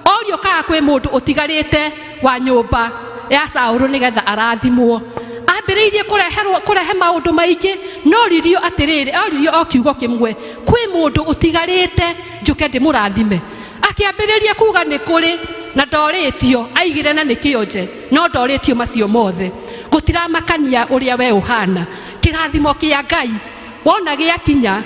orio kana kwĩ mũndũ ũtigarĩte wa nyũmba ya Saũlũ nĩgetha arathimwo, ambĩrĩirie kũrehe maũndũ maingĩ, no ririo atĩrĩrĩ, oririo o kiugo kĩmwe, kwĩ mũndũ ũtigarĩte njũke ndĩmũrathime. Akĩambĩrĩria kuga nĩ kũrĩ na ndorĩtio, aigire na nĩ kĩonje, no ndorĩtio macio mothe. Gũtiramakania ũrĩa we ũhana, kĩrathimo kĩa Ngai wona gĩakinya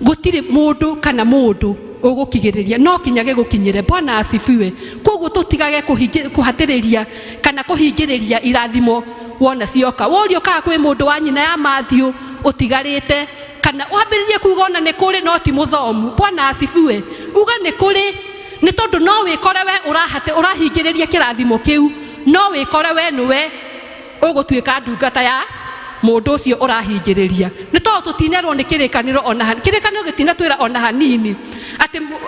gũtirĩ mũndũ kana mũndũ ũgũkigĩrĩria, no kinya gĩgũkinyĩre. Bwana asifiwe. Koguo tũtigage kũhatĩrĩria kana kũhingĩrĩria irathimo wona cioka. Worio kana kwĩ mũndũ wa nyina ya Matthew ũtigarĩte, kana wambĩrĩrie kuga ona nĩ kũrĩ no ti mũthomu. Bwana asifiwe. Uga nĩ kũrĩ nĩ tondũ no wĩkore we ũrahingĩrĩria kĩrathimo kĩu, no wĩkore we nĩwe ũgũtuĩka ndungata ya mũndũ ũcio ũrahingĩrĩria. Nĩ tondũ tũtinerwo nĩ kĩrĩkanĩro ona hanini, kĩrĩkanĩro gĩtinatwĩra ona hanini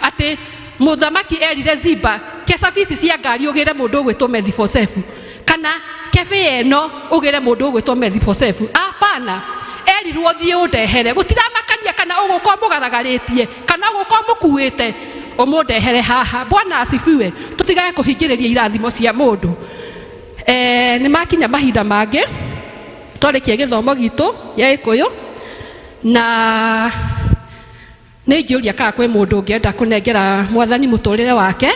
atĩ mũthamaki erire Ziba kecabi ici cia ngari ũgĩre mũndũ ũgwĩtwo Mephibosethu, kana kebe ĩno ũgĩre mũndũ ũgwĩtwo Mephibosethu. Hapana, erirwo thiĩ ũndehere. Gũtiramakania kana ũgũka ũmũgaragarĩtie kana ũgũka ũmũkuĩte, ũmũndehere haha. Bwana asifiwe. Tũtigage kũhingĩrĩria irathimo cia mũndũ. Nĩ makinya mahinda mangĩ twarĩkia gĩthomo gitũ gĩa Gĩkũyũ, na nĩ ingĩũria kana kwĩ mũndũ ũngĩenda kũnengera mwathani mũtũrĩre wake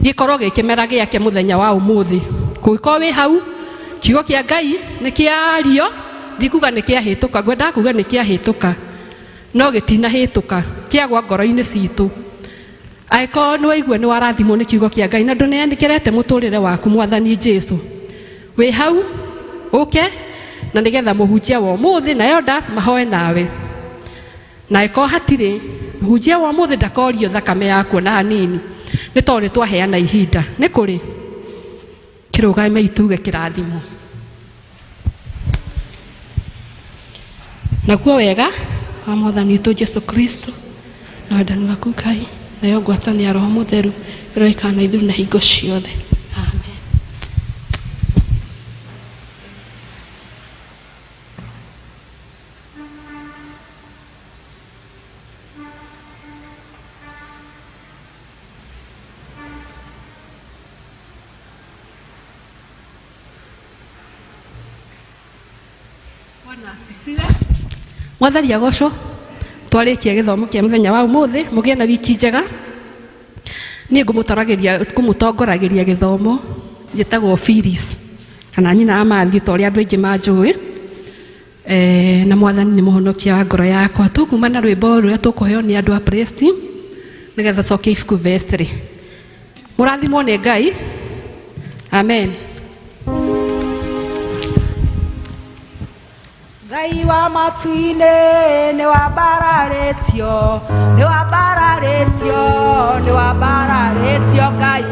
gĩkorwo gĩ kĩmera gĩake mũthenya wa ũmũthĩ. Kũngĩkorwo wĩ hau, kiugo kĩa Ngai nĩ kĩario, ndikuga nĩ kĩahĩtũka, ngwendaga kuga nĩ kĩahĩtũka, no gĩtinahĩtũka, kĩagwa ngoro-inĩ citũ. Angĩkorwo nĩ waigua nĩ warathimwo nĩ kiugo kĩa Ngai na ndũneanĩkĩrete mũtũrĩre waku mwathani Jesu, wĩ hau ũke na nĩgetha mũhunjia wa ũmũthĩ na elders mahoe nawe. Na angĩkorwo hatirĩ mũhunjia wa ũmũthĩ ndakorio thakame yaku ona hanini, nĩ tondũ nĩ twaheana ihinda. Nĩ kũrĩ kĩrũgame ituge kĩrathimo. Naguo wega wa mwathani witũ Jesu Kristo na wendani waku Ngai nayo ngwatanĩro ya Roho Mũtheru ĩroikara na ithuĩ na hingo ciothe. Amen. Bwana asifiwe. Mwathani agocwo. Twarĩkia gĩthomo kĩa mũthenya wa ũmũthĩ, mũgĩe na wiki njega. Niĩ ngũmũtongoragĩria gĩthomo, njĩtagwo Phyllis kana nyina wa Matthew ta ũrĩa andũ aingĩ manjũĩ. Na mwathani nĩ mũhonokia wa ngoro yakwa. Tũkuma na rwĩmbo rũrĩa tũkũheo nĩ andũ a praise team nĩgetha cokie ibuku verse 3. Mũrathimwo nĩ Ngai. Amen. Ngai wa matu-inĩ nĩ wambararĩtio, nĩ wambararĩtio, nĩ wambararĩtio Ngai.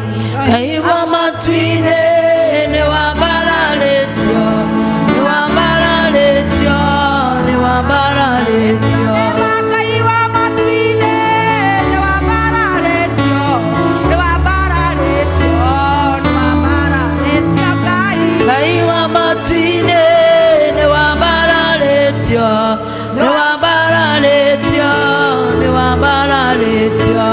Ngai wa matu-inĩ nĩ wambararĩtio, nĩ wambararĩtio, nĩ wambararĩtio. Ngai wa matu-inĩ nĩ wambararĩtio, nĩ wambararĩtio, nĩ wambararĩtio Ngai. Ngai wa matu-inĩ nĩ wambararĩtio, Mahĩtia.